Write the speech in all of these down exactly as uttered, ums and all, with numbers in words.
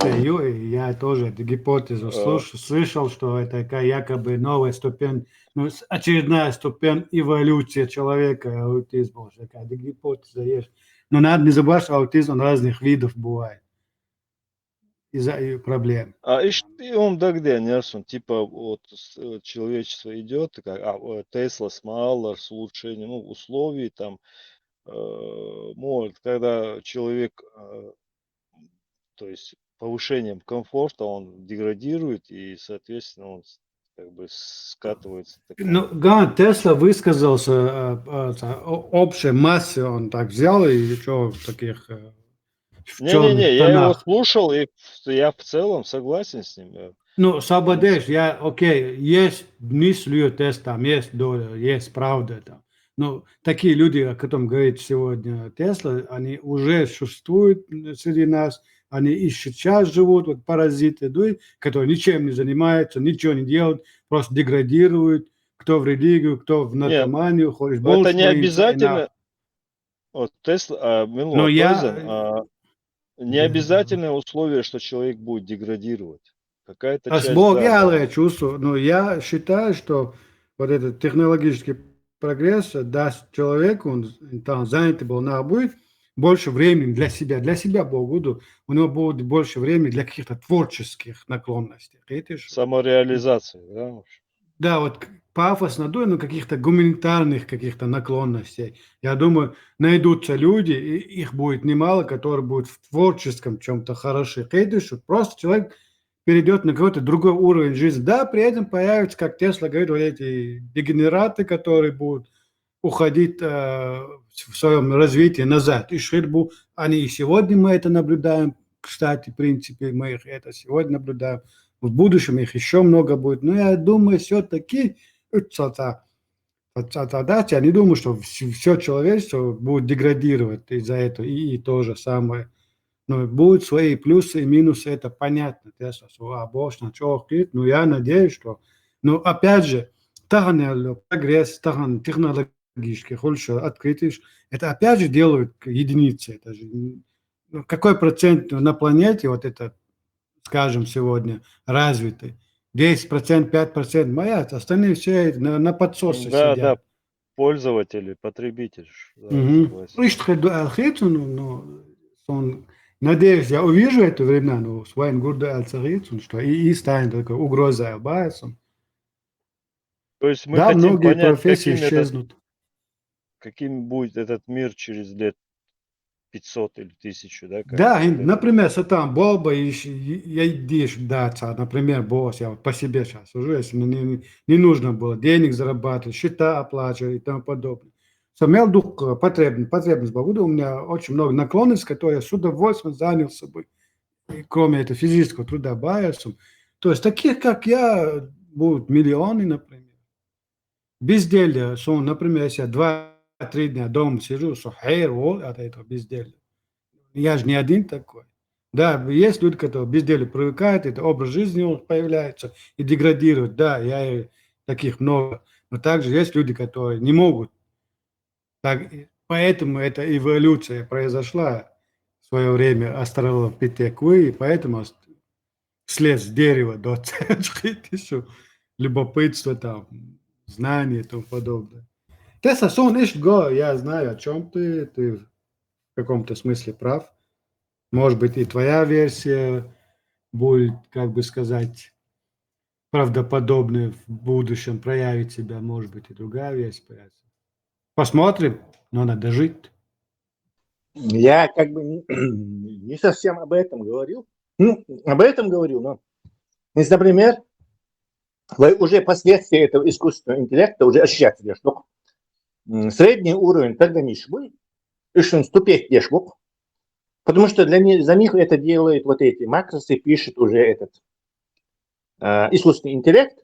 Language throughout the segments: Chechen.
Ю-, я тоже эту гипотезу слыш-, слышал, что это такая якобы новая ступень, ну, с-, очередная ступень эволюции человека, аутизм, такая гипотеза есть. Но надо не забывать, что аутизм, он разных видов бывает из-за и проблем. А ишти он дагде нерсон, типа вот с- э, человечество идет, как а, э, Тесла с Маллар с улучшением ну, условий, там, э, может, когда человек, э, то есть повышением комфорта, он деградирует, и, соответственно, он с- как бы скатывается. Такой. Ну, Ган Тесла высказался э, э, о- общей массе, он так взял и что таких э, в Не-не-не, чёрных я его тонах. Слушал, и в- я в целом согласен с ним. э. Ну, Сабадеш, я, окей, есть нислю тест там, есть доля, есть правда там. Но такие люди, о котором говорит сегодня Тесла, они уже существуют среди нас, они и сейчас живут, вот паразиты, да, которые ничем не занимаются, ничего не делают, просто деградируют, кто в религию, кто в наркоманию, хочешь Но это больше не боится, и на- обязательно. Вот Тесла, а, Милуа, Но я- Тойзен, а, не Да. обязательное условие, что человек будет деградировать. Какая-то А часть, смог да, я да. Алла чувствую, но я считаю, что вот этот технологический прогресс даст человеку, он там занятый был на будет, больше времени для себя, для себя Богу, у него будет больше времени для каких-то творческих наклонностей. Видишь? Самореализация, да? в общем. Да, вот к- пафосно, да, но каких-то гуманитарных каких-то наклонностей. Я думаю, найдутся люди, и их будет немало, которые будут в творческом чем-то хороши. Видишь, вот просто человек перейдет на какой-то другой уровень жизни. Да, при этом появится, как Тесла говорит, вот эти дегенераты, которые будут уходить э, в своем развитии назад. И ширбу, они и сегодня мы это наблюдаем, кстати, в принципе, мы их это сегодня наблюдаем. В будущем их еще много будет. Но я думаю, все-таки, да, я не думаю, что все человечество будет деградировать из-за этого. И, и то же самое. Но будут свои плюсы и минусы, это понятно. Тесла, что, а, больше на чё говорит, но я надеюсь, что... Но опять же, тахан прогресс, тахан технологический, больше открытый, это опять же делают единицы. Это же м, ну, какой процент на планете вот это, скажем, сегодня развитый? Десять процентов, пять процентов моя, остальные все на, на подсосе Да, сидят. Да, пользователи, потребитель. Да, Мгм. согласен. Ишт хедду алхицун, ну, сон, надеюсь, я увижу это времена, но своим гурду алцахицун, что и, и станет такой угрозой албайсом. То есть мы Да, хотим многие понять, профессии каким, этот, исчезнут. Каким будет этот мир через лет пятьсот или тысячу, да? Как Да, это и, например, сатан болба и щ- и- я идешь, да, ца, например, босс, я вот по себе сейчас сужу, если мне не, не нужно было денег зарабатывать, счета оплачивать и тому подобное. Самел дух потребность, потребность Богу, у меня очень много наклонностей, которые я с удовольствием занялся бы, и кроме этого физического труда, байерсом. То есть таких, как я, будут миллионы, например. Безделье, что, например, если я два-три дня дома сижу, что хер, вот от этого безделья. Я же не один такой. Да, есть люди, которые к безделью привыкают, это образ жизни у них появляется и деградирует. Да, я и таких много. Но также есть люди, которые не могут. Так, и поэтому эта эволюция произошла в свое время астралопитекуи, и поэтому ас- слез с дерева до центры, любопытство, там, знание и тому подобное. Тесла, сон ишт го, я знаю, о чем ты, ты в каком-то смысле прав. Может быть, и твоя версия будет, как бы сказать, правдоподобной в будущем, проявит себя, может быть, и другая версия появится. Посмотрим, но надо жить. Я как бы не, не совсем об этом говорил. Ну, об этом говорил, но если, например, вы уже последствия этого искусственного интеллекта уже ощущать идешь. Ну, м, средний уровень тогда не швы, ишен ступеть дешвук. Потому что для них, за них это делают вот эти макросы, пишет уже этот э, искусственный интеллект,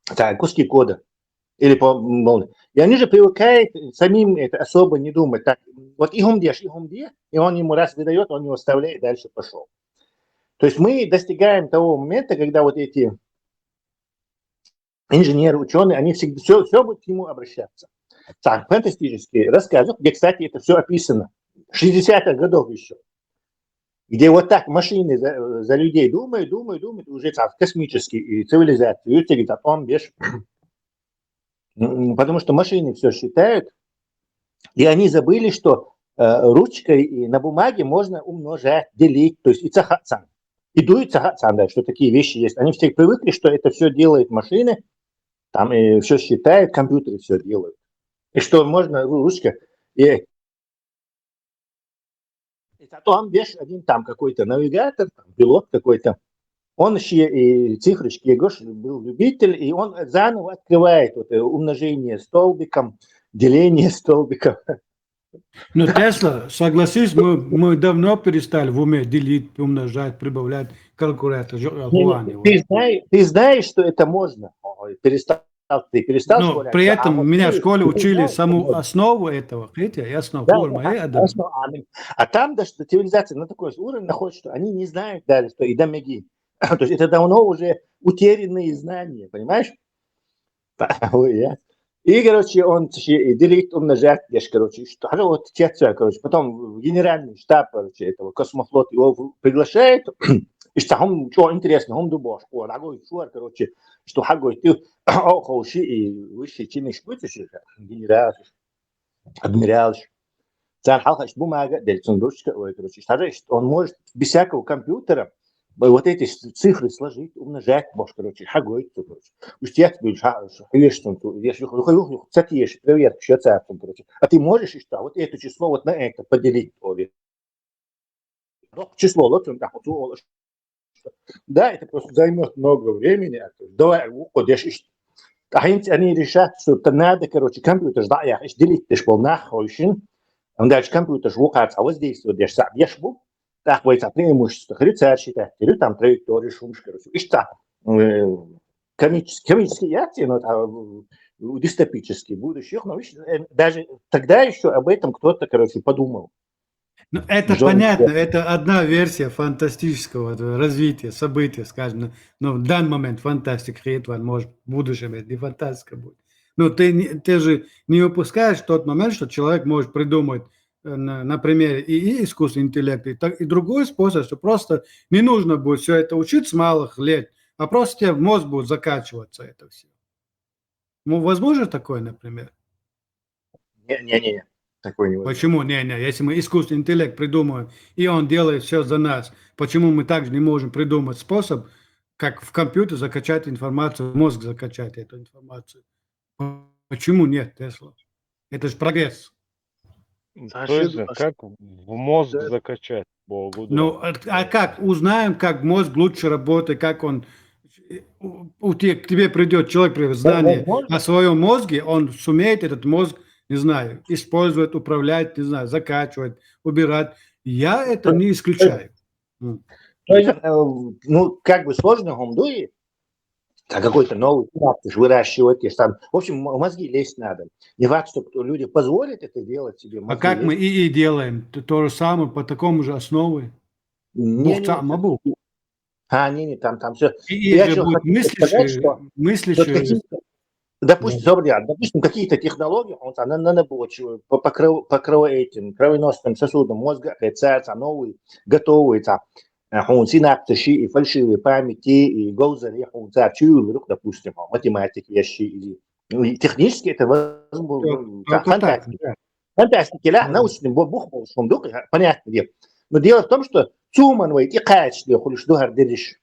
так, куски кода. Или по молнии. И они же привыкают самим это особо не думать. Так, вот и хумдеш, и хумде, и он ему раз выдает, он его вставляет, дальше пошел. То есть мы достигаем того момента, когда вот эти инженеры, ученые, они всегда все, все будут к нему обращаться. Так, фантастический рассказ, где, кстати, это все описано. шестидесятых годов еще. где вот так машины за, за людей думают, думают, думают, уже так космические и цивилизации, и вот эти там, беш. М, потому что машины все считают, и они забыли, что э, ручкой и на бумаге можно умножать, делить, то есть и цахацан. И дует цахацан, да, что такие вещи есть. Они все привыкли, что это все делают машины, там и все считают, компьютеры все делают. И что можно ручка, и это там веш один там какой-то навигатор, там, пилот какой-то, он еще и цифрочки, Гош был любитель, и он заново открывает вот это умножение столбиком, деление столбиком. Ну, Тесла, согласись, мы, мы давно перестали в уме делить, умножать, прибавлять, калькулятор. жё- Не, не, хуани, Ты вот. знаешь, ты знаешь, что это можно. Ой, перестал, ты перестал в Но школе, при а этом вот меня в ты- школе ты учили знаешь, что саму можно. основу этого, видите, я основу Да, форму, да, я да, основа, а, а там даже цивилизация на такой уровне находится, что они не знают даже, что и дамеги. То есть это давно уже утерянные знания, понимаешь? Ой, я. И, короче, он ще и делить, умножать, я ж, короче, что, а вот те отца, короче, потом в генеральный штаб, короче, этого космофлота его в- приглашает, и что там, что интересно, он дубош, он огонь, шуар, короче, что хагой, ты, о, хоши, и высший чиниш будешь, генерал, адмирал, цар халхаш бумага, дельцун ручка, ой, короче, что же, что он может без всякого компьютера вот эти цифры сложить, умножать, может, короче, хагой, короче. Уж я тебе, ха, ха, ешь там, ешь, ешь, ешь, ешь, ешь, ешь, проверка, что царь там, короче. А ты можешь, и что, вот это число вот на это поделить, Оля. Ну, число, вот он так вот, о, да, это просто займет много времени. А то есть, давай, уходишь, и что? А они, они решат, что это надо, короче, компьютер, да, я, делить, ты ж был нахуй, он дальше компьютер, вукац, а вот здесь вот, я ж сам, я ж был, так, вот это преимущество, хрицар считать, или там траекторию, шумш, короче, и что? Э, комический, комический акции, но это, э, дистопический будущих, но видишь, э, даже тогда еще об этом кто-то, короче, подумал. Ну, это Джон понятно, Дэпп. Это одна версия фантастического развития события, скажем, но в данный момент фантастика, хрен, может, в будущем это не фантастика будет. Но ты, не- ты же не упускаешь тот момент, что человек может придумать, э, на, на примере и, и искусственный интеллект, и, так, и другой способ, что просто не нужно будет все это учить с малых лет, а просто тебе в мозг будет закачиваться это все. Ну, возможно такое, например? Не-не-не, такой не возможно. Почему? Не, не, если мы искусственный интеллект придумаем, и он делает все за нас, почему мы также не можем придумать способ, как в компьютер закачать информацию, в мозг закачать эту информацию? Почему нет, Тесла? Это же прогресс. Точно, как в мозг закачать, Богу. Ну, а, а как? Узнаем, как мозг лучше работает, как он... У, у те- к тебе придет человек, привет, знание о своем мозге, он сумеет этот мозг, не знаю, использовать, управлять, не знаю, закачивать, убирать. Я это не исключаю. То есть, э, ну, как бы сложно гомдуи, а какой-то новый синапсис выращивать, если там, в общем, м- мозги лезть надо. Не факт, что кто- люди позволят это делать себе. А мозги как мы лезть. и, и делаем? То, то же самое, по такому же основе. Не, Бухца не, мабу. А, не, не, там, там все. И Я же чё будет хочу сказать, мыслящие, что мыслящие. Допустим, смотри, а, допустим, какие-то технологии, он там на, на, на почву, по, по, крово- по крово- этим кровеносным сосудам мозга, это новый, готовый, там, э, он синапсы и фальшивые памяти, и гозари, он чуюлрук, допустим, а, математик вещи или ну, и технически это возможно. Только так, да. Фантастика, ля, научный бо- бух, бо- шум, дух, понятно, где. Но дело в том, что цуман вайт и кач, где хулиш дугар дериш.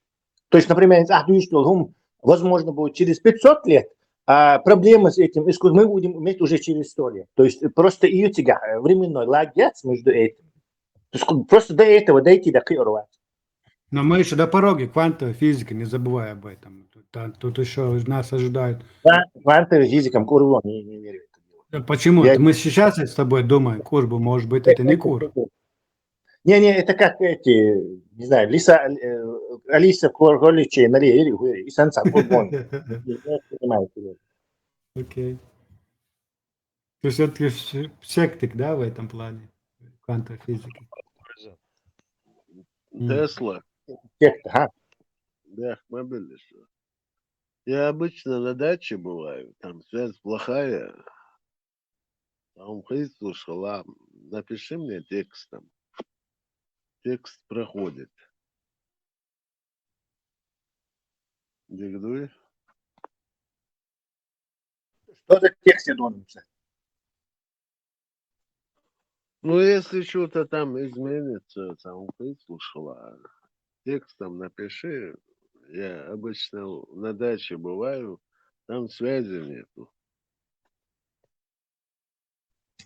То есть, например, а, что он, возможно, будет через пятьсот лет, а проблемы с этим искусством мы будем иметь уже через сто лет. То есть просто и у тебя э, временной лагерь между этим. То есть ку- просто до этого дойти до кырова. Но мы еще до порога квантовой физики, не забывай об этом. Тут, там- тут еще нас ожидают. Да, квантовая физика, курва, не, не верю в это дело. Да почему? Я- Мы сейчас с тобой думаем, курбу, может быть, это не кур. Не-не, это как эти, не знаю, Лиса, э, Алиса в Кор- Горличе, на Ле- или Гуэре, и Санса Курбон. Я понимаю, что Окей. Ты все-таки сектик, да, в этом плане? Квантовой физики. М. Тесла. Секта, ага. Да, мобильный что. Я обычно на даче бываю, там связь плохая. А он говорит, слушай, ладно, напиши мне текстом. текст проходит. Дигдуй. Что за текст я должен писать? Ну, если что-то там изменится, там выслушала, текстом напиши. Я обычно на даче бываю, там связи нету.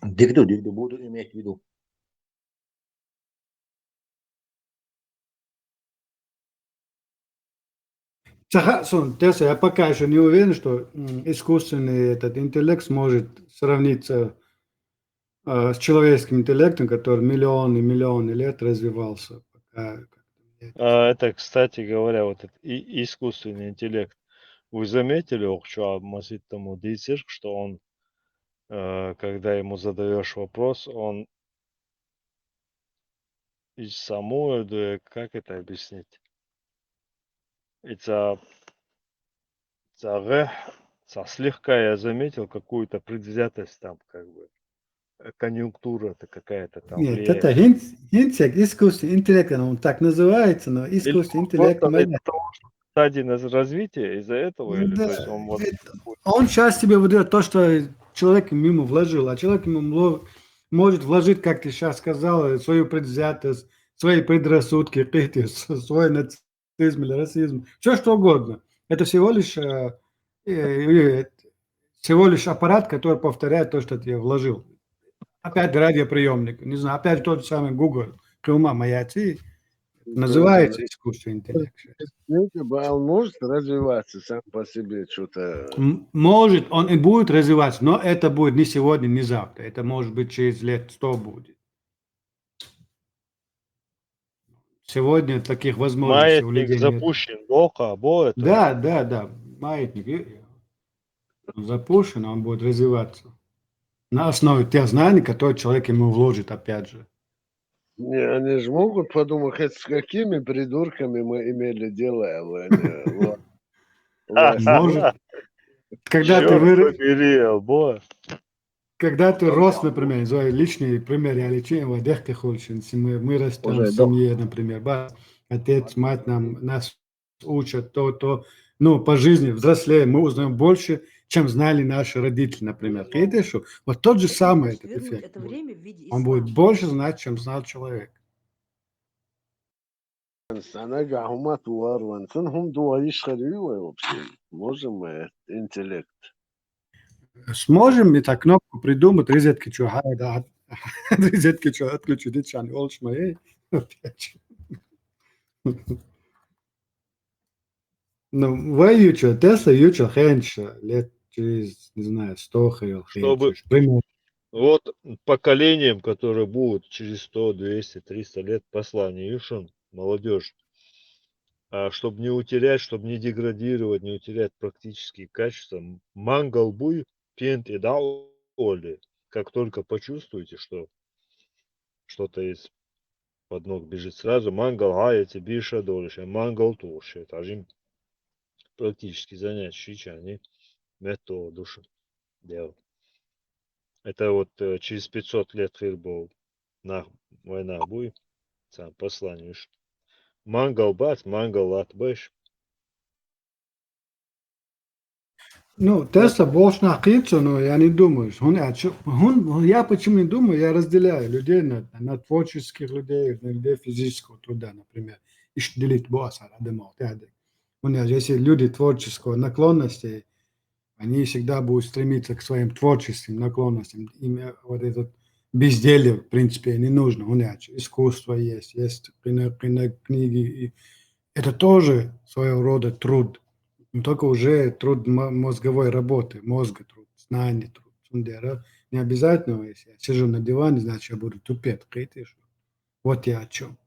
Дигду, дигду, буду иметь в виду. Саха, сон, Тесса, я пока еще не уверен, что м, искусственный этот интеллект сможет сравниться э, с человеческим интеллектом, который миллионы и миллионы лет развивался. Пока как-то мне это А, Это, кстати говоря, вот этот и- искусственный интеллект. Вы заметили, ох, что Масит тому дицерк, что он, э, когда ему задаешь вопрос, он и саму, э, да, как это объяснить? It's a, it's a, it's a слегка я заметил какую-то предвзятость там, как бы. Э, Конъюнктура-то какая-то там Нет, влияет. Это хинт, хинт, искусственный интеллект, он так называется, но Или искусственный просто интеллект, из-за наверное, того, что стадии нас- развития, из-за этого, ну или то есть да, он вот это- он сейчас тебе выдает то, что человек ему вложил, а человек ему мло- может вложить, как ты сейчас сказал, свою предвзятость, свои предрассудки, какие-то с- свой нацизм или расизм, все что угодно. Это всего лишь э, э, э, всего лишь аппарат, который повторяет то, что ты вложил. Опять радиоприемник, не знаю, опять тот же самый Google, Кума Маяти, называется искусственный интеллект. Знаете, ба- он может развиваться сам по себе, что-то. М- Может, он и будет развиваться, но это будет не сегодня, не завтра. Это может быть через лет сто будет. Сегодня таких возможностей у Маятник людей нет. Запущен, дока, бо это. Да, да, да, маятник. И- Он запущен, он будет развиваться. На основе тех знаний, которые человек ему вложит, опять же. Не, они же могут подумать, хоть с какими придурками мы имели дело, а вы не- вот. Власть. Может, когда ты Чёрт вырос, побери, бо. Когда ты рос, например, свой личный пример, я лечу, вот дехте хулчин, мы, мы растем Уже в семье, например, ба, отец, мать нам, нас учат то, то, ну, по жизни, взрослеем, мы узнаем больше, чем знали наши родители, например. Видишь, вот тот же самый этот Вернуть эффект это будет. время в виде Он будет ислама. Больше знать, чем знал человек. Sana gahuma tuvar lan. Sen hum dua iş xeriyor вообще. Можем мы интеллект? Сможем мы так кнопку придумать, резетки что, да, резетки что, отключить, это не олшмай. Ну, вы ючо, Тесла ючо хенча, лет через, не знаю, сто хел Чтобы- Пример. Вот поколением, которое будет через сто, двести, триста лет послание Юшин, молодежь, а, чтобы не утерять, чтобы не деградировать, не утерять практические качества, м- мангал буй, пент и да оли. Как только почувствуете, что что-то из под ног бежит, сразу мангал, а эти биша дольше, мангал тоже. Это же практически занятия, они метод души делают. Это вот э, через пятьсот лет хыр был на война буй, сам послание. Мангал бац, мангал лат бэш. Ну, Тесла больше на хитцу, но я не думаю. Он, а чё- он, я почему не думаю, я разделяю людей на, на творческих людей, на людей физического труда, например. Иш делить боаса, радамал, тяды. Он, я, если люди творческого наклонности, они всегда будут стремиться к своим творческим наклонностям. Им э, вот этот безделье, в принципе, не нужно. Он, я, искусство есть, есть кни- кни- книги, и это тоже своего рода труд. Но только уже труд мо- мозговой работы, мозга труд, знания труд. Сундера. Не обязательно, если я сижу на диване, значит, я буду тупеть, кытыш. Вот я о чем.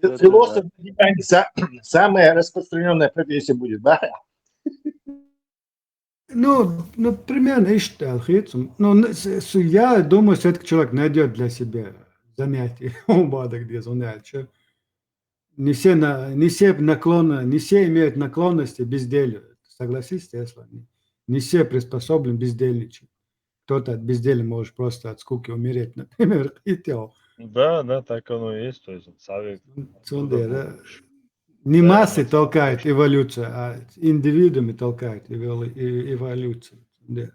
Философ, са- самая распространенная профессия будет, да? Ну, ну, примерно, ишта, алхицум. Ну, н- с- с- я думаю, все-таки человек найдет для себя занятие. Умбада, где занятие. Не все, на, не все наклонно, не все имеют наклонности к безделью. Согласись, Тесла? Не, не все приспособлены бездельничать. Кто-то от безделья может просто от скуки умереть, например, хотел. Да, да, так оно и есть. То есть совет. Цундера. Не массы толкает эволюция, а индивидуумы толкает эволюция. Да.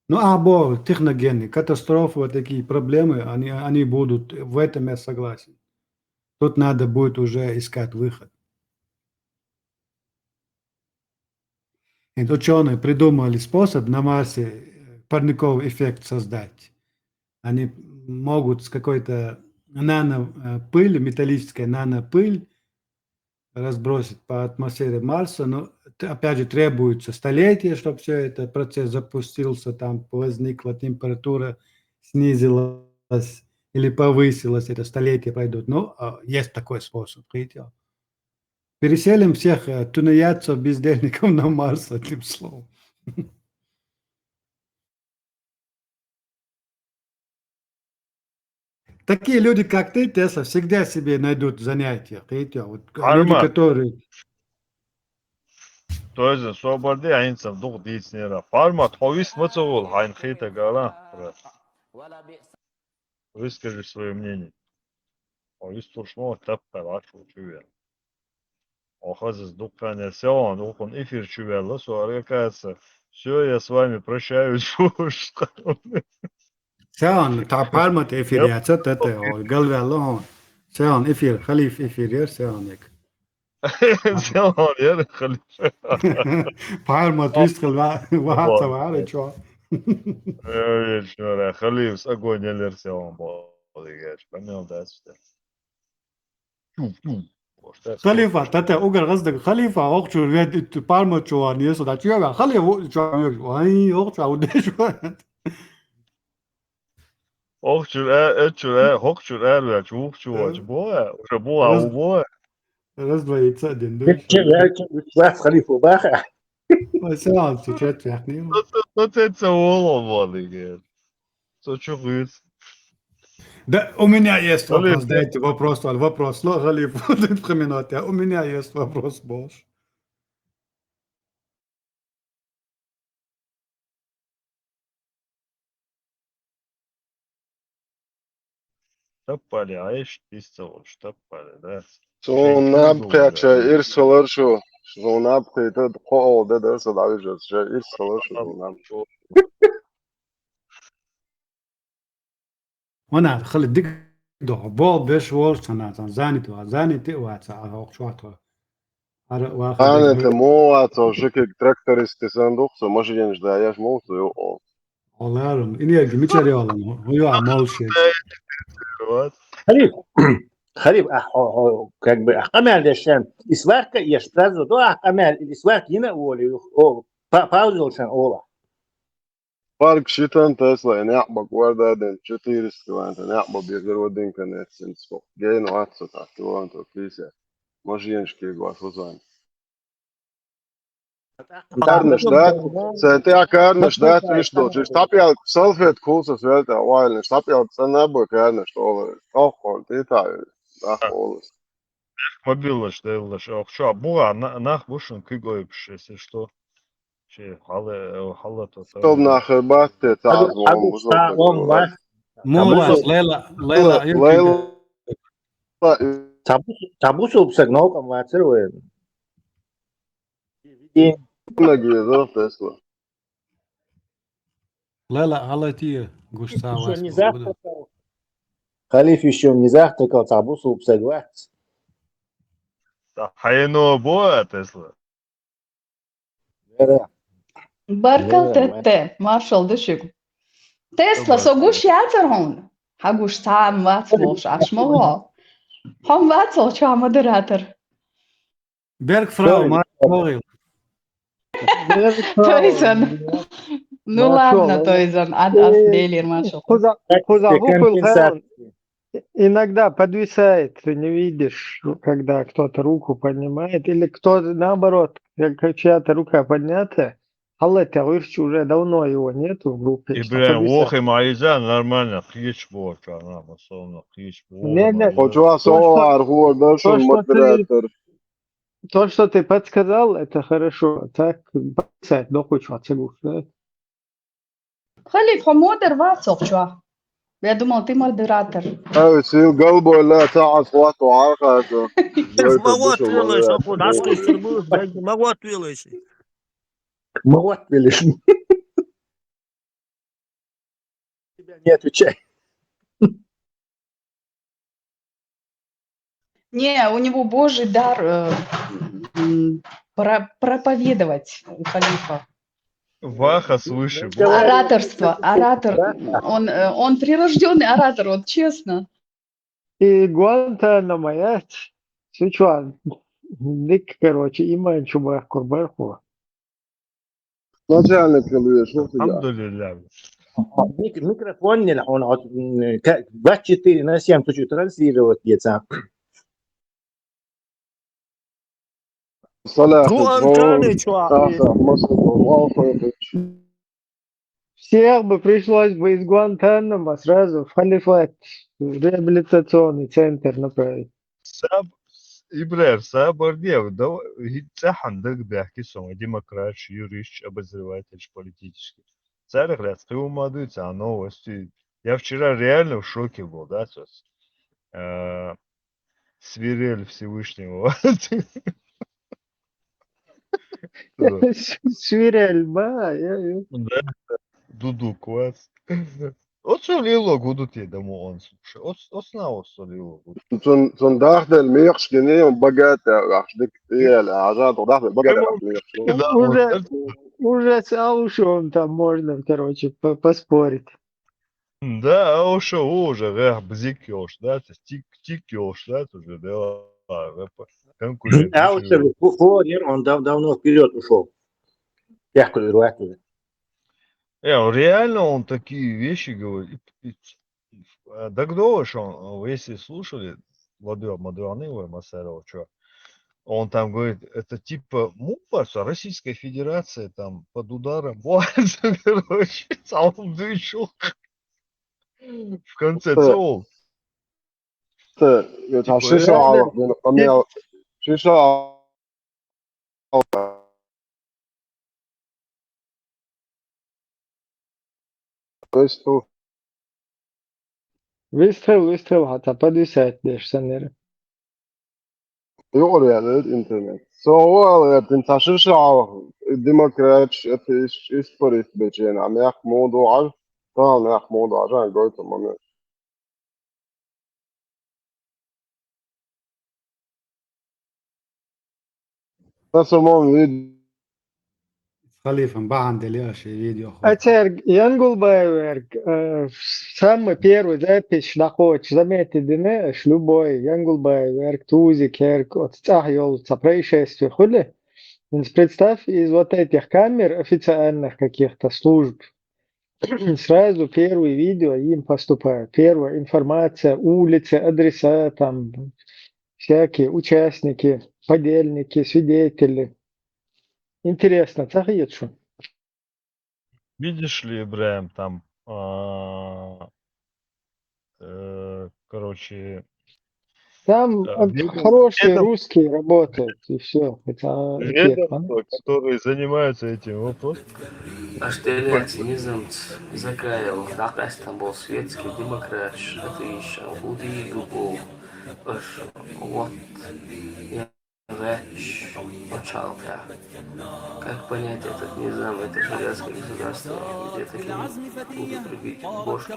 Ну, а бо техногенные катастрофы, вот такие проблемы, они, они будут, в этом я согласен. Тут надо будет уже искать выход. И ученые придумали способ на Марсе э, парниковый эффект создать. Они могут с какой-то нано-пыль, металлическая нанопыль, разбросить по атмосфере Марса, но опять же требуется столетие, чтобы все это процесс запустился, там возникла температура, снизилась или повысилась, это столетие пройдут. Ну, а, есть такой способ, видите. Переселим всех э, тунеядцев, бездельников на Марс, одним словом. Такие люди, как ты, Тесла, всегда себе найдут занятия. Видите, вот люди, которые... То есть, собарди, айнцам дух дицнера. Парма, тхо вис мацагул, хайн хита гала. Выскажи свое мнение. О, истушмо тапка ваш учуя. Охазыз дуккане сеон ухун эфир чувелла, суарга каца. Все, я с вами прощаюсь. Сеон, та пармат эфир яца, тата, ой, галвелла он. Сеон эфир, халиф эфир ер, сеон ек. Сеон ер, халиф. Пармат вист хал ваца вара чо. Э, чора, халиф с огонь елер сеон бол. Понимал, да, что. Халифа, тата угар газдаг халифа, охчур вед ит парма чуан, ес да чуя, халифа чуан, ай, охчуа удеш. Охчур, э, эчур, э, хохчур, э, вяч, ухчу, вач, боя, уже боя, у боя. Раз, два, яйца, один, да? Вас халифа баха. Ой, сеанс, чё, чё, не? Ну, ты, ну, ты это оло, модиге. Что, что, говорит? Да, у меня есть вопрос, дайте вопрос, вопрос, ну, Галиф, минута, у меня есть вопрос, Бош. Таппали, айш, тисцалуш, таппали, да. Сунабхяча ирсалар шу, сунабхи тад хоол да да садавижа ша ирсалар шу сунаб. Вана хали дик до бол беш вол сана сан занит ва занит ва ца а хок чуатва. Ара ва Ана те мо ацо шикик трактористи сандук со машиненш да яш мо со ё ол. Оларум энергия мичари олан. Ё а мол ши. Вот. Халиф, Халиф, а, о, о, как бы, а, камер дешен. Исварка еш сразу до а камер или исварка ина воли, о, па- пауза шен ола. Парк шитан Тесла, няба гвардаден, четыреста ванта, няба бигродин конец сенсо. Гейн ватса та, тиланто, кися. Машиненш ки гвас узван. Карнаш да, сен те а карнаш да, триш дочиш. Тапял салфет кулса света, вайлен, тапял цена бы карнаш ола. Ох, он, ты та, ах, олус. Мобилаш, делаш, ох, чё, буга, на- нах бушен кыгой пш, если что. Че, халы, э, халы то. Чтоб нахер батте, та, Аду, аду, та, он, ба. Мула, Лейла, Лейла, Лейла. Табус, табус упсак наукам вацер вы. И Многие, да, Тесла. Лейла, Алатия, гуш ца ещё не вас. завтракал. Халиф еще не завтракал, табус упсак вац. Хайно боя, Тесла. Да, да. Баркал Да, тетте, маршал дышик. Тесла, со гуш яцар хун. Ха гуш сам вац молш ашма ва. Хун вац ол ча модератор. Берг фрау, Sorry. Марк Морил. Тойзан. Ну ладно, тойзан. Ад ас делир маршал. Хуза, хуза, Как гукул компенсация. Иногда подвисает, ты не видишь, когда кто-то руку поднимает, или кто-то наоборот, как чья-то рука поднята, а это говорит, что уже давно его нету в группе. И что бля, подвисает. ох, и майза нормально, хич боча, она, особенно хич. Не, не. Хоча со аргур да То, шун что ты- модератор. То, что ты подсказал, это хорошо. Так подвисает, но хоть что-то, да? Халиф, хьо модер вац оха чохь? Я думал, ты модератор. Ай, сил галбой ла ца аз хвату архазу. Ма вот велаш, хьо дашкуьстур бу, ма вот велаш. Ма вот велаш. Тебя не отвечай. Не, у него Божий дар э, м, про- проповедовать у халифа. Ваха свыше. Ораторство, оратор. Он, э, он прирожденный оратор, вот честно. И Гуантанамо яц, сучуан. Дик, короче, иман чубах курбарху. Начальник луеш, вот я. Алхьамдулилла. Мик- Микрофон не он двадцать четыре на семь тучу транслировать деца. Салах. Гуантанамо чохь. Сахах, масала, валхойхуч. Всех бы пришлось бы из Гуантанамо сразу в халифат, в реабилитационный центр направить. Саб Ибрер, сабар де, да, хӀинца цхьаьна дагабаьхки со, демократаш, юристаш, обозревательш политический. Царах лаьцна кхин хӀума дуьйцу, а новости. Я вчера реально в шоке был, да, цо. Э, Свирель Всевышнего. Свирель, ба, я, я. Да, дуду квас. Оцу лило гуду те дамо он слушай. Оц оцна оцу лило гуду. Цун цун дахдел мекхш гине, он багата ахш дик ел, а жан дахдел багата ахш мекхш. Уже, уже с Аушевым там можно, короче, по- поспорить. Да, а уж уже гах бзик ёш, да, то есть тик тик ёш, да, уже да, рэпа. Конкурент. А вот форер, он дав- давно вперед ушел. Тяхкули руакули. Э, он реально он такие вещи говорит. И- и- а, Дагдовыш он, он, вы если слушали, Ладуя Мадуаны, вы Масарова, чё? Он там говорит, это типа мупас, а Российская Федерация там под ударом. Вот, короче, сам дышал. В конце цел. Шиша алах бен къамел. Шиша алах. Вистхил, вистхил, хьан цхьа подвисать деш саннера. Юкъара яьлла интернет. Со гӀала гӀертина цхьа шиша алах, демократаш, атеисташ, испарист бечена, а мехк муха ду Ӏаш, тахана мехк муха ду Ӏаш, ан гойту ма меш. Сан со мон вид- Халифан бахьана делира ши видео хо. Ацерг Янгулбаев эрг, э, самый первый запись дӀакхочуш заметить дина, аш любой Янгулбаев эрг, Тузик эрг, оцу цӀахь йолу цхьа происшествие хуьлу. Представь, из вот этих камер официальных каких-то служб сразу первые видео им поступают. Первая информация, улицы, адреса, там, всякие участники, подельники, свидетели. Интересно, ца хеташ шу? Видишь ли, Ибраим, там, а, э, короче, Там э, от- ведом, хорошие ведом, русские работают, и все. Это эффект, а? ведомства, которые занимаются этим вопросом. Аш делаьцна низамца закаялла дӀакъаьстина болу светский демократаш, атеисташ, хӀун дийр ду боху, аш вот я ваьчча пачхьалкхехь. Как понять этот низам, это шариатское государство, где такие будут рубить бошки?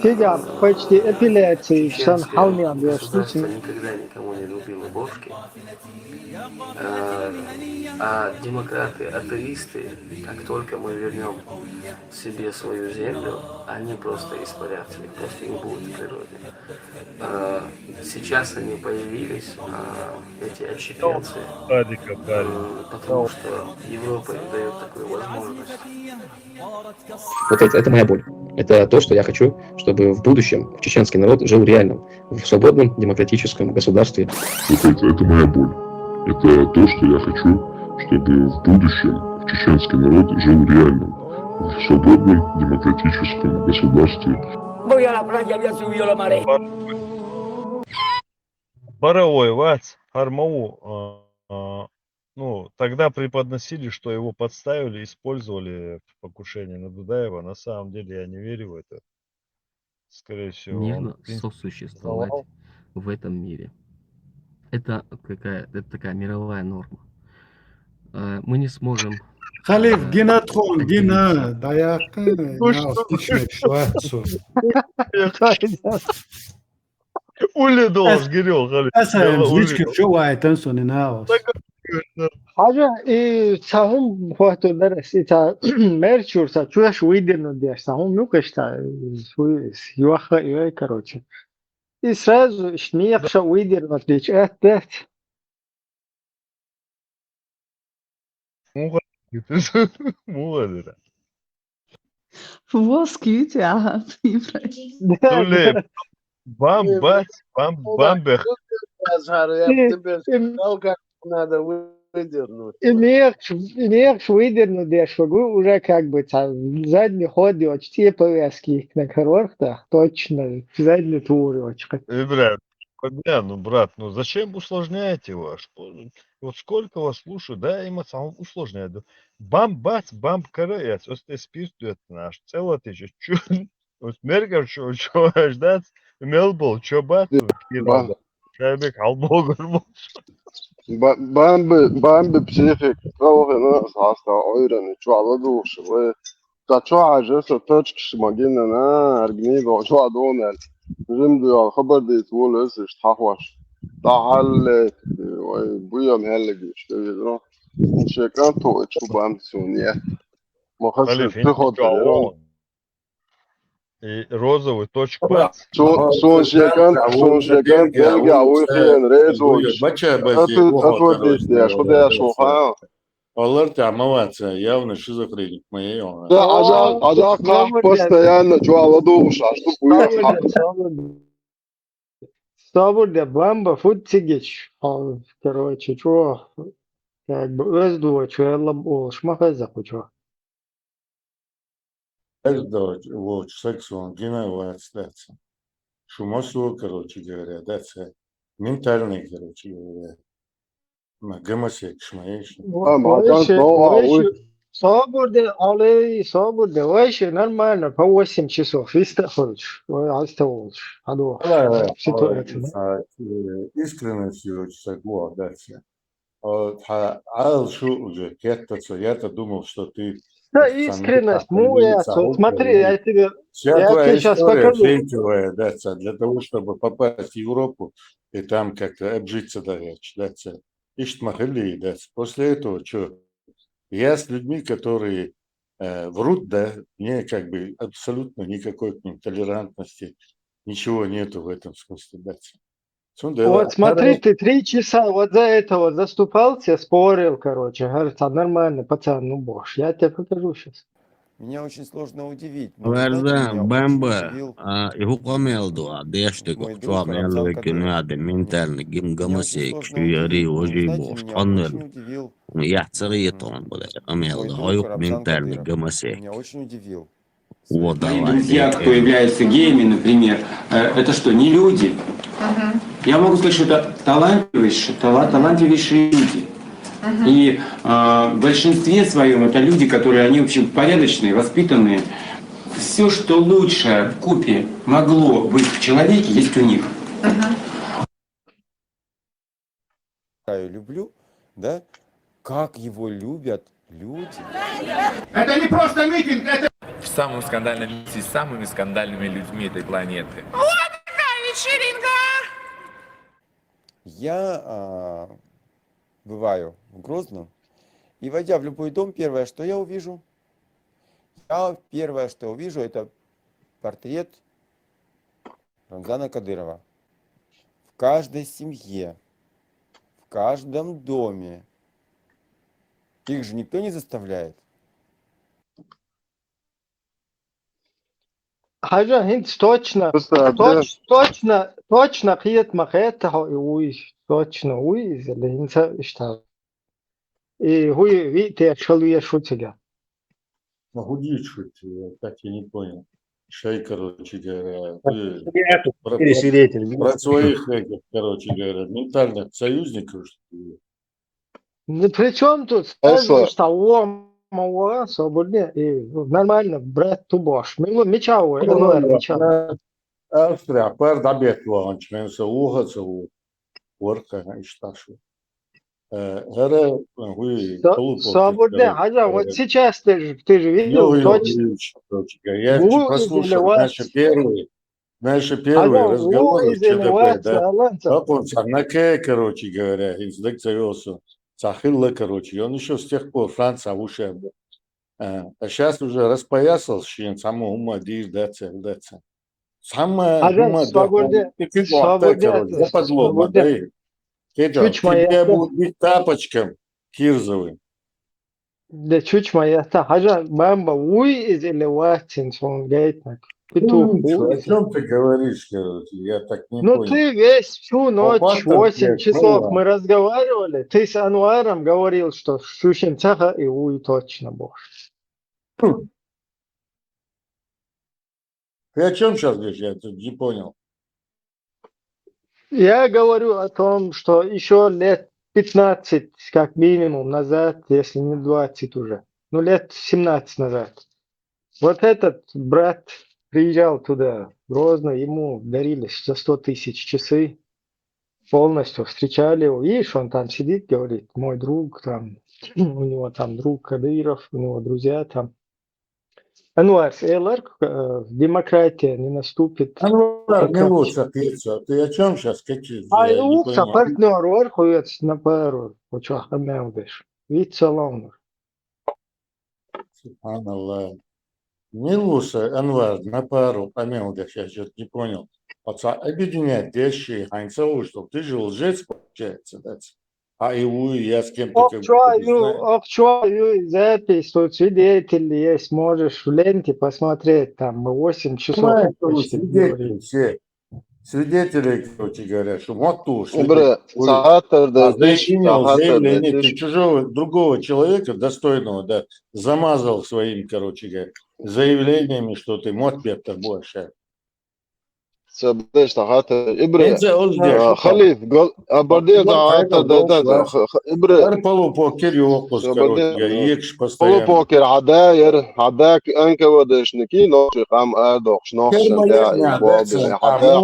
Цигахь почти апелляция сан Чеченское хьалмех беш государство ду. никогда никому не рубило бошки. Э, А демократы, атеисты, как только мы вернем себе свою землю, они просто испарятся, их просто не будет в природе. Э, Сейчас они появились, э, эти отщепенцы, Садика парень. э, потому что Европа им дает такую возможность. Вот это, это моя боль. Это то, что я хочу, чтобы в будущем чеченский народ жил реально в свободном демократическом государстве. Вот это, это моя боль. Это то, что я хочу, чтобы в будущем чеченский народ жил реально в свободном демократическом государстве. Voy a la playa, voy a subir a la marea. Баравой вац, хӀара ма ву, а, а, ну, тогда преподносили, что его подставили, использовали в покушении на Дудаева. На самом деле я не верю в это. Скорее всего, он, Мирно в принципе, сосуществовать существовал. В этом мире. Это какая, это такая мировая норма. Э, Мы не сможем Халиф, э, гинэ тхон, гинэ, отделиться. Даяхын, Ну наус, что? личный шуацу. Улли доллар гирёл, Халиф. Эсэм, Улли личный доллар. шуайтэн сони наус. Хажа, и сахум хуату дарас, и та мерчур са, чуяш выдерну деш, сахум ну кашта, юаха, юай, короче. И сразу шнех ша выдерну деш, это. Муха. Муха дыра. Воск ю тебя, Ибрагим. Туле, бам, бац, бам, бамбех. Азхар, я Э, тебе эм, сказал, как надо выдернуть. И мех, и мех выдерну деш вагу, уже как бы там задний ход и очки повязки на коробках, точно, задний тур и очки. Э, брат, бля, ну, брат, ну зачем усложняете его? Что, вот сколько вас слушаю, да, им сам усложняет. Да. Бам, бац, бам, караяц, ост спирт дуэт наш, целая тысяча. Чё? Вот мергер, чё, чё ждать? Мел был, чё бац? Шайбек, албогар был. Бамби, бамби психик, травхина, саста, ойраны, чуала души, вы. Та чуа же, со точки шмагина, на, аргни, до, чуа донел. Жим дуял, хабар дейт, волес, иш, тахваш. Та халле, ой, буям халле, иш, да, видро. Шекан то, чу бам, сунья. Мохас, Халиф, ты ход, чуа. И розовый точка бац. Сон шекан, сон шекан, белги, а вы хен, резо, иш. Бача, Ату, ату, дейт, я, что да, я, шо, ха. Олар тамаваца, явно шизофреник, моей он. Да, а за, а за как постоянно чуала душа, что будет? Сабыр да бамба фут цигич. А, короче, чё, как бы, өз дуо, чё, я лаб ол, шмаха за кучо. Эрдо, вот, сексуал, генерация. Шумасу, короче говоря, да, це ментальный, короче говоря. На гомосексуал, шмаешь. А, мадам, ну, а вы- Сабыр да, але, сабыр да, вообще нормально, по восемь часов, иста хочешь, ой, аста хочешь, а ну, ситуация, да? Искренность его, чисто, да, це. Вот, а, а, шу уже, я-то, я-то думал, что ты Да, искренность, ну, я, вот смотри, я тебе, Вся я твоя тебе сейчас история покажу. фейковая, да, це, для того, чтобы попасть в Европу и там как-то обжиться, да, речь, да, це. Ишт махали, да, це. После этого что? Я с людьми, которые э, врут, да, мне как бы абсолютно никакой к ним толерантности, ничего нету в этом смысле, да, це. Цунда, Вот а, смотри, ты три часа вот за этого заступался, спорил, короче. Говорит, а нормально, пацан, ну боже, я тебе покажу сейчас. Меня очень сложно удивить. Но, вы знаете, Верда, меня очень бамба, удивил а, и хукъа мел дуа, деш де мой кучуа друг мел Рамзан векин Кадыров. ада, ментальный гим Меня очень гомосек, сложно чуяри, удивить. Но, вожи знаете, бох, меня ханнер. очень удивил Я цари тон, бля, амел мой да, друг хаюк Рамзан ментальный Кадыров. Гомосек. Меня очень удивил. Вот Мои давай, друзья, э, кто э. Являются геями, например, э, это что, не люди? Я могу сказать, что это талантливейшие, тала- талантливейшие люди. И а, в большинстве своем это люди, которые, они, в общем, порядочные, воспитанные. Все, что лучшее в купе могло быть в человеке, есть у них. Люблю, да? Как его любят люди. Это не просто митинг, это В самом скандальном месте с самыми скандальными людьми этой планеты. Я а, бываю в Грозном, и войдя в любой дом, первое, что я увижу, я первое, что увижу, это портрет Рамзана Кадырова. В каждой семье, в каждом доме. Их же никто не заставляет. Хажа, хинт точно, Просто отдел- точ- точно, точно хиет махет хо и уй, точно уй, из линца ишта. И хуй ви те шалуя шутига. Ну, худичуть, я так и не понял. Шай, короче говоря, вы Нету про, пересвидетель. про своих этих, короче говоря, ментальных союзников, что ли? Ну, при чём тут? Эсла. Что, о, ма, о, свободнее. И нормально, брат, ту бошь. Мило, мича, о, Мило, Анвар, мича. Австрия, пар дабет ванч, мен са уха са у. Ворка, ишташу. Э, эра, хуй, Со-, полупокер, свободнее, короче, Хажа, вот э, сейчас ты же, ты же видел, ну, точно. Короче, я Во, послушал, или наши первые, наши первые Хажа, разговоры во, в ЧДП, да. Аланца. Как он сам, на К, короче говоря, инструкция велся. Цахилла, короче, и он ещё с тех пор Франция ушел. Э, а сейчас уже распоясал, шин, саму ума дир, да, цель, да, цель. Самая Хажа, ума свободнее, дохуа. Ты чуть свободнее, короче, западло, свободнее. Мадей. Кеджа, Чуть моя, тебе да. Будет быть тапочком кирзовым. Да чуть моя, та, Хажа, бамба, уй из или ватин, сон гейтнак. Ты Ну, ту, ничего, уй о из. Чём ты говоришь, короче, я так не Ну, понял. Ты весь всю ночь, Лопата восемь где часов была? Мы разговаривали, ты с Анваром говорил, что шушен цаха и уй точно бошь. Хм. Ты о чём сейчас говоришь? Я тут не понял. Я говорю о том, что ещё лет пятнадцать, как минимум, назад, если не двадцать уже, ну, лет семнадцать назад, вот этот брат приезжал туда, в Грозный, ему дарили за сто тысяч часы, полностью встречали его. Видишь, он там сидит, говорит, мой друг, там, у него там друг Кадыров, у него друзья там. Анвар, элар, э, демократия не наступит. Анвар, не лучше пицца. Ты о чём сейчас? Какие? Ай, я не лукса понимаю. Партнёр, ор, хуец на пару. Хоча хамелдеш. Вид салонур. Субханаллах. Не лучше, Анвар, на пару хамелдеш, я что-то не понял. Отца объединять деши, ханьца уж, что ты же лжец, получается, да? А и у, я с кем-то как будто бы знаю. Охчуаю, запись, тут свидетели есть, можешь в ленте посмотреть, там мы восемь часов. Понимаешь, что вы почти свидетели говорили. Все. Свидетели, короче говоря, что вот ту, что Бра, ты, ой, сахатар а да, заявление, сахатар заявление, да, ты чужого, другого человека, достойного, да, замазал своим, короче говоря, заявлениями, что ты мот бетта больше. Сабдеш тахата ибре. Халиф, абардия тахата дайта. Ибре. Ар полупокер юокус, короче, екш постоянно. Полупокер, хада, яр, хада, анка вадешники, но хам адокш, но хада, хада,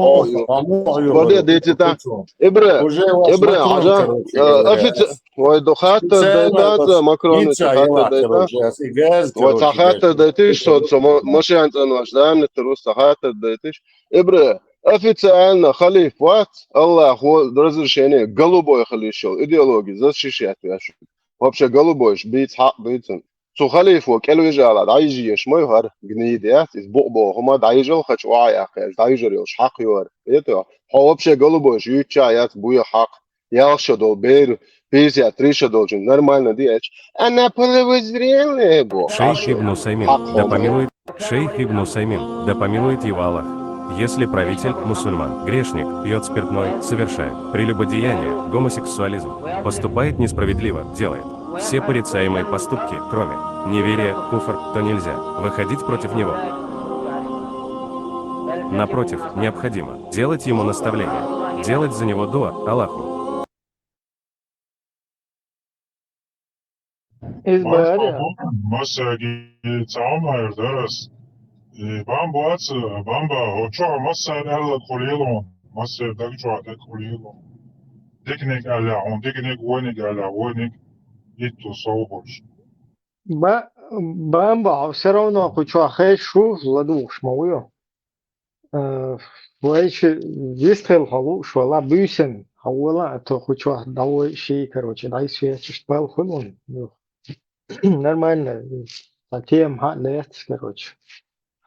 абардия дитита. Ибре, ибре, хажа, офицер. Вай, до хатта дайта, Макрон, хатта дайта. Вай, та хатта дайтиш, со, со, мо-, машин цан ваш, да, не трус, та хатта дайтиш. Ибре, официально халиф вац, Аллах, разрешение, голубой халиф шел, идеология, защищать ваш. Вообще голубой, бийц, хак, бийцен. Цу халиф ва, кел вижала, дайжи еш, мой хар, гниде, из бу-, бу-, хума дайжал, хач, ва, я, хаш, дайжар, еш, хак, юар. Это, хо, вообще голубой, юча, яц, буя, хак. Ялша дол бер, пятьдесят, триста долларов, нормально, да, я ч-, она половозрелая была. Шейх Ибн Усаймин, да помилует, Шейх Ибн Усаймин, да помилует его Аллах. Если правитель, мусульман, грешник, пьет спиртное, совершает прелюбодеяние, гомосексуализм, поступает несправедливо, делает все порицаемые поступки, кроме неверия, куфр, то нельзя выходить против него. Напротив, необходимо делать ему наставление, делать за него дуа Аллаху. Избавляй. Масаги цаумайр дарас. Э, бамбуац, бамба, очо масар алла кулилон, масар дагчо даг кулилон. Дикник алла, он дикник, войник алла, войник, итту соубольш. Ба-, бамба, всё равно кучо хай шу ладуш, мауё. Э, вайчи вистхел халу, швала бюсен, хаула, а то кучо давай ши, короче, дай свечи шпал хулун. Ну, нормально. А тем ха лец, короче.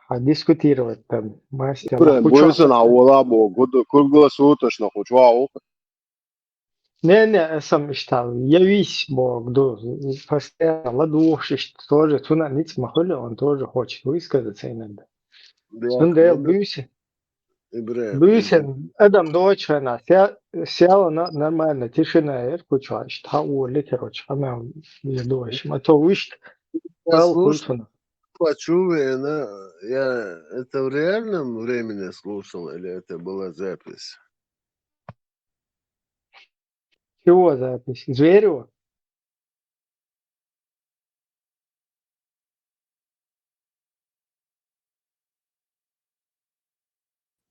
А дискутировать там, мастер. Бюсен, хаула, бо, круглосуточно, кучо. Не, не, сам иштал. Явись, Бог, ду, постоянно ладушишь, тоже цуна ниц махули, он тоже хочет высказаться иногда. Сунда ел бюсе. Бюсен, адам дочь хана, ся-, сяла на-, нормально, тишина, эр куча, ишт, ха, ули, короче, она, я думаю, а то вышт, ал культуна. Почему она, я это в реальном времени слушал или это была запись? Чего запись? Зверева?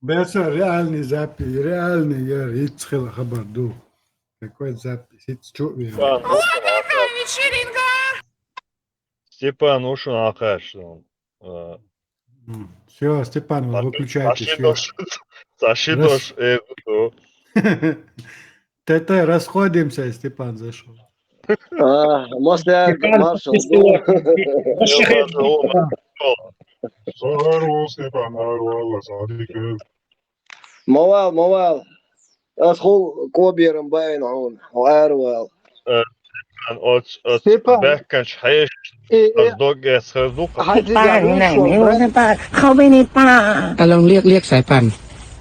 Беса реальный запись, реальный я, хӀинцца хила хабар ду. Какой запись? ХӀинцца чу вера. Степан ушун акъаш. Все, Степан, вы выключайте, все. Сашидош, э, ТТ, расходимся, Степан зашел. А, Маслар, Степан, маршал. Степан. Сагъар бол, Степан, сагъар бол, Алла садикъ. Мавал, мавал. Аз хул коберам байн хьуна, хьо аравал. Э, оц, оц Степан. Бехканч хьеш, э, э, аз дог эс хазуха. Хьай Степан, зига, не, ну, не, что, не, Степан, хобини па. Алан лек, лек, Степан.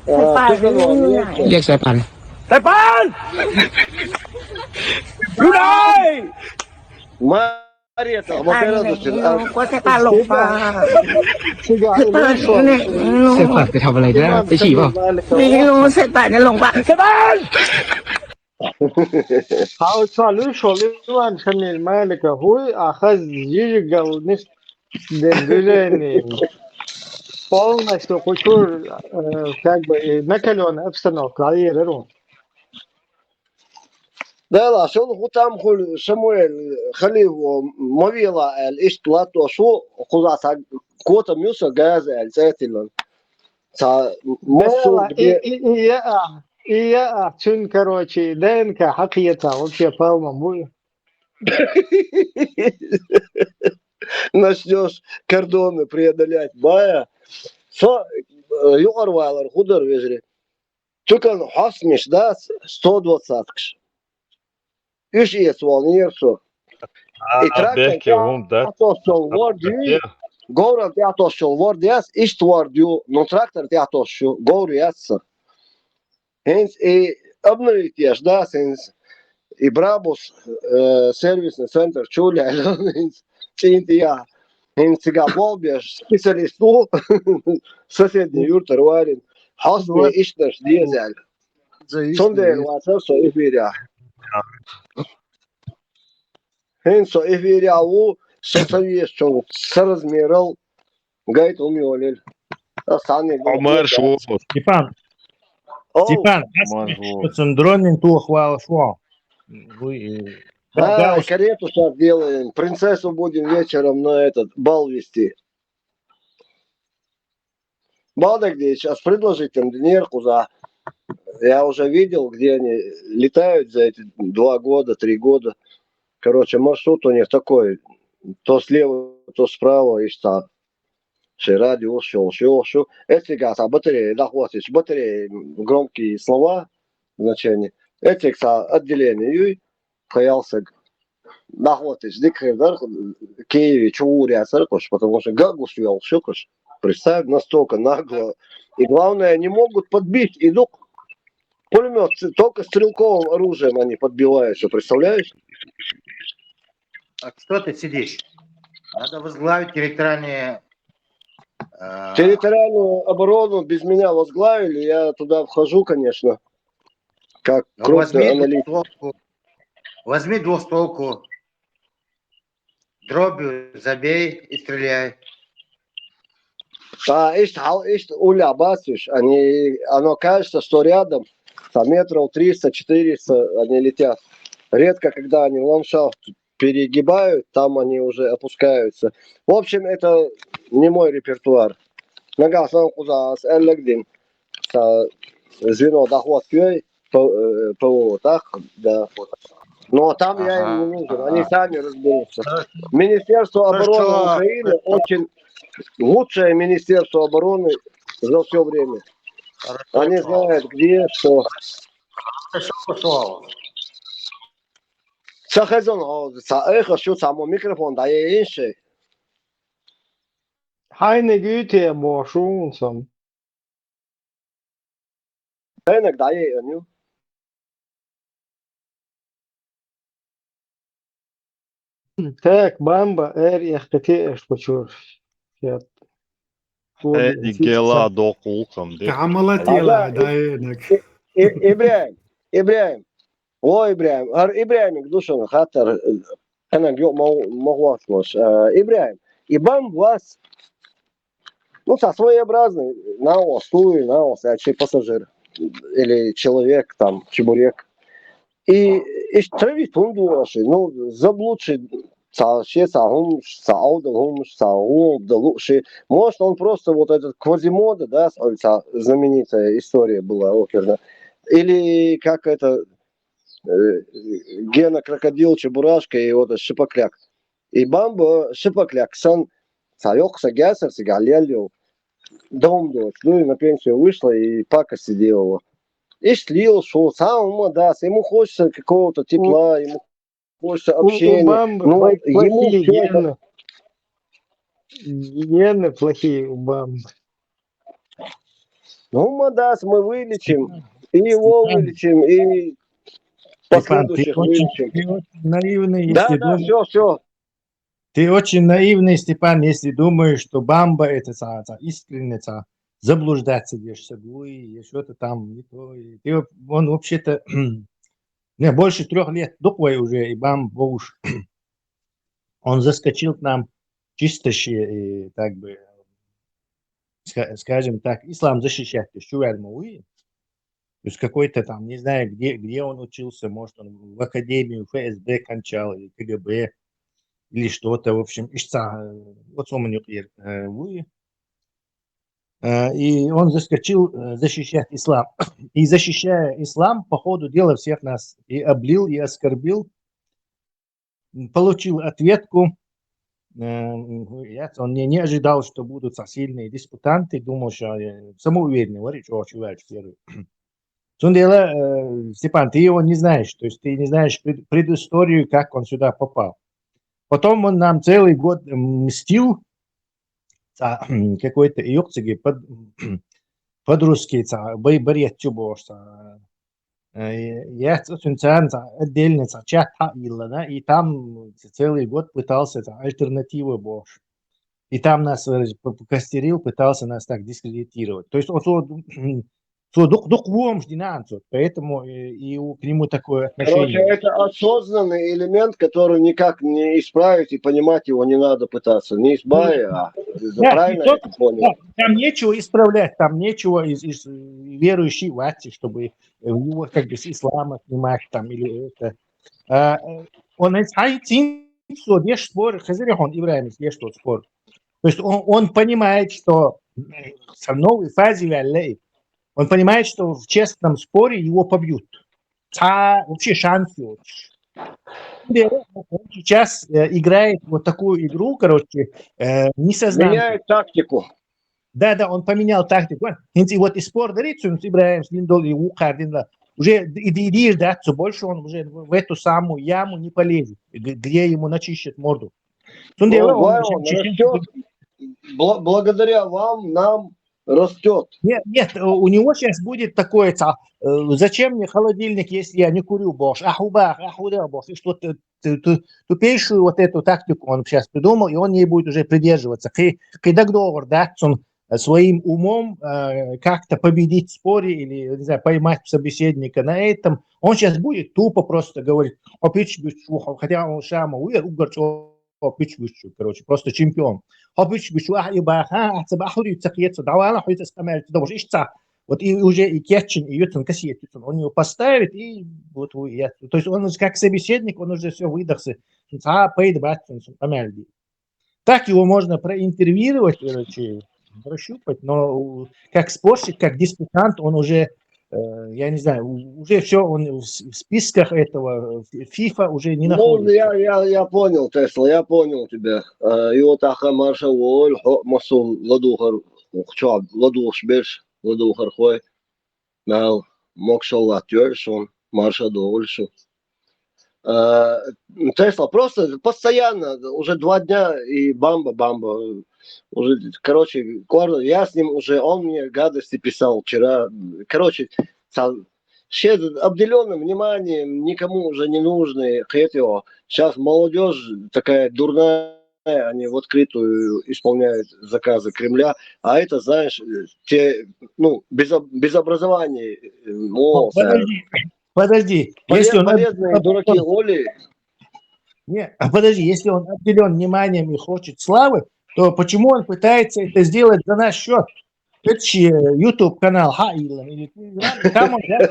А, Степан, ты же ну, лек. Лек, Степан. Степан! Юрай! Ма- Аре, та, ма передача, а? Степан, ты там, блядь, да? Ты чего? Степан! Хьал ца луш хьо Ливан Шамил Малика, хӀуй, а хаз жижигал нис дердулени. Полностью кучур, э, как бы, э, накалённая обстановка, а я говорю. Дела, шуна хӀу там хуьлу, Самуэл, халифо ма вела аьлла, иштта латтош ву, кхузахь цхьа котам ю сан газа аьлла, цӀе а тиллина. Цхьа массо Дела, а и, бе- и, и я а, и я а, цуьнан, короче, ДНК хьакхета, вообще палмам бу и. Начнёшь кордоны преодолять, бая. Со, э, юкъара валар хӀу дара, вежарий? Цуьнан хьостанаш дац сто двадцаткаш. Уьш эца волнера со. А, и трактор бехке хӀума дац. ТӀехьатосчул ворд ю, говран тӀехьатосчул ворд яц, иштта ворд ю, ну трактор тӀехьатосчу, говр яц сан. ХӀинца и обновить еш дац, хӀинца и Брабус, э, сервисный центр чу лаьлла, хӀинца цӀийнан тӀехь. ХӀинца цигахь болх беш специалист ву, соседний юртара варина. Хьостане иштанаш деза аьлла. Цундела вацара со эфирехь. ХӀинца со эфирехь ву, со ца везачунна сан размерал гайта хӀума йолийла. Ас цхьанне хьо марш ву. Степан. Оу. Степан, марш ву. Цун дронин тохвалаш ву. Вуй, э, да, да, уж. Карету сейчас делаем. Принцессу будем вечером на этот бал вести. Бадагдича, ас предложить там динера кхузахь. Я уже видел, где они летают за эти два года, три года. Короче, маршрут у них такой. То слева, то справа, и что. Ши радиус йолуш, йолуш ю. Эцигахь цхьа батарея дӀахӀоттича, батарея, громкие слова, значение. Эциг цхьа отделение юй, тхан ялсаг. ДӀахӀоттича дика хир дара, Киеве чу гӀур яцара кхуш, потому что гагус йолуш ю кхуш. Представь, настолько нагло. И главное, не могут подбить, и дук. Пулемёт, только стрелковым оружием они подбивают, что, представляешь? А что ты сидишь? Надо возглавить территориальные, э, Территориальную оборону без меня возглавили, я туда вхожу, конечно, как Ну, крупный возьми аналитик. Двухстволку. Возьми двухстволку. Дробью забей и стреляй. А, иштта хьал, иштта уллехь бац уьш. Они, оно кажется, что рядом, там метров триста-четыреста они летят. Редко, когда они в ландшафт перегибают, там они уже опускаются. В общем, это не мой репертуар. Нагахь сан кхузахь ас аьлларг дина, сан звено дӀахӀоттайой, П-, э, ПВО, так? Да. Но там я им не нужен, они сами разберутся. Хорошо. Министерство обороны Украины очень лучшее министерство обороны за всё время. Хорошо. Они знают, где что. Хорошо, пошёл. Ца хезна хьо, ца айхаш ю, ца мо микрофон дӀаяйина шайн. Хьайниг ю те бохуш ву хӀунца? Хьайниг дӀаяйина ю. Так, бамба, эр, эхкате аш кучур. Хет. Э, и гела докъулхам де. Камала тела, да, э, нак. И-, И-, Ибрахим, Ибрахим. О, Ибрахим, ар Ибрахимиг ду шуна хаттар, э, кханаг юкъа ма, ма хӀотталаш. Э, Ибрахим, и бамба вац? Ну, цхьа своеобразный, наха стуй, наха сачи пассажир. Или человек, там, чебурек. И, и травит он души, ну, заблудший, цхьа ши, цхьа хӀумаш, цхьа Ӏовдал хӀумаш, цхьа гӀолла далу ши. Может, он просто вот этот Квазимода, да, с-, цхьа знаменитая история была оперная. Или как это, э, Гена Крокодил, Чебурашка и вот этот Шипокляк. И Бамба Шипокляк сан, цхьа йоккха са гесар цига леллю. Дом дочь, ну и на пенсию вышла, и пакости делала. Иштта лела шо, цхьа хӀума дац, ему хочется какого-то тепла, ему хочется У, у общения. Бамбы Ну, плохие ему всё это гены. Гены плохие у Бамбы. Ну, мы, да, мы вылечим и его Степан, вылечим, и Степан, ты последующих очень, вылечим. Ты очень наивный, Да, если да, думаешь, все, все. Ты очень наивный, Степан, если думаешь, что Бамба это ца, ца, искренне ца, заблуждаться, где что-то там не то. И ты, он вообще-то, не, больше трёх лет дуквой уже, и Бамба уж. Он заскочил к нам чисто щи-, и, как бы, ска-, скажем так, ислам защищать, то есть чувармовый. То есть какой-то там, не знаю, где, где он учился, может, он в академию ФСБ кончал, или КГБ, или что-то, в общем, ишца, э, вот он мне, э, вы. Э, и он заскочил, э, защищать ислам. И защищая ислам, по ходу дела всех нас и облил, и оскорбил. Получил ответку. Э, я, он не, не ожидал, что будут так сильные диспутанты, думал, что, э, самоуверенный, говорит, что человек первый. Цундела, э, Степан, ты его не знаешь, то есть ты не знаешь пред-, предысторию, как он сюда попал. Потом он нам целый год мстил, ца, какой-то юкциги под, под-русски, ца, бай-, барьет чубош, ца. Э, я ц-, цун цан, ца, отдельный, ца, чат ха-, илла, да, и там целый год пытался, ца, альтернативу бош. И там нас, э, п-, п-, костерил, пытался нас так дискредитировать. То есть он со, со дук, дук вуомш динанцу, поэтому, э, и у, к нему такое Короче, отношение. Это осознанный элемент, который никак не исправить, и понимать его не надо пытаться. Не избавить, а Да, правильно не я только, понял? Да, там нечего исправлять, там нечего из, из, э, верующей вати, чтобы, э, его как бы с ислама снимать там или это. А, э, он из хайтин, что деш спор, хазири он Ибрагим, деш тот спор. То есть он, он понимает, что, э, со новой фазе вяллей, он понимает, что в честном споре его побьют. А вообще шанс есть. Он сейчас, э, играет вот такую игру, короче, э, несознанно. Меняет тактику. Да, да, он поменял тактику. Хинти вот и спор дарит, что Ибрагим с Линдол и Укардин, да. Уже и, и, и да, что больше он уже в эту самую яму не полезет, г-, где ему начищет морду. Цундела, О, он вау, уже он чечен- растёт. Бла- благодаря вам нам растет. Нет, нет, у него сейчас будет такое, ца, э, зачем мне холодильник, если я не курю, бош, ахуба, ахуда, бош, и что ты, ты, ты тупейшую вот эту тактику он сейчас придумал, и он ей будет уже придерживаться. Кы, кы дагдогор, да, он, э, своим умом, э, как-то победить в споре или, не знаю, поймать собеседника на этом. Он сейчас будет тупо просто говорить, опять, хотя он шама, уйер, угар, опять, короче, просто чемпион. Опять, ах, и бах, а, ах, цаба, ах, хури, цакиет, давала, хури, цаскамер, добуш, ишца. Вот и уже и кетчин, и ютун, кассиет, ютун. Он его поставит, и вот, вы, я, то есть он уже как собеседник, он уже все выдохся. Ца, пейд, бат, он, он, амельди. Так его можно проинтервьюировать, короче, прощупать, но, у, как спорщик, как диспутант, он уже, э, я не знаю, у, уже все, он в, с- в списках этого, э, ФИФА уже не Ну, находится. я, я, я понял, Тесла, я понял тебя. Э, и вот аха марша воль, хо, масул ладухар, чё, ладух шбеш, ладухар хой. Нал, мокшалла тёршун, марша долшу. Э, Тесла, просто постоянно, уже два дня и бамба, бамба. Уже, короче, Кварда, я с ним уже, он мне гадости писал вчера. Короче, ца-, все обделённым вниманием, никому уже не нужны, хет его. Сейчас молодежь такая дурная, они в открытую исполняют заказы Кремля, а это, знаешь, э, те, ну, без, об- без образования, э, ну, Подожди, подожди. Если поле- он полезные дураки, Оли. Не, а подожди, если он обделен вниманием и хочет славы, то почему он пытается это сделать за наш счет? Это же YouTube канал, ха, или там он, да?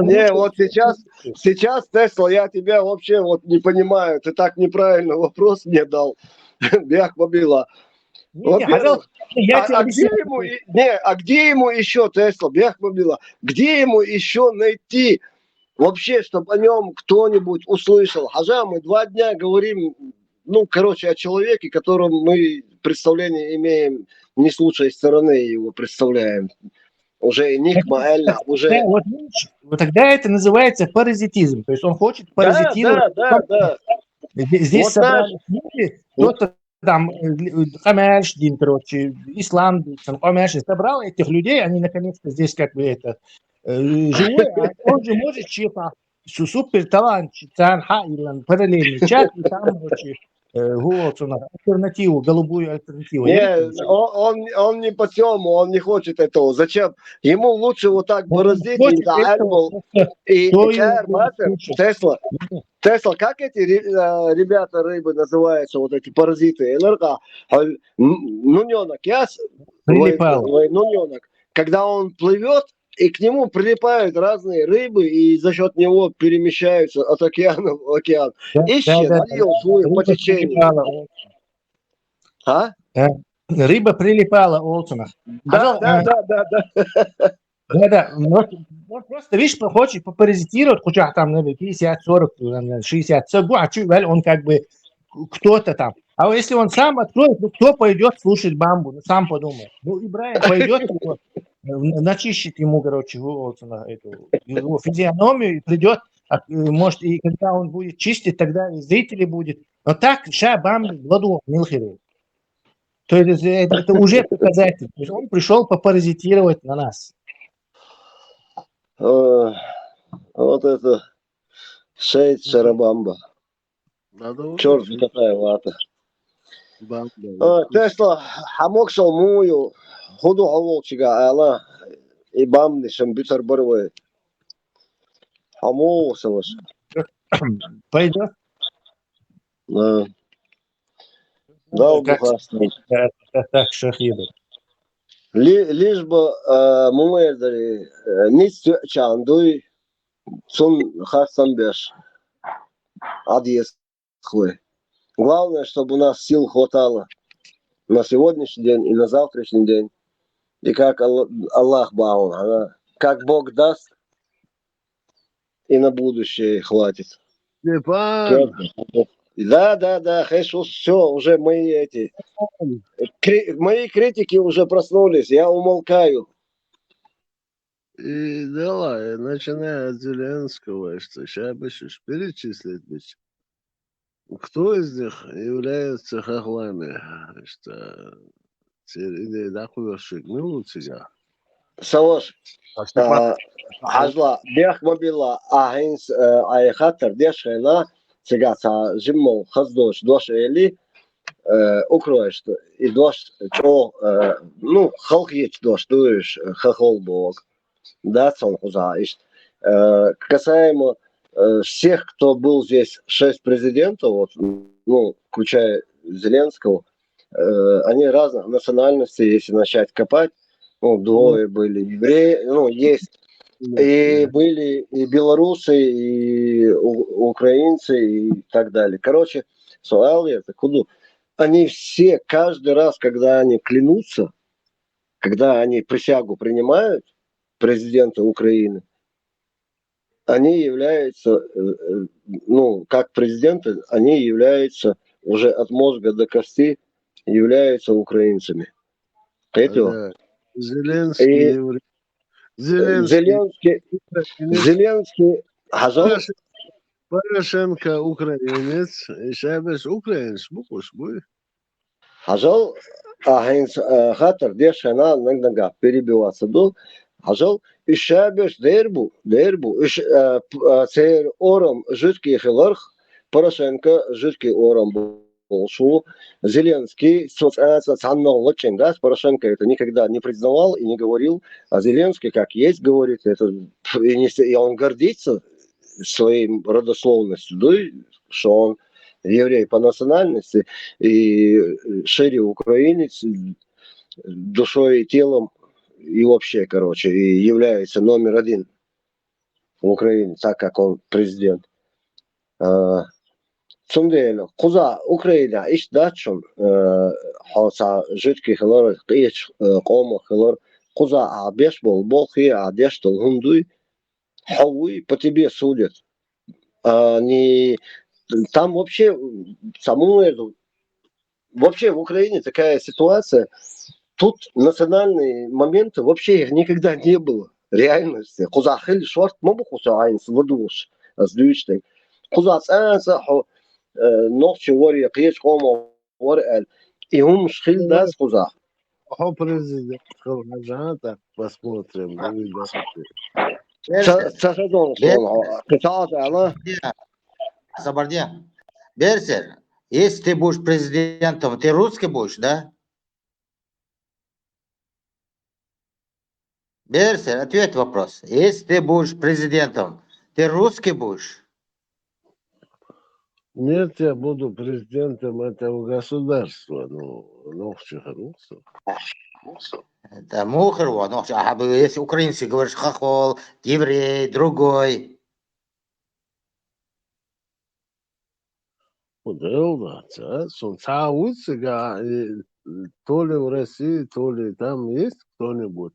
Не, вот сейчас, сейчас, Тесла, я тебя вообще вот не понимаю. Ты так неправильно вопрос мне дал. Бяхма Била. Не, не, пожалуйста, я а, тебе а где объясняю. ему, и- не, а где ему еще, Тесла, Бяхма Била, где ему еще найти вообще, чтобы о нем кто-нибудь услышал? Хажа, мы два дня говорим, ну, короче, о человеке, котором мы представление имеем не с лучшей стороны, его представляем. Уже и Никма Эльна, Да, уже... вот, видишь, вот тогда это называется паразитизм. То есть он хочет Да, паразитировать. да, да, да. Здесь, здесь Вот собрались люди, кто-то там, э, Камеш, Дим, короче, Ислам, там, Камеш, собрал этих людей, они наконец-то здесь как бы это э, живой, а он же может чипа су- супер талант, там, ха, или параллельный чат, и там, короче, э, вот он, альтернативу, голубую альтернативу. Я Не, он, он, он не по тему, он не хочет этого. Зачем? Ему лучше вот так бороздить, хочет и да, этого, Альбо, и кто Каэр его Батер, слушает? Тесла. Тесла, как эти ре- э, ребята рыбы называются, вот эти паразиты? Энерга, а, н- нунёнок, яс? Прилипал. Ой, нунёнок. Когда он плывет, и к нему прилипают разные рыбы, и за счет него перемещаются от океана в океан. Да, Ищет, да, да, налил свой Рыба по течению. прилипала, о. А? Рыба прилипала, Олсонах. Да, А, да, а. Да, да, да. Да, да. Вот, вот просто, видишь, хочет попаразитировать, хотя там, наверное, пятьдесят, сорок, там, шестьдесят, сорок, а чё, он как бы кто-то там. А вот если он сам откроет, ну кто пойдет слушать Бамбу? Ну сам подумай. Ну, Ибраим пойдет, его, э, начищет ему, короче, его, вот, на эту, его физиономию и придет, а, э, может, и когда он будет чистить, тогда и зрители будет. Но так, ша Бамбу, Владу Милхеру. То есть это, это уже показатель. То есть он пришел попаразитировать на нас. Э, Вот это Шейд Шарабамба. Надо Черт, учить. Какая вата. Бамба. Э, Тесла, хамок шел мую, худу хавол чига, ала, и бамни шам битар барвай. Хамол саваш. Пойдет? Да. Да, Как- бухастный. Так, так, так, шахида. Ли- Лишь бы э, мумердери, э, ниц чандуй, сун хасан беш. Адьес хуй. Главное, чтобы у нас сил хватало на сегодняшний день и на завтрашний день. И как Алла- Аллах баун, она, как Бог даст, и на будущее хватит. Степан, Да, да, да, Хешус, все, уже мы эти, кри- мои критики уже проснулись, я умолкаю. и давай, начиная от Зеленского, что сейчас бы перечислить быть. Кто из них является хохлами? Что те идеи да хуёшик милуцига? Саваш, а, хажла, бех мобила, а хинс, э, ай хатар деш хена, сега са жиммол хаздош дош эли, э, укроеш, и дош, чо, э, ну, халхич дош, дуеш, э, хохол бог. Да, сон хуза, ишт. Э, касаемо э, всех, кто был здесь, шесть президентов, вот, ну, включая Зеленского, э, они разных национальностей, если начать копать, ну, двое были евреи, ну, есть, и были и белорусы, и у- украинцы, и так далее. Короче, суал я, так, ну, они все, каждый раз, когда они клянутся, когда они присягу принимают президента Украины, они являются, э, э, ну, как президенты, они являются уже от мозга до кости, являются украинцами. Поэтому Да. Зеленский, И- евре- Зеленский, Зеленский, украинец. Зеленский, хажал, Порошенко украинец, и сейчас украинец, букуш, буй. хажал, а хинс, э, хатар деш хена, нанг-нанга перебиваться ду, хажал, ишабеш дербу, дербу, иш, э, п- э, цер ором жидкий хиларх, Порошенко жидкий ором болшу, Зеленский, соц- э, соц- цаннал лочин, да, Порошенко это никогда не признавал и не говорил, а Зеленский как есть говорит, это, пф, и, не, с- и он гордится своей родословностью, да, и что он еврей по национальности и шире украинец душой и телом и вообще, короче, и является номер один в Украине, так как он президент. Цундела кхуза Украина ишт дачун, хьо ца жуткий хилар, къеч къома хилар, кхуза а беш бол, бол хи а деш дол хундуй, хьо вуй, по тебе судят. А, не, там вообще, саму эту, вообще в Украине такая ситуация, тут национальные моменты, вообще их никогда не было. Реальности. Кхуза хил шорт ма бу кхуза айнс вурдуш, аз дюштэй. Кхуза цанса хо, нохчи вори, къеч къома вор эл. И хум шхил дас кхуза. Хо президент хил хажан, так посмотрим. Ца ца ца дон хон. Кытал ала. Сабарде. Берсер, если ты будешь президентом, ты русский будешь, да? Берсер, ответь вопрос. Если ты будешь президентом, ты русский будешь? Нет, я буду президентом этого государства, ну, нохчи русов. Это мухарва, нохчи, а если украинский говоришь, хохол, еврей, другой. Удел, да, ца, сун ца уц, га, то ли в России, то ли там есть кто-нибудь,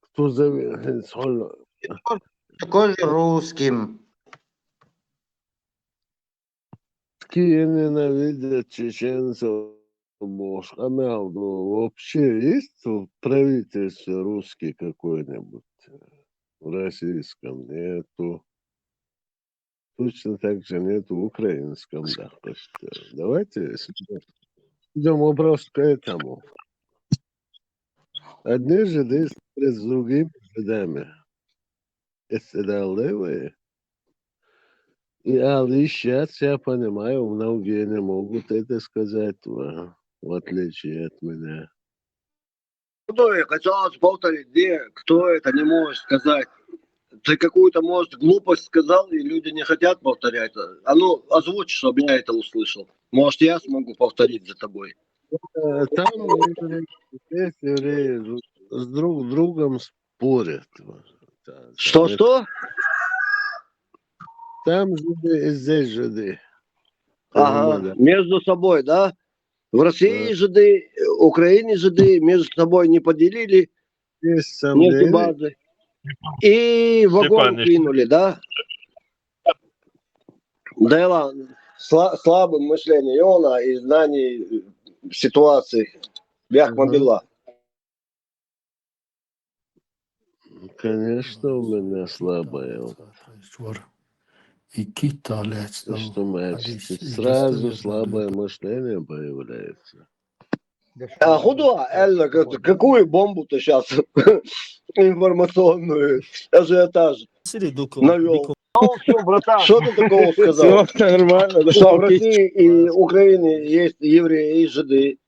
кто зовет, такой же русским. Такие ненавидят чеченцев, бошка мялду. Вообще есть в правительстве русский какой-нибудь? В российском нету. Точно так же нету в украинском, да, почти. Давайте идем вопрос к этому. Одни жиды спорят с другими жидами. Это далево. И а сейчас я понимаю, многие не могут это сказать, в, в отличие от меня. Кто это? Хотелось повторить, где, кто это не может сказать. Ты какую-то, может, глупость сказал, и люди не хотят повторять. А ну, озвучь, чтобы я это услышал. Может, я смогу повторить за тобой. Э, Там евреи, здесь евреи с друг другом спорят. Что, что? Там жиды и здесь жиды. Ага, между собой, да? В России жиды, Украине жиды, между собой не поделили нефтебазы. И в огонь кинули, да? Да и ладно. Слабым мышлением и она, и знаний ситуации. Бяхман Билла. Конечно, у меня слабое. И кита лец. Что мы сразу слабое мышление появляется. А худо, Элла, какую бомбу ты сейчас информационную ажиотаж навел? Что ты такого сказал? Нормально. Что в России и Украине есть евреи и жиды.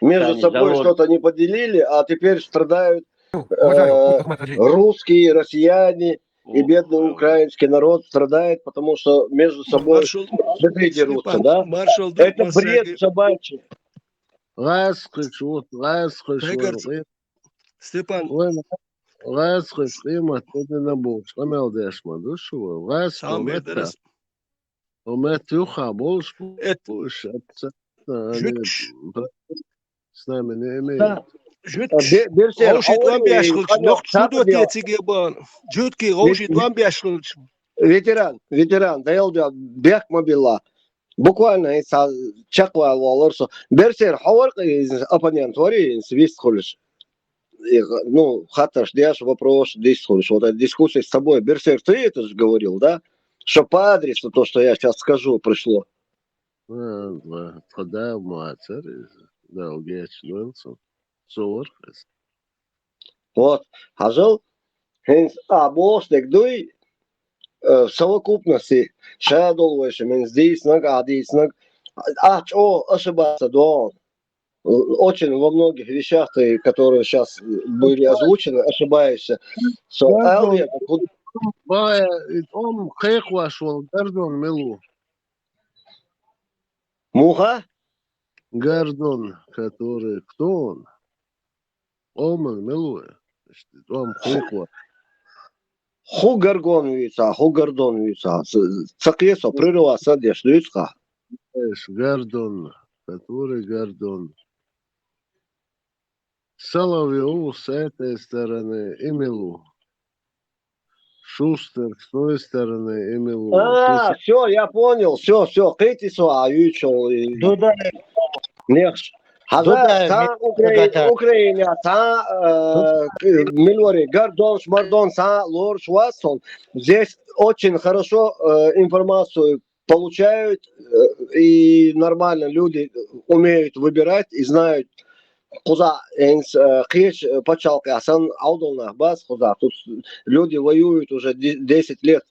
Между собой что-то не поделили, а теперь страдают э, русские, россияне и бедный украинский народ страдает, потому что между собой жиды дерутся, да? Это бред собачий. Ласкыч, вот, ласкыч, Степан. Ласкыч, имат, это на буш, амел дешма, душу, ласкыч. Омет юха болш, эт- буш, эт- Жуткиш. С нами не имеет. Жуткиш. Гаушит ван бяшхылч, нохч судо тецигебан. Жутки гаушит ван бяшхылч. Ветеран, ветеран, да я бяк мобила. Буквально это чаквал валорсо. Берсер хавар оппонент вари свист холиш. Ну, хаташ дяш вопрос дискуссии. Вот эта дискуссия с тобой. Берсер, ты это же говорил, да? Что по адресу то, что я сейчас скажу, пришло. Когда мацар, да, геч, ну, сувар. Вот, хажал, хенс, а, бос, так дуй, э, в совокупности, шадол, выше, мен здесь, нога, а здесь, нога, а, чё, ошибаться, да. Очень во многих вещах, которые сейчас были озвучены, ошибаешься. Что Алвия, он кайхвашвал, Гордон Милу. Муха? Гордон, который... Кто он? Оман, милуй. Ом хуйхва. Ху Гордон вица, ху Гордон вица. Цакъе со прерываться деш дуйцха. Гордон, который Гордон. Соловьев с этой стороны и Милу. Шустер с той стороны и Милу. А, все, я понял, все, все, кити со, а ючел. Дуда, Нехш. Хаза, Дуда, са ми- Украина, Дуда. Украина, са э, милори, Гордон, Шмардон, са Лорш Ватсон. Здесь очень хорошо э, информацию получают, э, и нормально люди умеют выбирать и знают, куда кыйыч пачалкы асан аудолна бас куда. Тут люди воюют уже де- десять лет.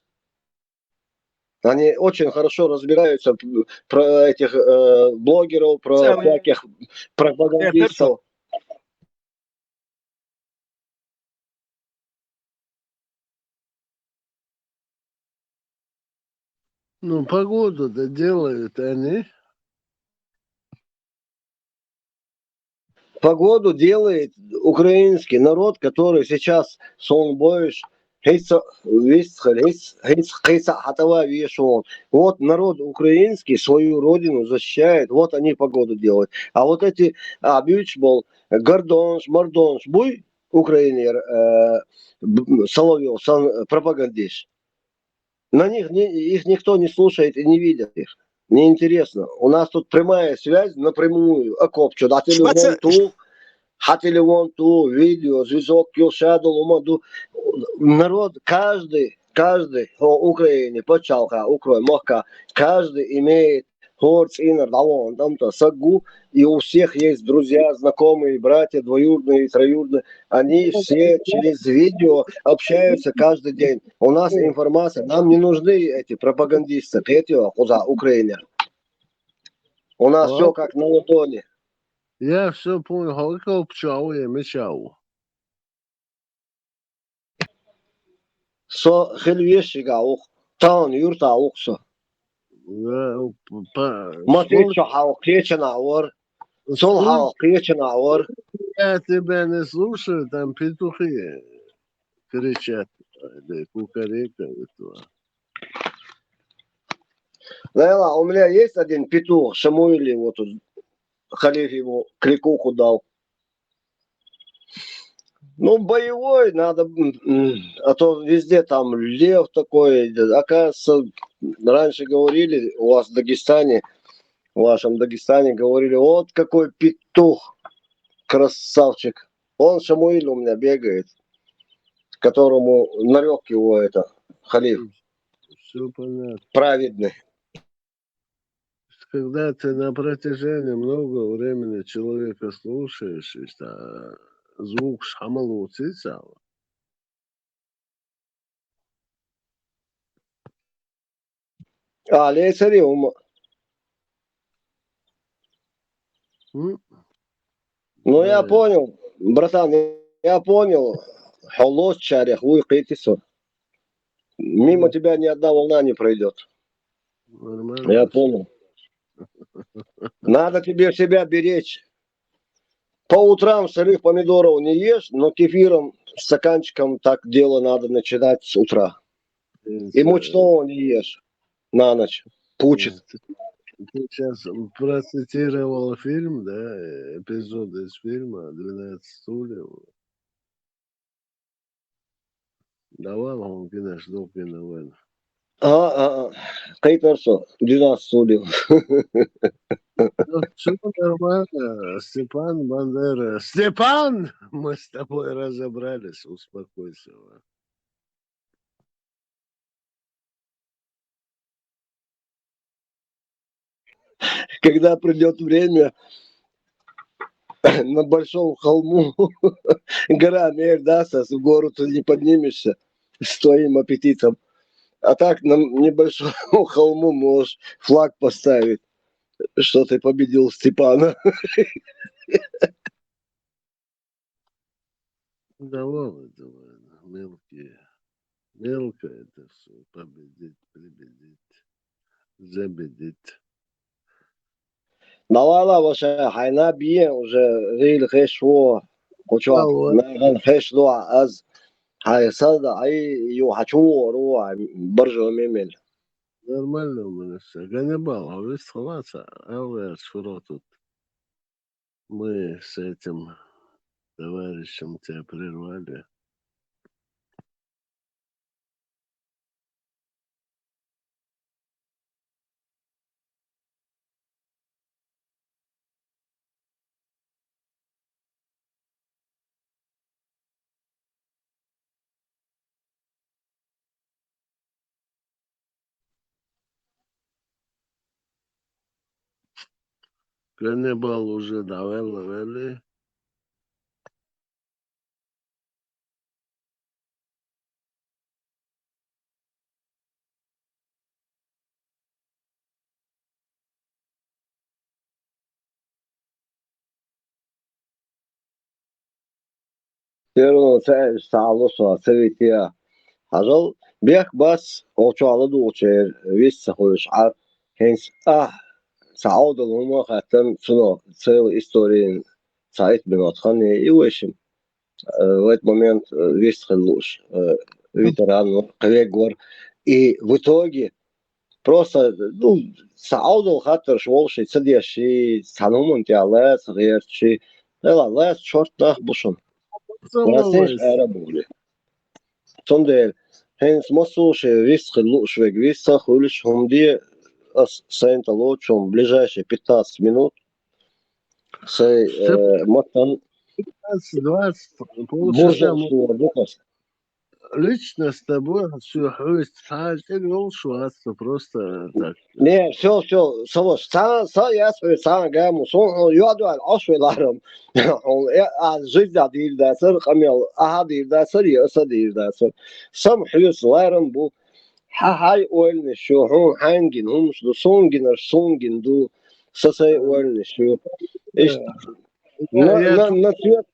Они очень хорошо разбираются про этих э, блогеров, про Самый- всяких пропагандистов. Ну, погоду-то делают они. Погоду делает украинский народ, который сейчас сон боиш, хица вистхал, хиц хица хатава вешон. Вот народ украинский свою родину защищает, вот они погоду делают. А вот эти а, бюч был, Гордонш, Мордонш, буй Украине э, б- Соловьев, сан пропагандист. На них не- их никто не слушает и не видит их. Неинтересно. У нас тут прямая связь напрямую. Окопчу, да телефон Шпаца- ту, ха телефон ту, видео, звездок, килшадл, умаду. Народ, каждый, каждый, о, Украине, почалка, Украина, мохка, каждый имеет хорц инар давон, там-то, сагу, и у всех есть друзья, знакомые, братья, двоюродные, троюродные. Они все через видео общаются каждый день. У нас информация, нам не нужны эти пропагандисты, эти куда Украине. У нас все как на ладони. Я все понял. Халкал пчау, я мечау. Со хельвешига ух, таун юрта ух со. Да, по- Матвей, что хау кечена вор, сол хау кечена вор. Я тебя не слушаю, там петухи кричат. Да, кукарекают. Лейла, у меня есть один петух, Шамуил его тут, халиф ему крикуху дал. Ну, боевой надо, м, м, а то везде там лев такой. Оказывается, раньше говорили, у вас в Дагестане, в вашем Дагестане говорили, вот какой петух, красавчик. Он Шамуил у меня бегает, которому нарек его это халиф Все понятно. праведный. Когда ты на протяжении много времени человека слушаешь, и та- звук шамал утица, А, лейсари ума. м? Ну, я Да. понял, братан, я понял. Холос чарих, уй, китисо. Мимо тебя ни одна волна не пройдет. Нормально. Я понял. Надо тебе себя беречь. По утрам сырых помидоров не ешь, но кефиром, стаканчиком так дело надо начинать с утра. И мучного не ешь на ночь. Пучит. Ты сейчас процитировал фильм, да, эпизод из фильма «Двенадцать стульев». Давай, он, конечно, война. А, а, а. Кайтарсо, двенадцать стульев. Все нормально. Степан Бандера. Степан! Мы с тобой разобрались. Успокойся. Когда придет время, на большом холму гора мердаса, с гору ты не поднимешься с твоим аппетитом. А так на небольшом холму можешь флаг поставить, что ты победил Степана. Да ладно, да ладно, мелкие. Мелко это все. Победить, прибедить, забедить. Давай, ла, ваша, хьайна бийен уже, рил хеш во, кучо, Давай. Наган хеш луа аз, хьай сада, ай, ю, хачу воро, ай, баржо мемел. Нормально у меня всё. Ганнибал, а вы с холодца, а вы с широтут. Мы с этим товарищем тебя прервали. Ганнибал уже давай ловили. Всё равно ца, ца луса, ца вития. Хьажал, бехк бац, олчо ала дулчер, вист ца хуйш, а, хенс, а, ца аудал ума хаттан, цуно, цел историн, ца ит минут хани, и вешим. Э, в этот момент, э, вист хилуш, э, ветеран, ну, коллег гор. И в итоге просто, ну, ца аудал хаттарш волши, ца деши, ца нуман тя лац, герчи. Эла лац, чорт нах бушун. Лацеш эра бугли. Цундел, хенс масуши вист хилуш вег, вист ца хуйлиш хумди, ас сайнта лочун ближайшие пятнадцать минут. Сай, Степ- э, матан двадцать, двадцать, получается, буржан мы- суор дукас. Лично с тобой всё хуйст, хачир гол шуаста просто так. Не, всё, всё, савош, са, са, я свой, са, гаму, сон, ё, дуан, аш вой ларам. Он, э, а, жизнь да дир да сар, камел, аха дир да сар, я са дир да сар. Сам хюс ларам бу. Ха, хай, ойны, шо, хун, хангин, хумш ду, сонгин, аш сонгин ду, са сай, ойны, шо. Иш, Да. на, Я на, ту- на цвет.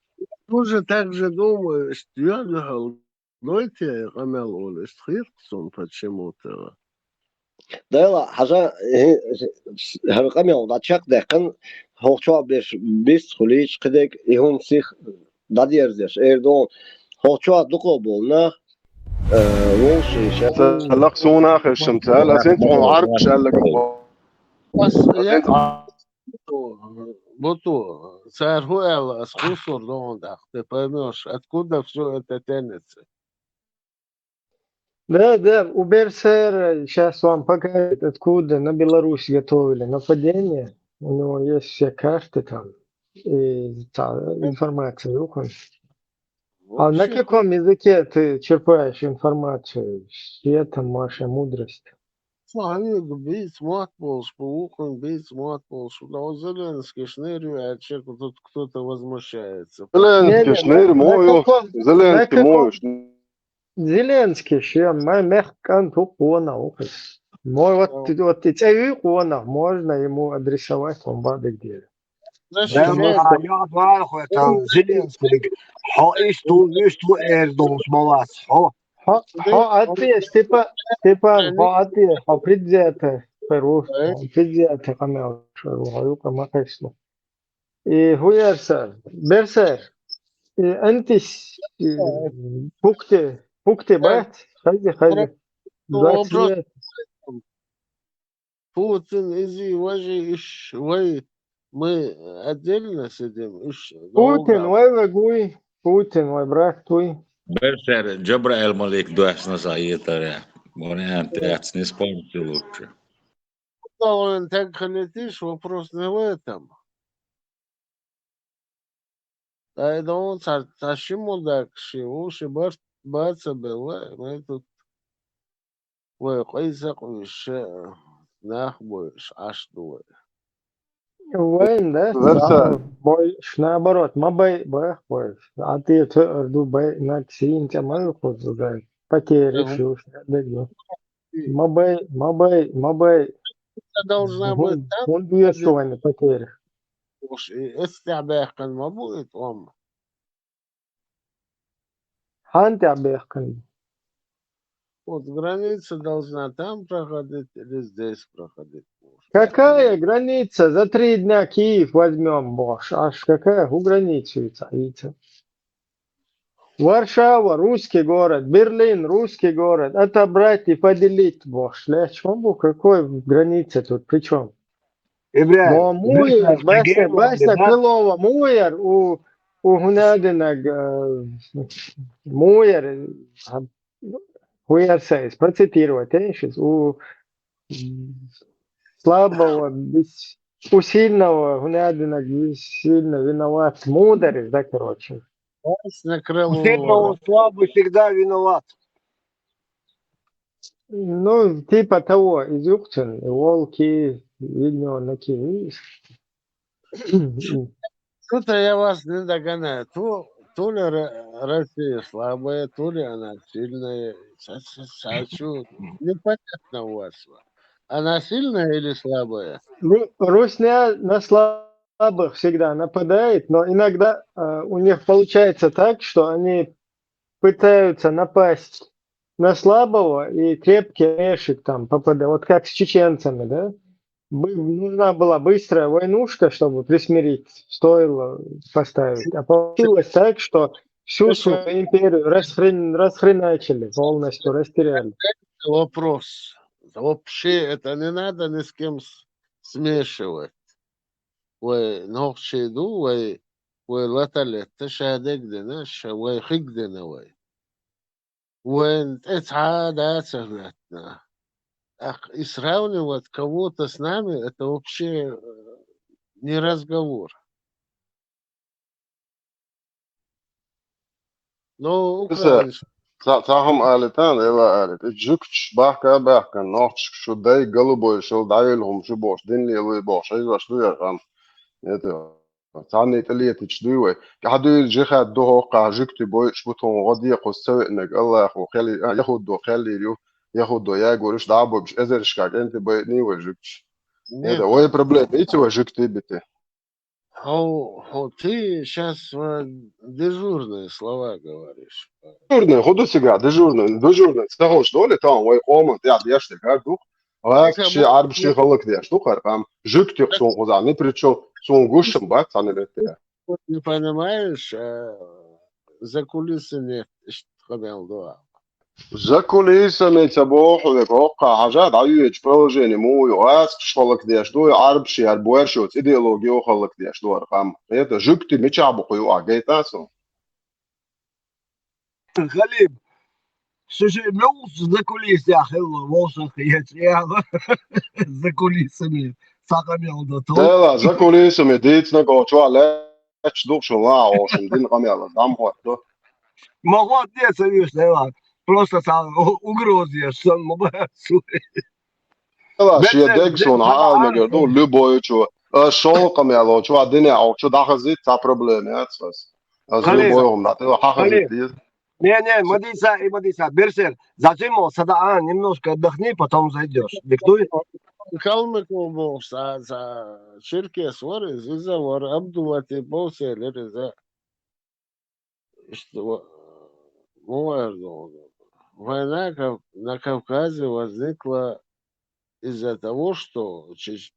Тоже так же думаю, что я духал. Нойте, камел, он, иш, хир, сон, почему-то. Дайла, хажа, э, хар камел, да чак декан, хохчо беш, бис, хулич, кидек, и хун сих, дадерзеш, эрдон, хохчо дукобол, на, э, волши, ша. Лак суна хешим цал, а сен тон арк шаллак. Бас, я Сен а- Буту, цар ху эл, ас хусур дон дах, ты поймёшь, откуда всё это тянется. Да, да, у Берсера сейчас вам покажет, откуда на Беларусь готовили нападение. У него есть все карты там и та информация, уходит. А на Вообще. Каком языке ты черпаешь информацию? Света, Маша, мудрость. Славик, бейц мат болш, паукын бейц мат болш. Да, Зеленский шнырю, а чек, тут кто-то возмущается. Зеленский Не, не, шныр на, на мою, каком, Зеленский на каком, мою. Зеленский, ши, ма, мех кан ту куана ухас. Мой вот, вот и цеви куана, можно ему адресовать, он бадык деле. Дэн ма ха яд вар хо там Зеленский. Хо иш ту, иш ту Эрдоган смолас. Хо. Хо, хо, атти, Степа-, Степан, хо, атти, хо, предвзято, Перу, предвзято, камел, хо, юка, макайсло. И хуярса, Берсер, и антис, и пукте, пукте бат, хайди, хайди. Двадцать лет. Путин, изи, важи, иш, вай, мы отдельно сидим, иш, Путин, долго. Вай, вай, гуй, Путин, вай, брат, туй. Берсер, Джабраил Малик, дуэс на са йитаре. Моне антец, не спорьте лучше. Долларын так летишь, вопрос не в этом. Ай, да он ца-, цаши мулдак ши, уши бар-, баца бела, мы тут, вай, къайса къуйша, нах бойш, аш дуэ. Вайн, да? Верса. Бой, ш-, наоборот, ма бай, бай, бай. А ты это, э, ду бай, на ксин, тя ма ход, да. Потери, Мгм. Шуш, да, да. Ма бай, ма бай, ма бай. Это должна быть там, он две где с вами потери. Уж и это тебя бэхкан ма будет, он. Хантя бэхкан. Вот граница должна там проходить или здесь проходить может. Какая граница? За три дня Киев возьмём, бохуш. Аш какая? ХӀун граница ю ца, ю ца? Варшава — русский город, Берлин — русский город. Отобрать и поделить, бохуш. Лечком бу, какой граница тут? При чём? Ибрагим, Мо муяр, бирса басна, геморрой, басна да? Крылова муяр, у, у хӀунадинаг, э, муяр, а, хуяр сайс, процитировать, э, щас, у слабого, бес-, у сильного, хӀунадинаг, бессильно виноват, мударь, да, короче. Басна Крылова. У сильного слабый всегда виноват. Ну, типа того, из юхтен, волки, видно, на. Что-то я вас не догоняю. То, то ли Ро-, Россия слабая, то ли она сильная. Щас, щас, щас, чё? Непонятно у вас. Она сильная или слабая? Ру-, Русня на слабых всегда нападает, но иногда, э, у них получается так, что они пытаются напасть на слабого и крепкий орешек там попадает. Вот как с чеченцами, да? Бы-, нужна была быстрая войнушка, чтобы присмирить, стоило поставить. А получилось так, что всю свою империю расхрен-, расхреначили, полностью растеряли. Вопрос. Вообще это не надо ни с кем с-, смешивать. Вай нохчий ду, вай, вай лата летта, ша дег дина, ша вай хиг дина вай. Вайн тӀе цхьа а дацар лаьттина. ТӀаккха и сравнивать кого-то с нами, это вообще, э, не разговор. Ну, Иса, украинс- ца-, цхьа хӀума алита, Дела алита. И жуьгташ бахка а баьхкина, нохчашка шу дай голубой шел дӀаевлла хӀума шу бохуш, дин лелой бохуш, хьийзош ду яра хӀама. Это Цхьанне тӀе летича дуй вай. ТӀаьхьа дуйла жихӀад ду хӀокхахь жуьгти бойуш бу тхуна гӀо декхуз ца веанарг АллахӀо кхел-, а, яхӀудо кхеллийр ю, яхӀудо ягор уьш дӀа а бобуш, эзаршка кӀентий байъиний вай жуьгташ. Нет. Это вай проблема, ицу вай жуьгти бити. Хьо, хьо, ты щас, э, дежурные слова говоришь. Дежурный, хӀун ду цигахь, дежурный, дежурный, ца ховш доле, тахана вай къоман тӀехь деш дерг хӀара ду. Гӏаьрбаши, гӏарбаши хӀаллакдеш ду хӀара къам. Жуьгтех суна кхузахь ни при чём, суна гуш-м бац цхьана летте. Не понимаешь, э, за кулисы нет, иштта къамел ду. За кулисами ца боху век, хӀокхахь хьажа дӀаюьйцу положение муха ю, гӏаьрбаши хӀаллакдеш ду, гӏарбаши, гӏарбаши идеология хӀаллакдеш ду хӀара къам. Хета, жуьгти мичахь бу кху юкъахь гайта суна? Халиб, шу ши муьлхха за кулисех хилла вовшах хеташ яла? За кулисами цхьа къамел до ту. Дела, за кулисами дийцинарг оцу чохь лаьтташ ду шун лаахь, шун дина къамел дам хӀотто. Ма хӀотте ца вуьйш, Дела. Просто цхьа у-, угроза еш санна ма бац. Ала, шен дег суна хьаала мегар ду, любой чо. Ас шолгӀа къамел оцу чохь динехь оцу чу дӀахазийта, цхьа проблема яц ас. Ас любой хӀума дӀа тӀе хьахазийта деза. Не, не, ма дийца, и ма дийца. Берсер, зачем он сада, а, немножко отдохни, потом зайдёшь. Диктуй. Калмыков боху, ца, ца, черкес вара иза, иза вара, Абдуллатипов церера иза. Иштта ва-, муха аьлла, война Кав-, на Кавказе возникла из-за того, что чеч-,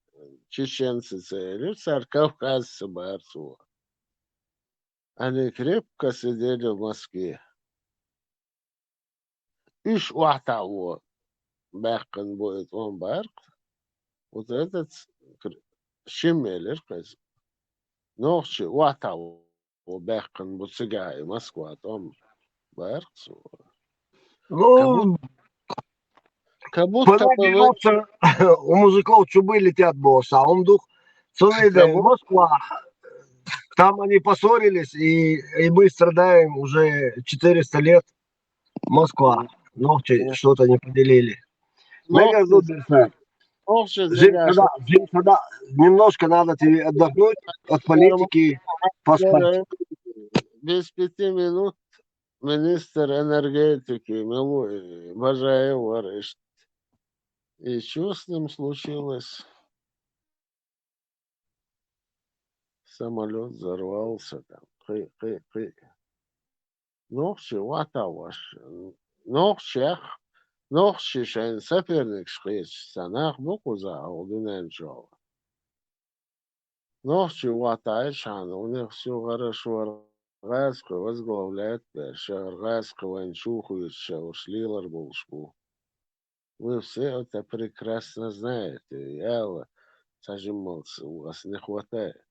чеченцы ца элира, цара кавказцы бара цо. Они крепко сидели в Москве. Уьш охьатаӀо баьккхина бу и тӀом бара-кх. Вот этот кр-, шимма элира-кх иза. Нохчий охьатаӀо баьккхина бу цигахь и Москва тӀом бара-кх цо. Ну, как будто, как будто бы вы- у мужиков чубы летят, босса, а он дух. Цунна иде Москва, там они поссорились, и, и мы страдаем уже четыреста лет. Москва, нохчий что-то не поделили. Мегар ду, Берсер. Нохчий жим дерг сада, жим сада, немножко надо тебе отдохнуть от политики, поспать. Без пяти минут министр энергетики Милу-, Бажаев вара иштта. И чё с ним случилось? Самолёт взорвался там. Кхы, кхы, кхы. Нохчий ватаваш. Нохчех Нохчий шайн соперникаш кхеташ цхьа нах бу кхузахь хӀокху дуьнен чохь. Нохчий ваттахь шхьаьна, у них всё хорошо, гӀазкхи возглавлять деш, шаьш гӀазкхи вайна чу хуьйцуш, шаьш лелар болуш бу. Вы все это прекрасно знаете, и ала ца жиммалц у ас не хватает.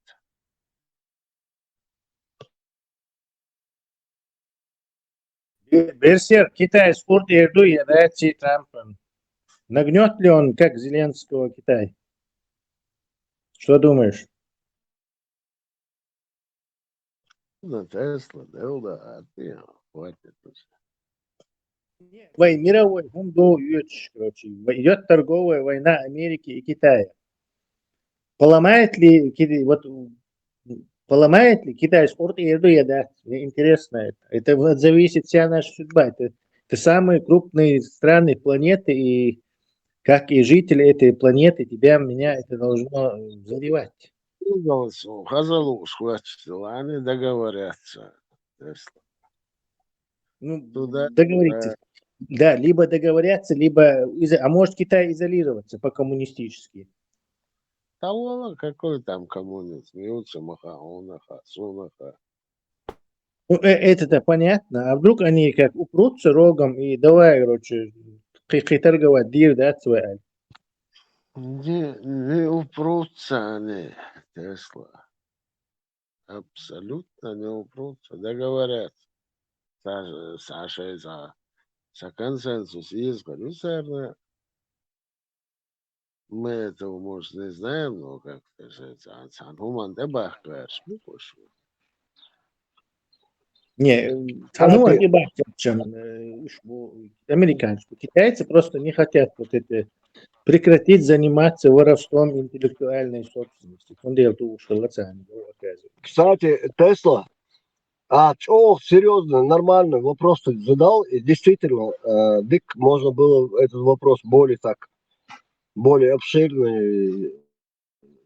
Бе-, Берсерк, Китайс урд эр ду я дац Трампан? Нагнёт ли он, как Зеленского, Китай? Что думаешь? Ну, Тесла, да, да, а ты, хватит уже. Вай мировой хӀума ду оьцуш, короче, вай идёт торговая война Америки и Китая. Поломает ли Китай, вот, м, поломает ли Китай, спорт и еду я, да? Мне интересно это. Это вот зависит вся наша судьба. Это, это самые крупные страны планеты, и как и жители этой планеты, тебя, меня это должно, э, задевать. Ну, хаза лууш хӀоьттича, они договорятся, Тесла. Ну, туда, договориться. Да, либо договорятся, либо изо-, а может, Китай изолироваться по-коммунистически. Да вала, какой там коммунизм? Юца маха, унаха, сунаха. Ну, э, это-то понятно. А вдруг они как упрутся рогом и давай, короче, кхи-, кхи торговать, дир, да, свой аль? Не, не упрутся они, Тесла. Абсолютно не упрутся. Договорятся. Са, са шайца, са консенсус изгъа люсарна. Мы этого, может, не знаем, но как-то же цхьана хӀуманна тӀебахкараш бу уьш. Не, цхьана хӀуманна тӀебахкарчам, э, уьш бу американцы, китайцы просто не хотят вот это прекратить заниматься воровством интеллектуальной собственности. Цундела тӀе уьш хилла царна, оказывается. Кстати, Тесла, а чё, серьёзно, нормальный вопрос ты задал, и действительно, э, дык можно было этот вопрос более так, более обширный,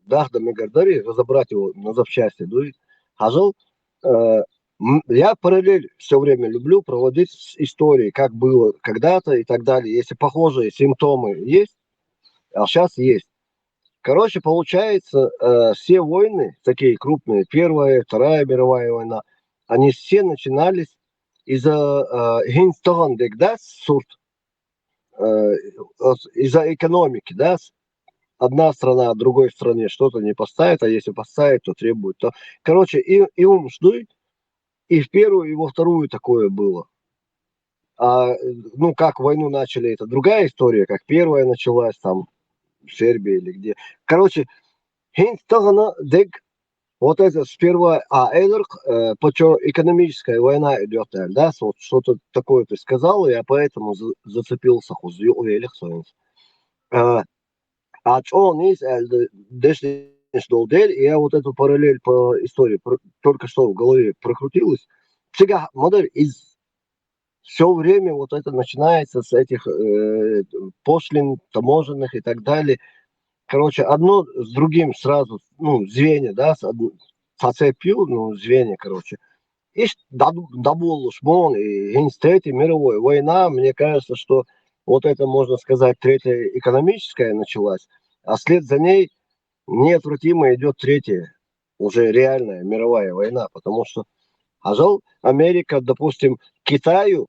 дахда мегардари, разобрать его на запчасти, да, хьажал, э, м, я параллель всё время люблю проводить с историей, как было когда-то и так далее. Если похожие симптомы есть, а щас есть. Короче, получается, э, все войны, такие крупные, Первая, Вторая мировая война, они все начинались из-за, э, хӀинца тахана дерг дац сурт, э, из-за экономики, да, с-, одна страна другой стране что-то не поставит, а если поставит, то требует, то, короче, и, и хӀуманаш дуй, и в первую, и во вторую такое было. А, ну, как войну начали, это другая история, как первая началась там в Сербии или где. Короче, хӀинца тахана дерг, вот это сперва, а, эдерг, э, почё экономическая война идёт, да, с-, вот что-то такое ты сказал, я поэтому за-, зацепился, хӀуз юкъавелира со хӀинца. Э, а чӀогӀа нийса аьлла дешнаш долу дела, я вот эту параллель по истории пр-, только что в голове прокрутилась. Цигахь ма дара иза. Всё время вот это начинается с этих, э, пошлин, таможенных и так далее. Короче, одно с другим сразу, ну, звенья, да, с од-, по цепи, ну, звенья, короче. И ш-, даб-, даболуш бон, и хӀинца Третья мировая война, мне кажется, что вот это, можно сказать, третья экономическая началась, а вслед за ней неотвратимо идёт третья, уже реальная мировая война, потому что, хьажал, Америка, допустим, Китаю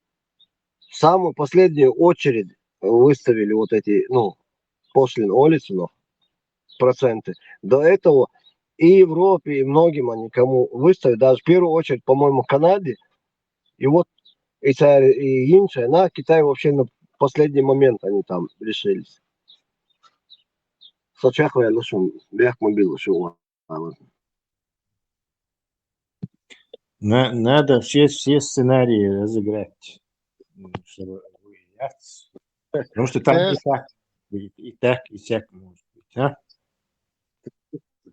в самую последнюю очередь выставили вот эти, ну, пошлины, улицу, но проценты. До этого и Европе, и многим они кому выставили, даже в первую очередь, по-моему, Канаде, и вот и цаьрга и инши, на Китай вообще на последний момент они там решились. Со чекхваьлла шун, бехк ма билла шу. На-, надо все, все сценарии разыграть, чтобы яц. Потому что там и Тес-, так, и, и так, и сяк может быть, а?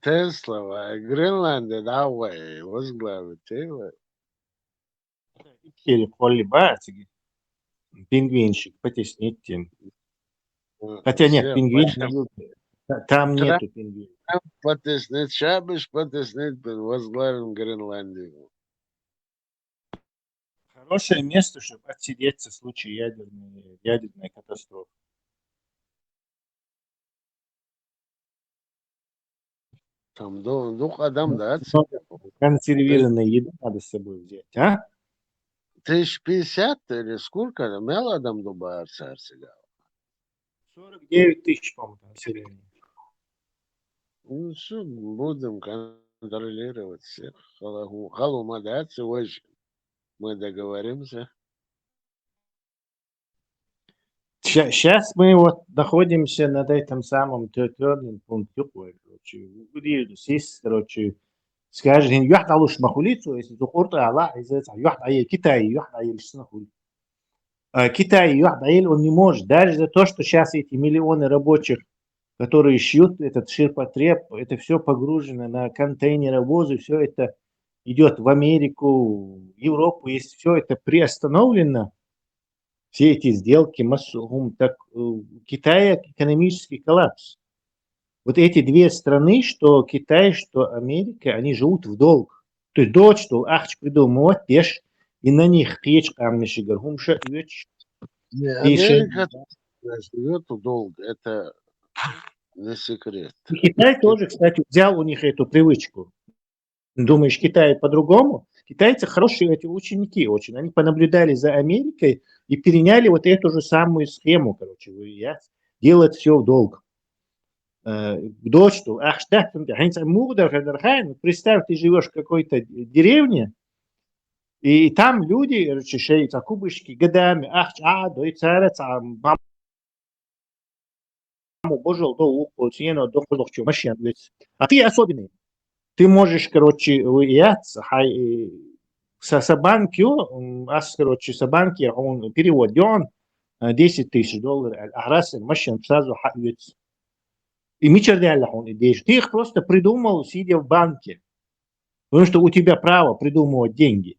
Тесла, а Гренландия, да, вай, возглавить, э, вай. Переколли ба, циги. Пингвинчик потеснить тем. М, Хотя нет, всё, пингвин понятно. Не любит. Та-, там Трамп, нету пингвинов. Трамп потеснит, ща беш потеснит, бен возглавим Гренландию. Хорошее место, чтобы отсидеться в случае ядерной, ядерной катастрофы. Там ду- дух адам да. Много консервированной еды надо с собой взять, а? Тысяч пятьдесят или сколько? Мел адам дубар царсига. Сорок девять тысяч, по-моему, там население. Ну что, будем контролировать всех. Халаху- халума да, сегодня мы договоримся. Сейчас мы вот находимся над этим самым твердым пунктом. Короче, здесь, короче, скажем, юхт алуш махулицу, если зухурта ала, из этого юхт ае Китай, юхт ае лишь нахуль. А Китай, юхт ае, он не может. Даже за то, что сейчас эти миллионы рабочих, которые шьют этот ширпотреб, это все погружено на контейнеровозы, все это идет в Америку, в Европу, если все это приостановлено, все эти сделки, массухум, так э, у Китая экономический коллапс. Вот эти две страны, что Китай, что Америка, они живут в долг. То есть дочь, что ахч придумывать, пеш, и на них кьеч камеши гархумша, и Не, Америка живет в долг, это не секрет. И Китай тоже, кстати, взял у них эту привычку. Думаешь, Китай по-другому? Китайцы хорошие эти ученики очень. Они понаблюдали за Америкой и переняли вот эту же самую схему, короче, я делать все в долг. Э, Дочь, что, ах, что, представь, ты живешь в какой-то деревне, и там люди, короче, шеи, кубышки, годами, ах, а, дой цара, божол до уко, сиено до худохчу машин ведь. А ты особенный. Ты можешь, короче, яц, хай, э, са, са банкью, м, ас, короче, са банки, он переводён, э, десять тысяч долларов, а раз машин сразу ха-, ведь. И мичер реально он идеешь. Ты их просто придумал, сидя в банке. Потому что у тебя право придумывать деньги.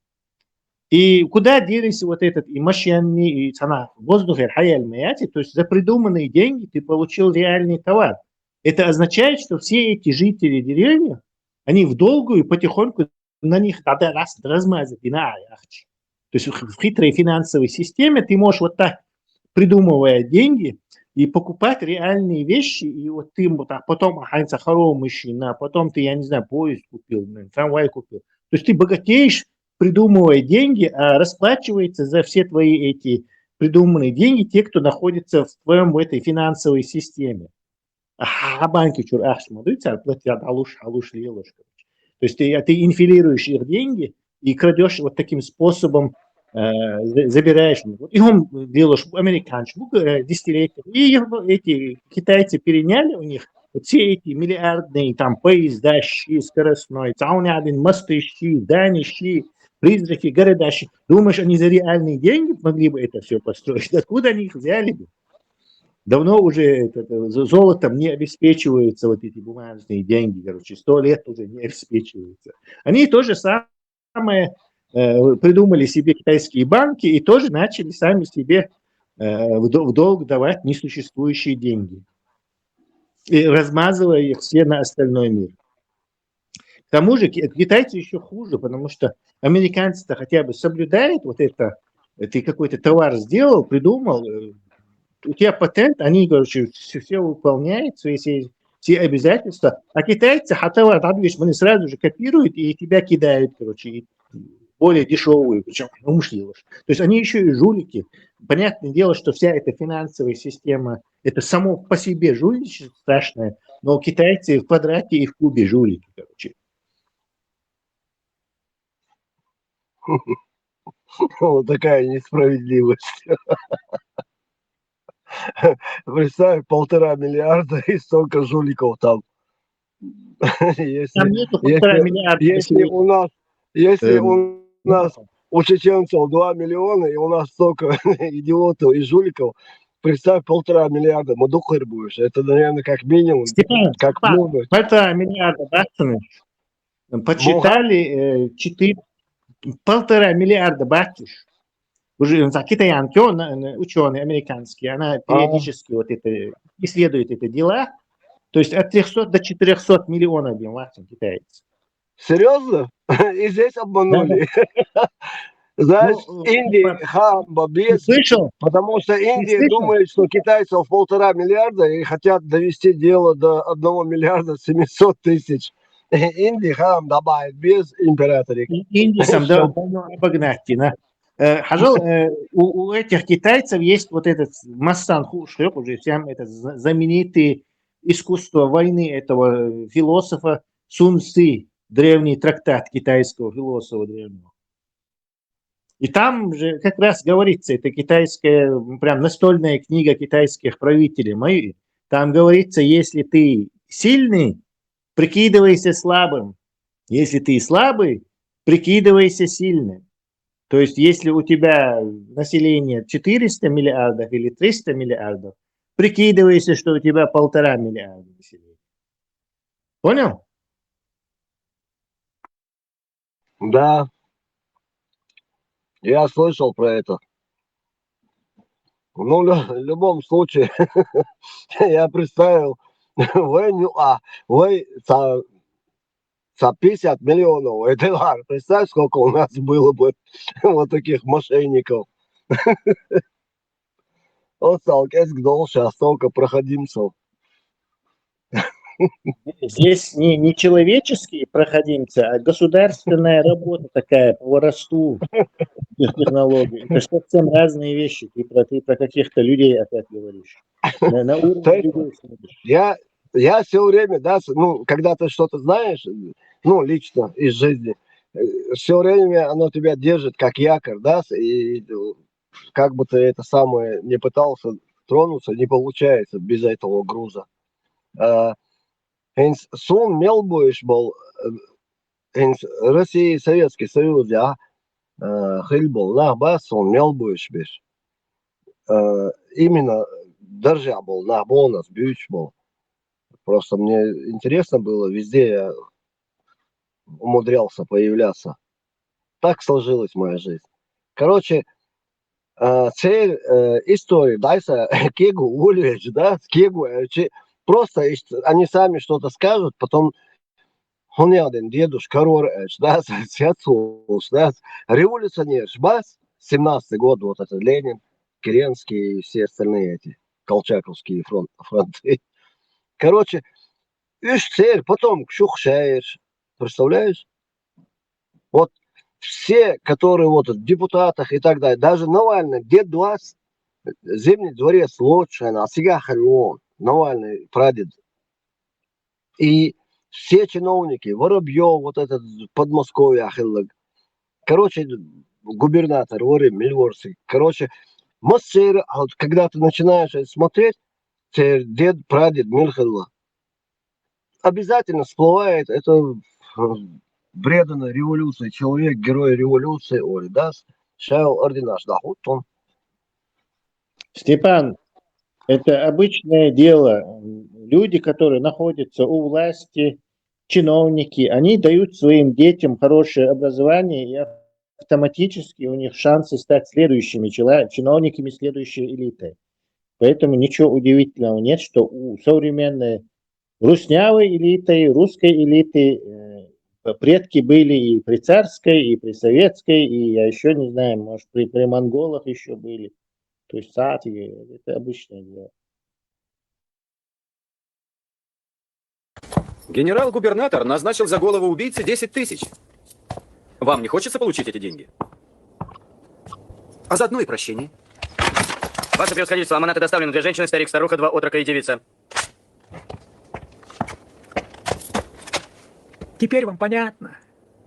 И куда делись вот этот и машины, и цена воздуха, и хаял маяти, то есть за придуманные деньги ты получил реальный товар. Это означает, что все эти жители деревни, они в долгую потихоньку на них тогда раз, размазать и на ахч. То есть в, в хитрой финансовой системе ты можешь вот так, придумывая деньги, и покупать реальные вещи, и вот ты вот так, потом ханца хоро машина, потом ты, я не знаю, поезд купил, блин, трамвай купил. То есть ты богатеешь, придумывая деньги, а расплачивается за все твои эти придуманные деньги те, кто находится в твоем, в этой финансовой системе. А банки чур ахш мадуй цар платят алуш, алуш лелуш. То есть ты, ты инфилируешь их деньги и крадешь вот таким способом, э, за- забираешь. Вот и он делаешь американцы, ну, э, десятилетия. И их эти китайцы переняли у них вот все эти миллиардные там поезда, щи скоростной, цауни один, мосты, щи, здания, щи, призраки, города, щи. Думаешь, они за реальные деньги могли бы это все построить? Откуда они их взяли бы? Давно уже это, это, з- золотом не обеспечиваются вот эти бумажные деньги, короче, сто лет уже не обеспечиваются. Они то же самое э, придумали себе китайские банки и тоже начали сами себе э, в до- в долг давать несуществующие деньги. И размазывая их все на остальной мир. К тому же ки- китайцы еще хуже, потому что американцы-то хотя бы соблюдают вот это, ты какой-то товар сделал, придумал, э, у тебя патент, они, короче, все, все выполняют, свои все, все обязательства. А китайцы, а товар, да, видишь, они сразу же копируют и тебя кидают, короче, и более дешевую, причем умышленно. То есть они еще и жулики. Понятное дело, что вся эта финансовая система, это само по себе жульничество страшное, но китайцы в квадрате и в кубе жулики, короче. Вот такая несправедливость. Представь, полтора миллиарда и столько жуликов там. Если, Там нету полтора если, миллиарда если населения. у нас, если Эм, у нас у чеченцев два миллиона, и у нас столько идиотов и жуликов, представь, полтора миллиарда, мы духарь будешь. Это, наверное, как минимум, Степан, как Степан, много. полтора миллиарда баксов. Посчитали э, четыре, полтора миллиарда баксов. Уже за китаянки, он, э, ученые американские, она периодически вот это исследует это дела. То есть от трёхсот до четырёхсот миллионов бин латин китаец. Серьезно? И здесь обманули. Знаешь, Ну, Индия типа, хамба без, слышал? Потому что Индия слышал? Думает, что китайцев полтора миллиарда и хотят довести дело до одного миллиарда семьсот тысяч. Индия хам добавит без императорик. И- Индийцам Всё. Да, давно обогнать, да. Э, Хажал, э, у, у этих китайцев есть вот этот массан хушхёк, уже всем это за- знаменитый искусство войны этого философа Сун Цзы, древний трактат китайского философа древнего. И там же как раз говорится, это китайская, м, прям настольная книга китайских правителей, мои, там говорится, если ты сильный, прикидывайся слабым. Если ты слабый, прикидывайся сильным. То есть, если у тебя население четыреста миллиардов или триста миллиардов, прикидывайся, что у тебя полтора миллиарда населения. Понял? Да. Я слышал про это. Ну, в любом случае, я представил, вы, ну, а, вы ца, ца пятьдесят миллионов, это ладно. Представь, сколько у нас было бы вот таких мошенников. Остал кэс гдол, сейчас столько проходимцев. Здесь не, не человеческие проходимцы, а государственная работа такая по воровству тех технологий. Это ж совсем разные вещи. Ты про, ты про каких-то людей опять говоришь. На, на уровне людей смотришь. Я, я все время, да, ну, когда ты что-то знаешь, ну, лично из жизни, все время оно тебя держит как якорь, да, и как бы ты это самое не пытался тронуться, не получается без этого груза. Хэнс сун мел бу иш бол, хэнс Россия, Советский Союз, я, хил бол, нах бас сун мел бу иш биш. Именно держа бол, нах бол нас бюч бол. Просто мне интересно было, везде я умудрялся появляться. Так сложилась моя жизнь. Короче, цель истории, дайса кегу улюч, да, кегу, просто они сами что-то скажут, потом хуняден дедуш корор, да, сецуш, да, революционер, бас, семнадцатый год, вот это Ленин, Керенский и все остальные эти колчаковские фронт, фронты. Короче, уж цель, потом кшухшаешь, представляешь? Вот все, которые вот в депутатах и так далее, даже Навальный, дед вас, Зимний дворец лучше, а сега ханон, Навальный прадед. И все чиновники, Воробьев, вот этот Подмосковье, ахиллаг. Короче, губернатор, Вори, Мильворси. Короче, мастер, а вот когда ты начинаешь это смотреть, дед, прадед, Мильхилла, обязательно всплывает это преданный революции человек, герой революции, Оли, да, шайл орденаш, да, вот он. Степан, это обычное дело. Люди, которые находятся у власти, чиновники, они дают своим детям хорошее образование, и автоматически у них шансы стать следующими чиновниками, следующей элитой. Поэтому ничего удивительного нет, что у современной руснявой элиты, русской элиты предки были и при царской, и при советской, и я еще не знаю, может, при, при монголах еще были. То есть сати, это обычное дело. Генерал-губернатор назначил за голову убийцы десять тысяч. Вам не хочется получить эти деньги? А заодно и прощение. Ваше превосходительство, аманаты доставлены. Две женщины, старик, старуха, два отрока и девица. Теперь вам понятно.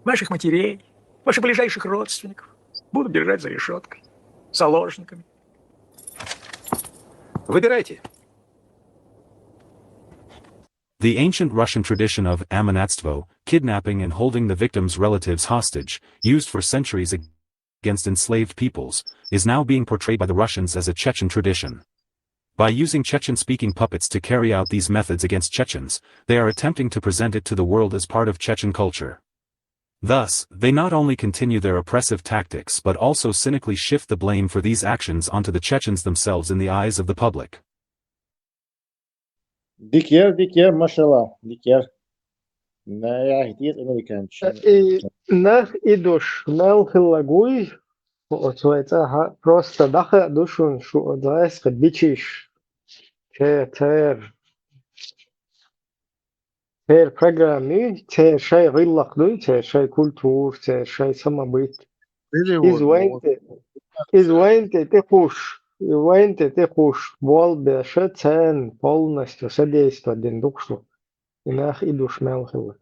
Ваших матерей, ваших ближайших родственников будут держать за решеткой, заложниками. Выбирайте. The ancient Russian tradition of amonatstvo, kidnapping and holding the victim's relatives hostage, used for centuries against enslaved peoples, is now being portrayed by the Russians as a Chechen tradition. By using Chechen-speaking puppets to carry out these methods against Chechens, they are attempting to present it to the world as part of Chechen culture. Thus, they not only continue their oppressive tactics but also cynically shift the blame for these actions onto the Chechens themselves in the eyes of the public. Дикер, дикер, машалла, дикер. Наяхтит американчи. И нах идуш, нал хиллагуй, Оцу вай цӀа хьа-, просто даха а ду шуна, шу оцу гӀаьсгӀа бичийш, цер, цер, цер программи, цер шай гӀиллакх дуй, цер шай культура, цер шай самобыт. Иза вайн тӀе, иза вайн тӀе тӀекхуш, вайн тӀе тӀекхуш, болбеша царна полностью содействовать дина дукхаш ду. И нах идуш мел хилла.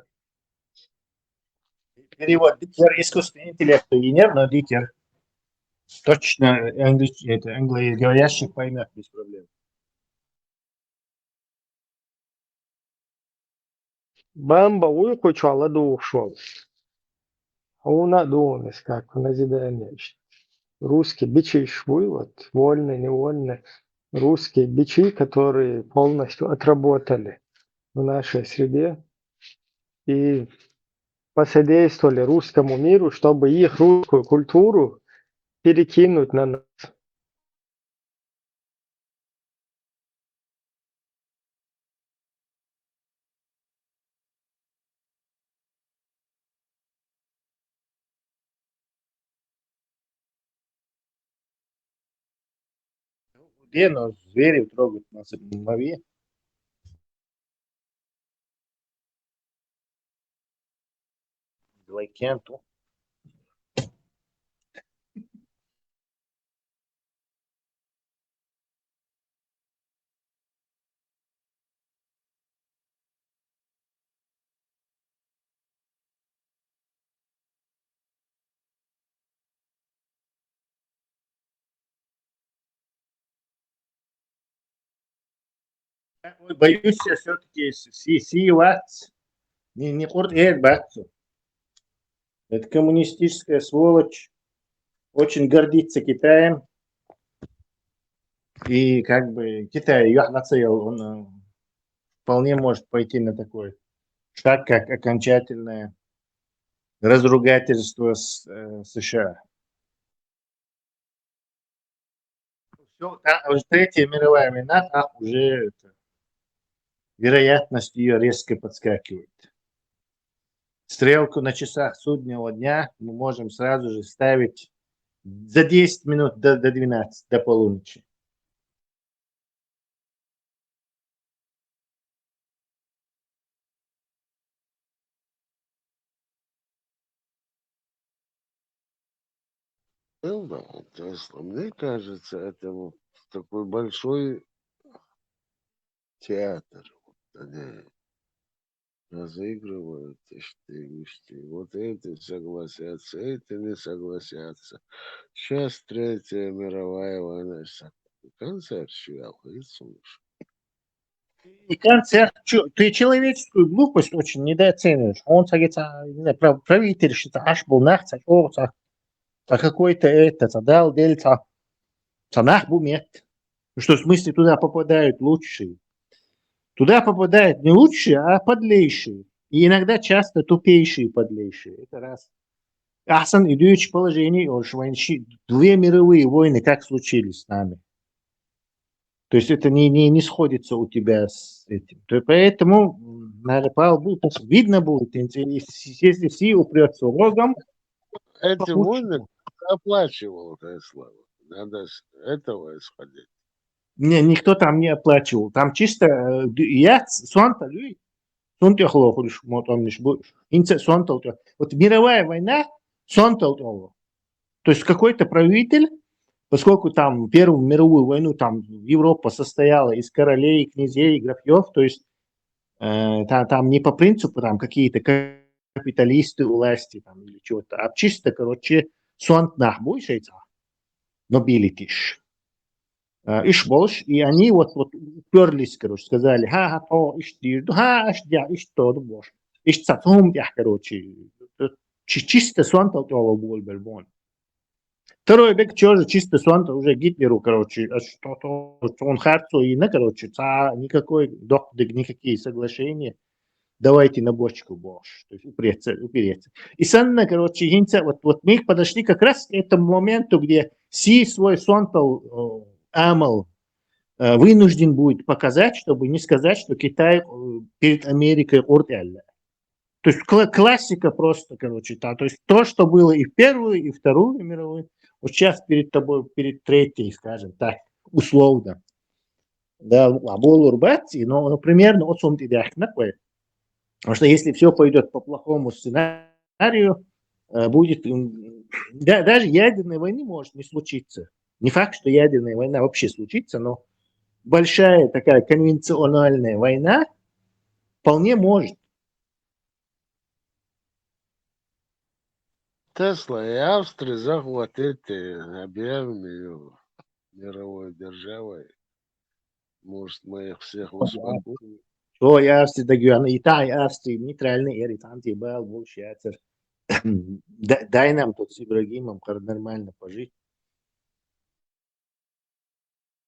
Перевод дикер, искусственный интеллект инер, но дикер. Точно англич-, это, англоговорящих поймёт без проблем. Бамба вуй кху чохь ладугӀуш волу. Хьуна а ду хьуна иза, как назидание иштта. Русский бичийш буй, вот, вольный, невольный, русские бичи, которые полностью отработали в нашей среде и посодействовали русскому миру, чтобы их русскую культуру перекинуть на нас. Где, но зверей трогать на с-, на ве-, Глайкенту. Ой, боюсь я всё-таки с-, си-, сий вац. Не, не къурд эр бац. Это коммунистическая сволочь очень гордится Китаем. И как бы Китай её нацелил, он, э, вполне может пойти на такой шаг, как окончательное разругательство с, э, С Ш А. Всё, та-, уже третья мировая война, там уже это, вероятность её резко подскакивает. Стрелку на часах судного дня мы можем сразу же ставить за десять минут до, до двенадцати, до полуночи. Ну да, Тесла, мне кажется, это вот такой большой театр. Вот они разыгрывают эти вещи. Вот эти согласятся, эти не согласятся. Сейчас третья мировая война. Концерт швел, и слушай. И концерт, чё, ты человеческую глупость очень недооцениваешь. Он, цхьа, не знаю, прав-, правительщица, аш был нах, цхьа, о, цхьа, цхьа какой-то это, цхьа, дал, дель, цхьа, цхьа нах бу мет. Ну что, в смысле, туда попадают лучшие? Туда попадают не лучшие, а подлейшие. И иногда часто тупейшие подлейшие. Это раз. Ахсан и дуьйцу положение, уж вайн ши-, две мировые войны как случились с нами. То есть это не, не, не сходится у тебя с этим. То есть поэтому, м, надо, Павел, будет, видно будет, если, если все упрётся рогом, эти войны оплачивал Тесла. Надо с этого исходить. Не, никто там не оплачивал. Там чисто, э, д-, я с-, сонта, Люй, сонта я хлопаю, вот он лишь будет. Инце сонта, вот, вот мировая война, сонта, вот, он. То есть какой-то правитель, поскольку там Первую мировую войну, там Европа состояла из королей, князей, графьёв, то есть, э, та-, там не по принципу там какие-то капиталисты у власти там или чего-то, а чисто, короче, сонт нах буй шайца, нобилитиш. Э, иш болш, и они вот, вот уперлись, короче, сказали: «Ха, ха, то, иш дир, ха, иш дя, иш то, ду бош». Иш цатом дя, короче, чи-, чисто сонтал тёло боль бельбон. Второй бек чё же чисто сонтал уже Гитлеру, короче, а что-то, он харцо и на, короче, ца-, никакой док-, никакие соглашения. Давайте на бочку бош. То есть упреться, упереться. И санна, короче, хинца, вот, вот мы подошли как раз к этому моменту, где си свой сонтал, э, амал, э, вынужден будет показать, чтобы не сказать, что Китай, э, перед Америкой орд. То есть кла-, классика просто, короче, та, то есть то, что было и в Первую, и Вторую мировую, Вот сейчас перед тобой, перед третьей, скажем так, условно. Да, а болур бац, но, но примерно от сумты дяхна кое. Потому что если все пойдет по плохому сценарию, э, будет, м, да, даже ядерной войны может не случиться. Не факт, что ядерная война вообще случится, но большая такая конвенциональная война вполне может. Tesla, и Австрия захватит, и объявим ее мировой державой. Может, мы их всех успокоим. Что и Австрия, да, и та, и Австрия нейтральный, и там тебе бал больше яцер. Да- Дай нам тут с Ибрагимом кар- нормально пожить.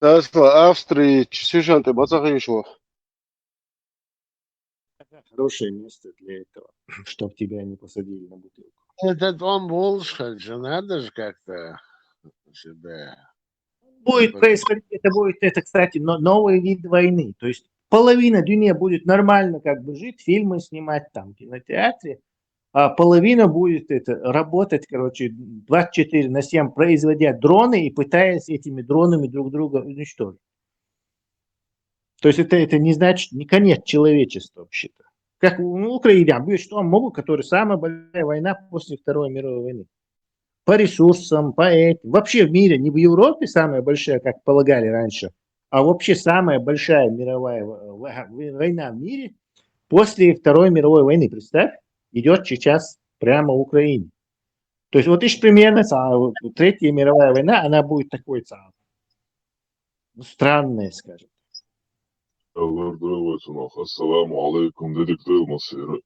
Tesla, Австрия, чисишан ты бацахишо. Хорошее место для этого, чтоб тебя не посадили на бутылку. Этот он волшеб же, надо же как-то себя. Будет происходить, это будет, это, кстати, но- новый вид войны. То есть половина дунья будет нормально как бы жить, фильмы снимать там в кинотеатре, а половина будет это, работать, короче, двадцать четыре на семь, производя дроны и пытаясь этими дронами друг друга уничтожить. То есть это, это не значит не конец человечества вообще-то. Как в Украине, а будет что могу, которая самая большая война после Второй мировой войны. По ресурсам, по этим. Вообще в мире, не в Европе самая большая, как полагали раньше, а вообще самая большая мировая в- в- война в мире после Второй мировой войны. Представь, идет сейчас прямо в Украине. То есть вот ещё примерно са- вот Третья мировая война, она будет такой са- ну, странная, скажем. Аллах здравствуйте, нах. Ассаламу алейкум, дедик Тылмасир.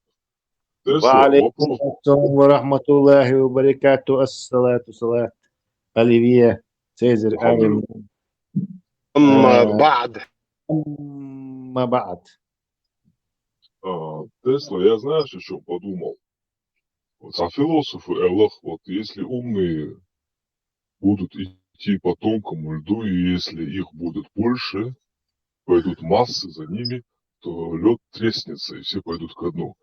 وعليكم السلام ورحمة الله وبركاته. الصلاة والسلام على النبي سيدنا الحمد لله. أما بعد. أما بعد. А, Тесла, я знаешь, о чем подумал? Вот, а философы, Аллах, вот если умные будут идти по тонкому льду, и если их будет больше, пойдут массы за ними, то лед треснется, и все пойдут ко дну.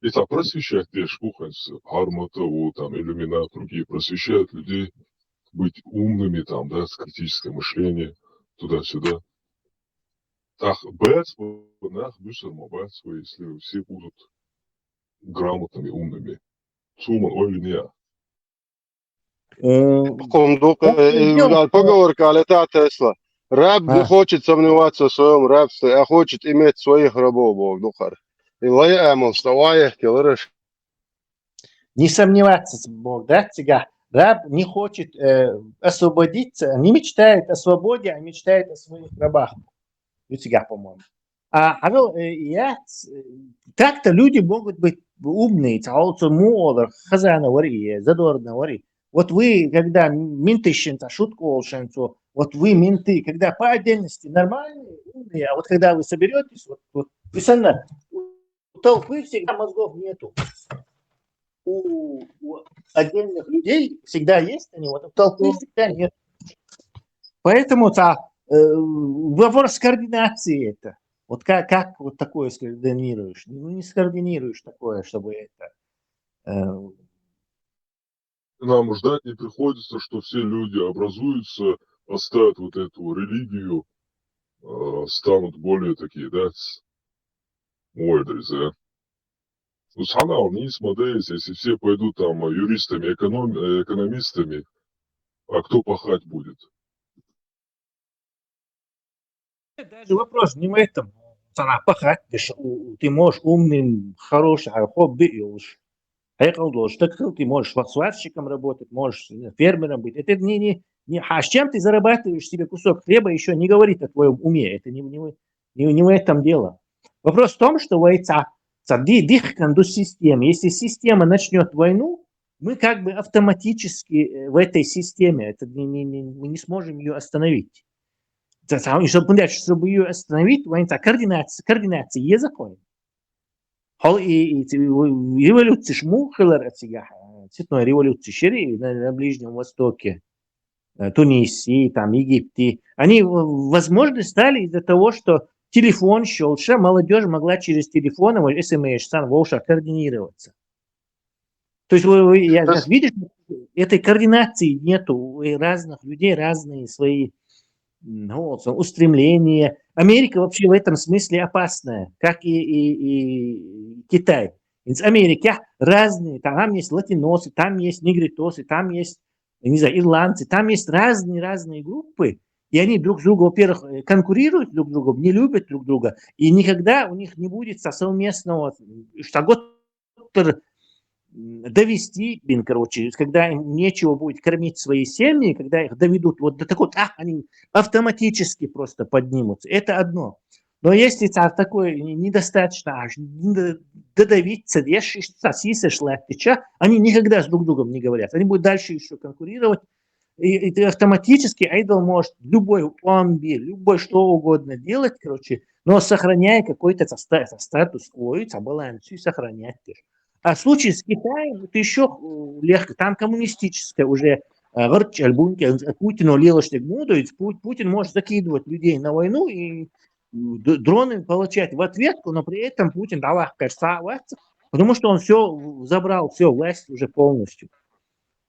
Это просвещать лишь кухонцы, Арматову, там, Иллюминат, другие просвещают людей быть умными, там, да, с критическое мышление, туда-сюда. Так, бэц, нах, бюсер, ма бэц, если все будут грамотными, умными. Суман, ой, не. Э, Ком дукъа, э, э, поговорка, али та Тесла. Раб не хочет сомневаться в своем рабстве, а хочет иметь своих рабов, бох дукъар. И лай амал, что ваях келырыш. Не сомневаться, бох, да, цига. Раб не хочет э, освободиться, не мечтает о свободе, а мечтает о своих рабах. У тебя, по-моему. А, а ну, э, я, э, так-то люди могут быть умные, цаоцо муолар, хазана вари, задорна вари. Вот вы, когда ментыщенца, шутку олшенцу, вот вы, менты, когда по отдельности нормальные, умные, а вот когда вы соберетесь, вот, вот, и сенна, у толпы всегда мозгов нету. У, у отдельных людей всегда есть они, вот у толпы всегда нет. Поэтому та, э, вопрос координации это. Вот как, как вот такое скоординируешь? Ну, не скоординируешь такое, чтобы это... э, Нам ждать не приходится, что все люди образуются, оставят вот эту религию, э, станут более такие, да, с- ой, да, да. Ну, сана, не смотрите, если все пойдут там э, юристами, эконом-, э, экономистами, а кто пахать будет? Даже вопрос не в этом. Сана пахать, ты можешь умным, хороший, а хобби и уж. Хекал должен, так ты можешь сварщиком работать, можешь фермером быть. Это не, не, не, а с чем ты зарабатываешь себе кусок хлеба, еще не говорит о твоем уме. Это не, не, не, не в этом дело. Вопрос в том, что в этой дихканду системе, если система начнет войну, мы как бы автоматически э, в этой системе, это не, не, не, мы не сможем ее остановить. Чтобы, чтобы ее остановить, война координация, координация есть закон. Хол и, и революция шму хилар отсига, цветной революции шири на, на Ближнем Востоке, Тунисе, там, Египте. Они возможны стали из-за того, что телефон щелша, молодежь могла через телефон, смс, сан, волша координироваться. То есть, вы, вы, я, сейчас, видишь, этой координации нету. У разных людей разные свои, м, ну, вот, устремления. Америка вообще в этом смысле опасная, как и, и, и Китай. Ведь Америка разные, там, там есть латиносы, там есть негритосы, там есть, я не знаю, ирландцы, там есть разные-разные группы, и они друг с другом, во-первых, э, конкурируют друг с другом, не любят друг друга, и никогда у них не будет со-, совместного, что год м, довести, блин, короче, когда им нечего будет кормить свои семьи, когда их доведут вот до такого, а, они автоматически просто поднимутся. Это одно. Но если ца-, такое не- недостаточно, аж не до- додавиться, если сосисочь латича, они никогда с друг другом не говорят. Они будут дальше еще конкурировать. И, и ты автоматически айдол может любой омби, любой что угодно делать, короче, но сохраняя какой-то ца-, ста- ца-, статус-кво, ца-, баланс и сохранять. А в случае с Китаем это еще легко. Там коммунистическая уже, э, гырч альбунки, э, Путин улилаштег мудо, ведь Пу- Путин может закидывать людей на войну и, м, д- дроны получать в ответку, но при этом Путин давах касса, потому что он все забрал, все, власть уже полностью.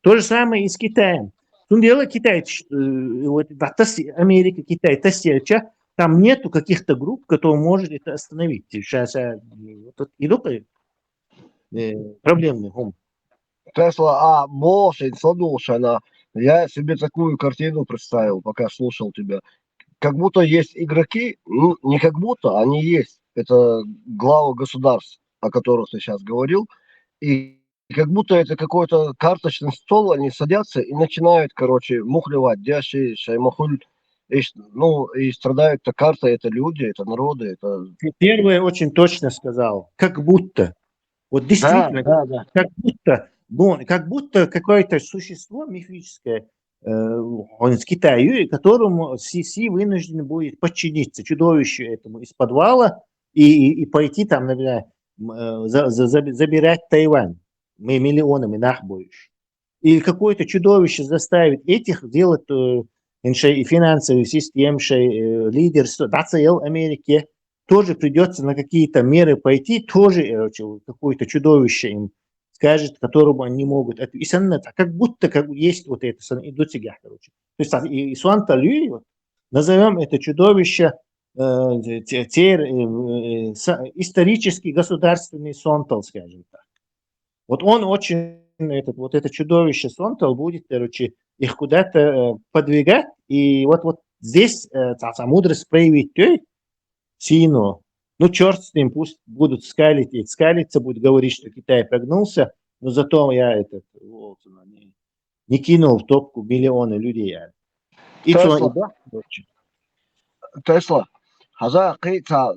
То же самое и с Китаем. Тундела Китай, э, вот, да, тас-, Америка, Китай, тасьялча, там нету каких-то групп, которые может это остановить. Сейчас, э, вот, и только, э, проблемный, м. Тесла, а Бошин, слушай, она, я себе такую картину представил, пока слушал тебя. Как будто есть игроки, ну, не как будто, они есть. Это главы государств, о которых ты сейчас говорил. И как будто это какой-то карточный стол, они садятся и начинают, короче, мухлевать, дяши, шаймахуль, и ш- ну, и страдают-то карта, это люди, это народы, это... Ты первое очень точно сказал. Как будто. Вот Да, действительно, да, да. как будто, ну, как будто какое-то существо мифическое, э, он из Китая, которому Си, Си вынужден будет подчиниться, чудовищу этому из подвала, и, и, и пойти там, например, м, э, за- за- заби- забирать Тайвань ми- миллионами нахбуешь. Или какое-то чудовище заставит этих делать, э, инше и финансовую систему, инше, э, лидерство, да, цел Америки, тоже придется на какие-то меры пойти, тоже, э, чё- какое-то чудовище им скажет, которому они не могут. Это и санна-, как будто как есть вот это сан-, идут сега, короче. То есть, а, и, и суантал юй, вот, назовем это чудовище, э, те- те- э, э, са- исторический государственный суантал, скажем так. Вот он очень, этот, вот это чудовище суантал будет, короче, их куда-то, э, подвигать. И вот, вот здесь, э, ца- ца мудрость проявить, то есть, сильно. Ну, черт с ним, пусть будут скалить, и скалиться, будут говорить, что Китай прогнулся, но зато я этот, вот, не, не кинул в топку миллионы людей. Я. И То что, есть, и да, короче. Тесла, хаза, кыца,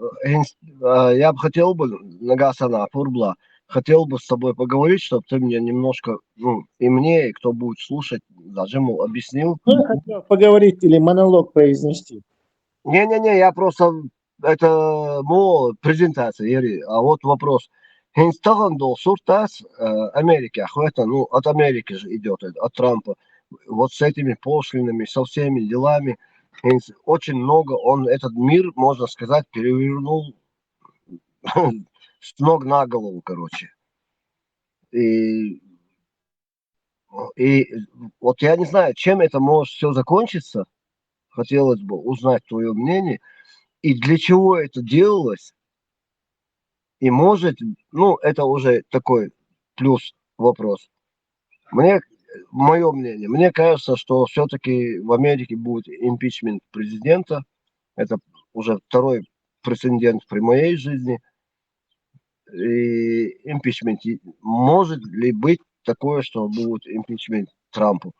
я бы хотел бы нагасана пурбла, хотел бы с тобой поговорить, чтобы ты мне немножко, ну, и мне, и кто будет слушать, даже ему объяснил. Ну, я хотел поговорить или монолог произнести. Не-не-не, я просто, это мо презентация, Ери, а вот вопрос. Хинстаган дол суртас, э, Америки, охвата, ну, от Америки же идет, от Трампа. Вот с этими пошлинами, со всеми делами, хинс- очень много, он этот мир, можно сказать, перевернул с ног на голову, короче. И, и вот я не знаю, чем это может все закончиться. Хотелось бы узнать твое мнение. И для чего это делалось? И может, ну, это уже такой плюс вопрос. Мне, мое мнение, мне кажется, что все-таки в Америке будет импичмент президента. Это уже второй прецедент при моей жизни. И импичмент. И может ли быть такое, что будет импичмент Трампу?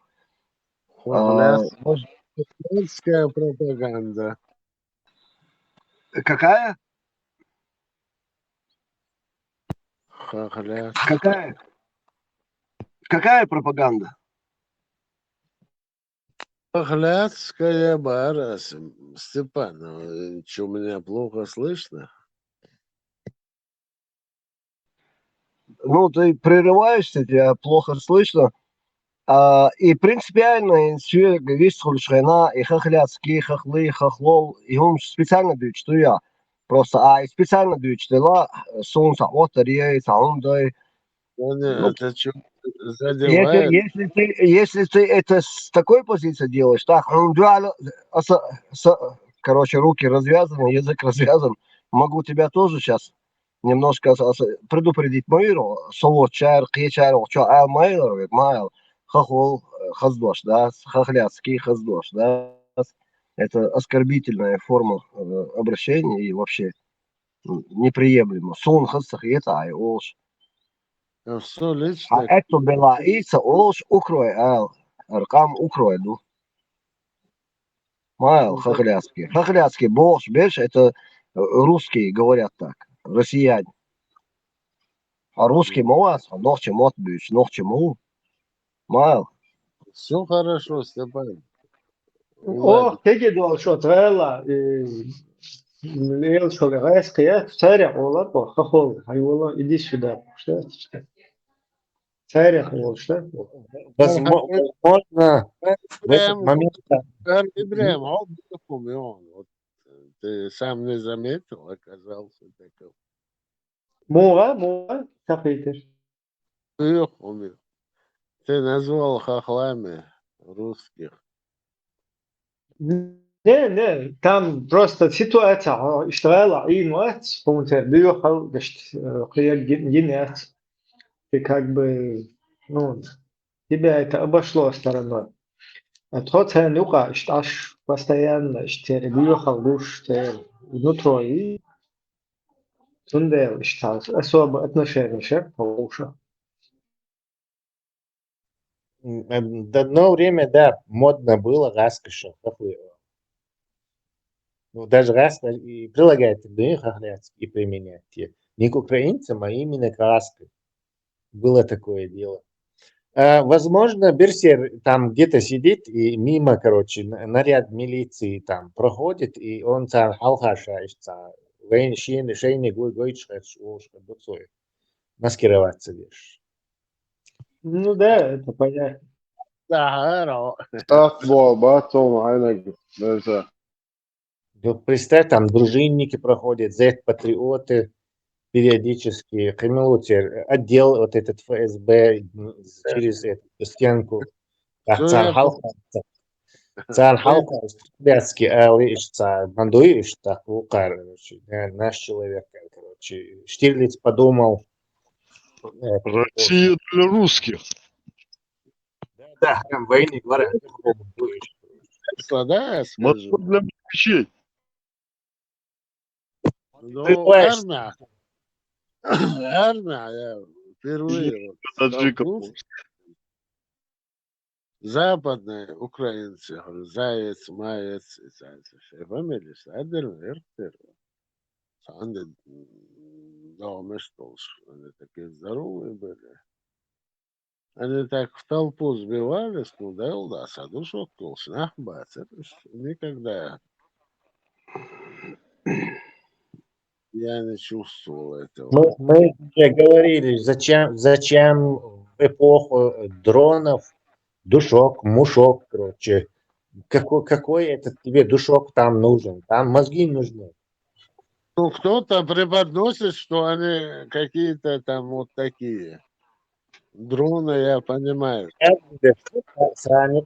А, Хохляц- может- Хохлядская пропаганда. Какая? Хохляц- Какая? Какая пропаганда? Хохлядская бара, С- Степан, э, чё, меня плохо слышно? Ну, ты прерываешься, тебя плохо слышно. А, и принципиально инсюе вистхуль шхена, и хохлядский, хохлы, хохлол, и он специально дуть, что я. Просто, а, и специально дуть, что ла, сун са отарьей, са ондай. Да не, Ну, это чё, задевает. Если, если ты, если ты это с такой позиции делаешь, так, ну, да, ну, оса- со- короче, руки развязаны, язык развязан, могу тебя тоже сейчас немножко ас- ас- предупредить. Мою, со вот чар, кхечар, вот чё, а, майлар, говорит, майл, хохол, э, хаздош, да, хохлядский хаздош, да. Это оскорбительная форма э, обращения и вообще м, неприемлемо. Сун хасса хета ай олш. Все А лично. Это была ица олш укрой ал. Аркам укрой ду. Майл хохлядский. Хохлядский болш беш, это э, русские говорят так. Россияне. А русский мовас, а нохчи мот бюч, нохчи мов. Майл. Все хорошо, Степан. О, теги дол шо твела. Эл шо гайс кия, царя ола по хохол. Ай ола, иди сюда. Что? Царя ола, что? Возможно, в этот Прям, момент прям, и прям, а вот таком, и он. Вот, э, ты сам не заметил, оказался таким. Муга, муга, сахитер. Эх, умер. Ты назвал хохлами русских. Не, не, там просто ситуация, а, иштвала, и нуац, помните, бюхал, гашт, э, хиял гин- гинец. Ты как бы, ну, тебя это обошло стороной. А тот цен юка, ишташ, постоянно, иштер, бюхал, душ, тер, внутро, и тундел, ишташ, особо отношения, шер, получше. м, до одно время, да, модно было гаскашев. Ну, даже гас и прилагательные хохлядские применять. Те. Не к украинцам, а именно к гаскам. Было такое дело. А, возможно, Берсер там где-то сидит, и мимо, короче, на- наряд милиции там проходит, и он там халхаша, вейн шейни, шейни гой гой чхач, ошка дуцой. Маскироваться веш. Ну да, это понятно. Да, Так, бо, ба, том, айнаг, это. Ну, представь, там дружинники проходят, Z-патриоты периодически, Кремлутер, отдел вот этот Ф С Б м, через эту стенку. Так, Ну, цан я халка, цан халка, студентский, а, видишь, ца, мандуи, видишь, так, лукар, короче, э, наш человек, короче. Штирлиц подумал, э, Россия для русских. Да, прям войны, говорят. Тесла, да, я Вот скажу. для москвичей. Ну, Понимаешь? Армия. Армия, я впервые вот Таджиков. столкнулся. Западные украинцы, говорю, заяц, маец, и заяц. Все фамилии, Садыр, Эртер. Санды, м, дома, что ж, они такие здоровые были. Они так в толпу сбивались, ну, да, да, саду шокнулся, нах, бац, это ж никогда я не чувствовал этого. Мы, мы уже говорили, зачем, зачем в эпоху дронов душок, мушок, короче. Какой, какой этот тебе душок там нужен? Там мозги нужны. Ну, кто-то преподносит, что они какие-то там вот такие. Дроны, я понимаю. Срани,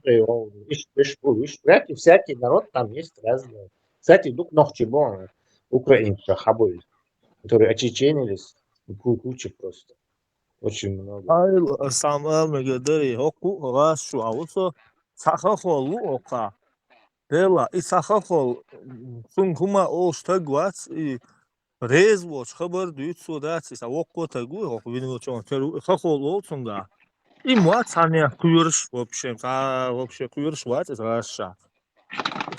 иш, иш, иш, всякий, всякий народ там есть разные. Кстати, дук нохчи бон, украинцы, хабой, которые очеченились, ку- куча просто. Очень много. Айл сам алмега дари хоку гас шу авусо саха холу ока. Дела и саха хол сун хума ол штаг вац и рез воч хабар дуйт судац и са вокко тагу хок вин вочон теру ха хол ол сунга. И муат сане куйрш вообще, ка вообще куйрш вац и раша.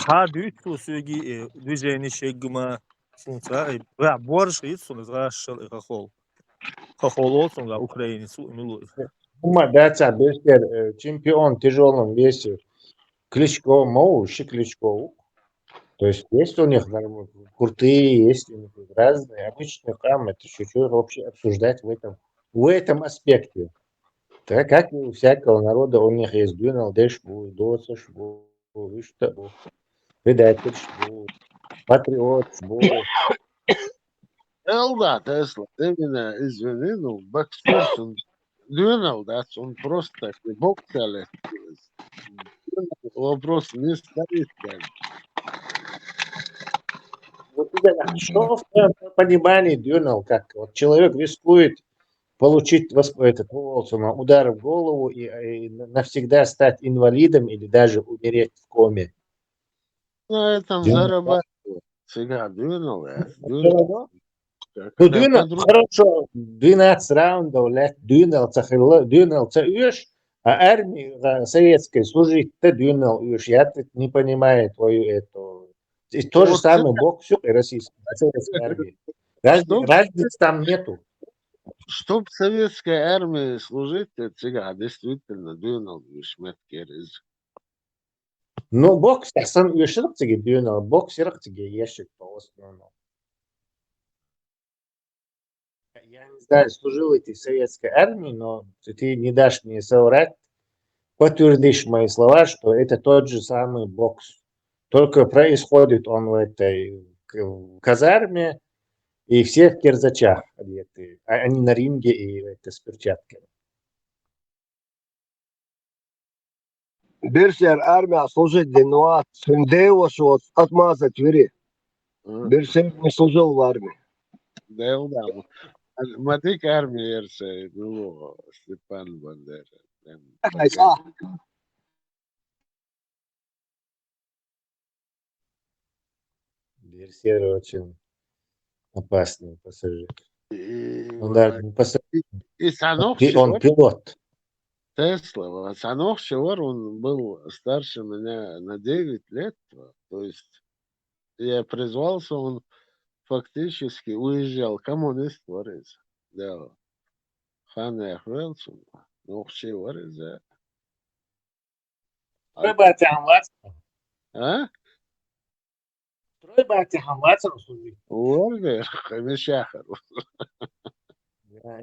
Ха дуйт су суги, э, движение шегма сунца, э, бра борш ит сун раша и ха хол. Ха хол ол сунга Украине су милу. Ума, да, ца, Бестер, э, чемпион в тяжелом весе. Кличко, Моу, ещё Кличко. То есть есть у них норм- крутые, есть у них разные, обычные, там это чуть-чуть вообще обсуждать в этом, в этом аспекте. Так как и у всякого народа, у них есть Дюнал Дэш, Доцеш, Вишта, предатель, Патриот, Элда, Тесла, ты меня извини, ну, боксерсун Дюнал, да, он просто так, боксале. Вопрос не стоит, как. Вот именно, что в твоём понимании дюнал, как вот человек рискует получить восп- этот, ну, удар в голову и, и навсегда стать инвалидом или даже умереть в коме. На этом Дюнал. Зарабатывает. Сега дюнал, я. Дюнал. Как- Ну, как дюнал, подруг- хорошо, двенадцать раундов, блядь, дюнал, цахилла, дюнал, ца уж, а армии а, советской служить, ты дюнал уж, я тут не понимаю твою эту. И то же Вот самое бокс и российский, советская армия. Раз- Что? Разницы там нету. Чтоб в советской армии служить, это сега действительно дюнал уж меткерез. Ну, бокс, а сам уж циги дюнал, бокс циги ящик по основному. Я не знаю, служил ли ты в советской армии, но ты не дашь мне соврать, подтвердишь мои слова, что это тот же самый бокс. Только происходит он в этой к- в казарме, и все в кирзачах одеты, а они на ринге и это с перчатками. Бир сер армия служить динуа, синдейло шуот, отмазать вири. М, Бир сер не служил в армии. Да, да. Ма дик армия ерсе, ну, Степан Бандера. Прям Ай, са. Бир сер очень опасный пассажир. И Он даже не пассажир, и Санох пи- он Шевар, пилот. Тесла, а Санох Шевар, он был старше меня на девять лет, то есть я призвался, он фактически уезжал, коммунист варис. Да. Хан Яхвелсон, ну, вообще варис, да. Стройбате хамлац. А? Стройбате хамлац служить. Варис, конечно.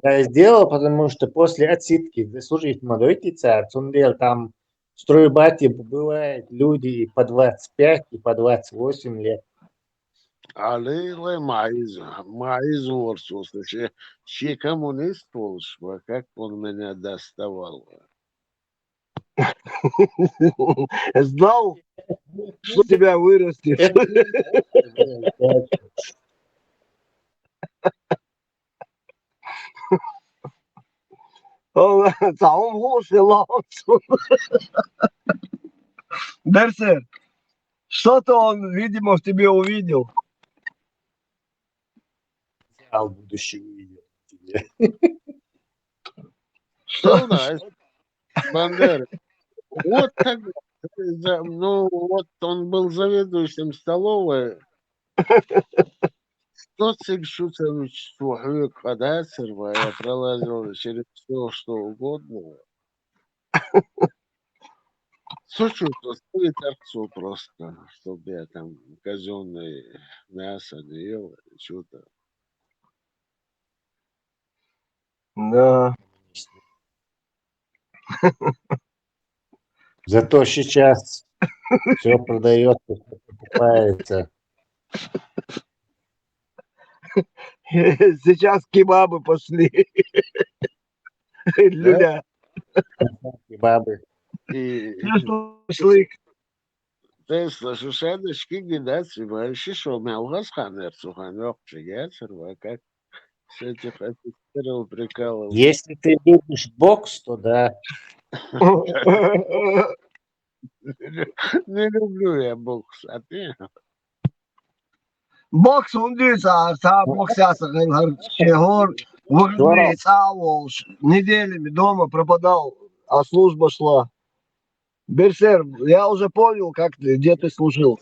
Я сделал, потому что после отсидки служить молодой царь, цундел там в стройбате бывают люди и по двадцать пять, и по двадцать восемь лет. Алила Маиз, Маиз Ворсус, вообще, вообще коммунист волш, как он меня доставал. Знал, что тебя вырастет. Это- Он, да, он волш и лаунс. Берсер, что-то он, видимо, в тебе увидел. Ал будущего видел. Что у нас? Бандера. Вот так, за- ну, вот он был заведующим столовой. Сто Цигшуцевич Сухюк Хадасерва, я пролазил через все, что угодно. Слушай, просто, чтобы я там казенное мясо не ел, что-то. Да. Зато сейчас все продается, всё покупается. Сейчас кебабы пошли. Люля. Кебабы. И Ну что, шашлык. Тесла, шушада шкиги даци, вообще шо мялгас ханер, сухан, ок, чигацер, ва как с этих офицеров прикалывал. Если ты любишь бокс, то да. Не люблю я бокс, а ты? Бокс, он дюйца, са боксяса, гар шехор, выгнали, цавол, неделями дома пропадал, а служба шла. Берсер, я уже понял, как ты, где ты служил.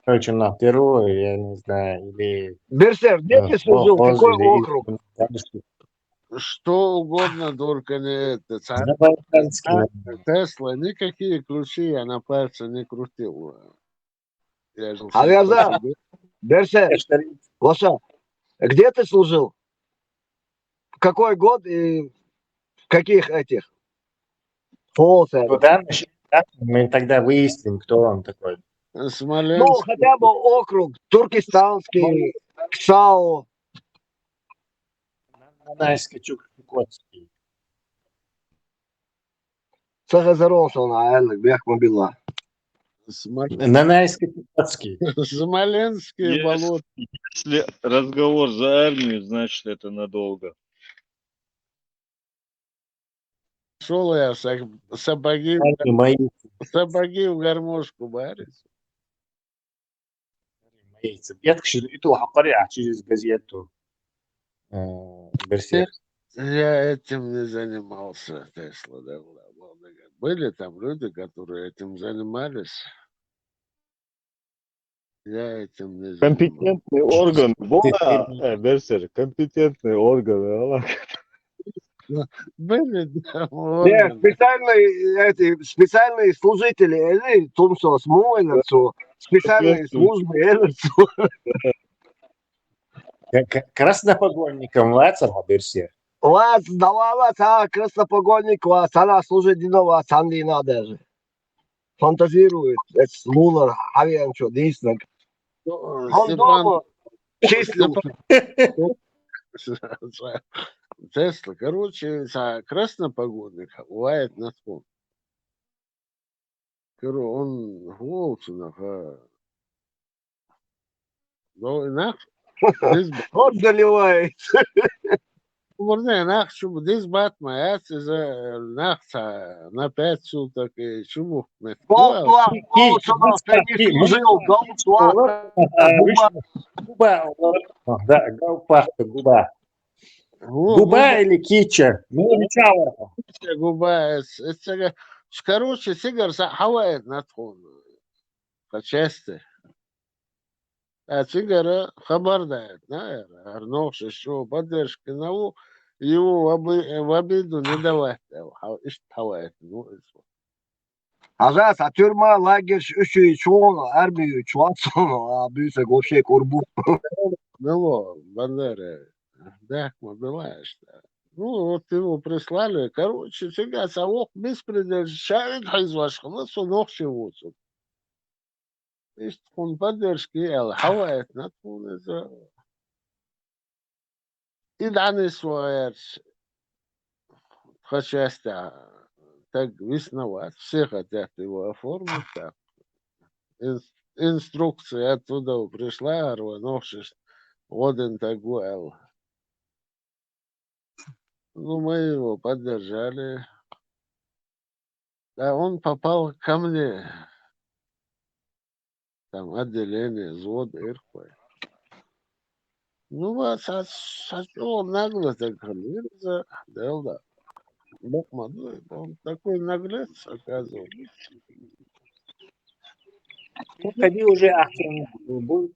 Короче, на вторую, я не знаю, или Берсер, где э, ты служил? колхоз, Какой или округ? Дальше. Что угодно, только не это. Ца- Забайкальский. Тесла, никакие ключи я на пальце не крутил. Я же А я сам по знаю. себе. Берсер, Лаша, где ты служил? В какой год и в каких этих? Фолсер. Куда мы щас, да? Мы тогда выясним, кто он такой. Ну, Смоленск. хотя бы округ. Туркестанский, КСАУ. Нанайский, Чукотский. Ца хазарон сон аьлларг бехк ма билла. Смол- Нанайский Кутацкий. Смоленские Если, болота. Если разговор за армию, значит, это надолго. Шел я в сап- сапоги, Они мои. Сапоги в гармошку барить. Мои. Я так и то хакари, а через газету. Э, Берсерк. Я этим не занимался, Тесла, да, да, да. Были там люди, которые этим занимались. Я этим не занимался. Компетентный орган. Была, э, Берсерк, компетентный орган. Была. Были, да, Не, органы. специальные, эти, специальные служители, эти, тумсос, муэлерсо, специальные службы, элерсо. К- к- Краснопогонником вацар ха Берсерк. Вац, давала, ца, краснопогонник, вац, она служит динова, цанди надо же. Фантазирует, это лунар, авианчо, дійсно. Ну, Он Степан, дома числился. Тесла, короче, са краснопогонник бывает на фон. Короче, он волчинах, а. Ну, и нах, здесь б- Он доливает. Мурне нах, чу здесь бат моя, за нах ца на пять суток и чему. Гол, гол, гол, Ки- сама, ки- служил, гол, гол. Губа, губа, да, гал пахта губа. Губа или кича? Ну, рычала. Губа, это, короче, сигар са хавает на тхун. По части. А сигара хабар дает, наверное. Арнохш, что поддержки на у, его в обы- в обиду не давать. Ишт хавает, ну, и всё. Ажас, а тюрьма, лагерь, ш- ш- чуон, армию, чуатсон, а бюса вообще курбу. Мело, Бандера, да, мы была, что. Ну, вот его прислали. Короче, всегда совок беспредел, шарит хайзваш, хлысу ног чего. Ишт хун поддержки, эл, хавает, на тхун, это. И данный свой, хотя, так весновать. Все хотят его оформить так. Ин- инструкция оттуда пришла, Арванохшиш, годен так гуэл. Ну, мы его поддержали. Да, он попал ко мне. Там отделение, взвод Иркой. Ну, а со, со, он нагло так говорит, за, да, да. Бог молодой, он такой наглец, оказывается. Ну, ходи уже, а, будет.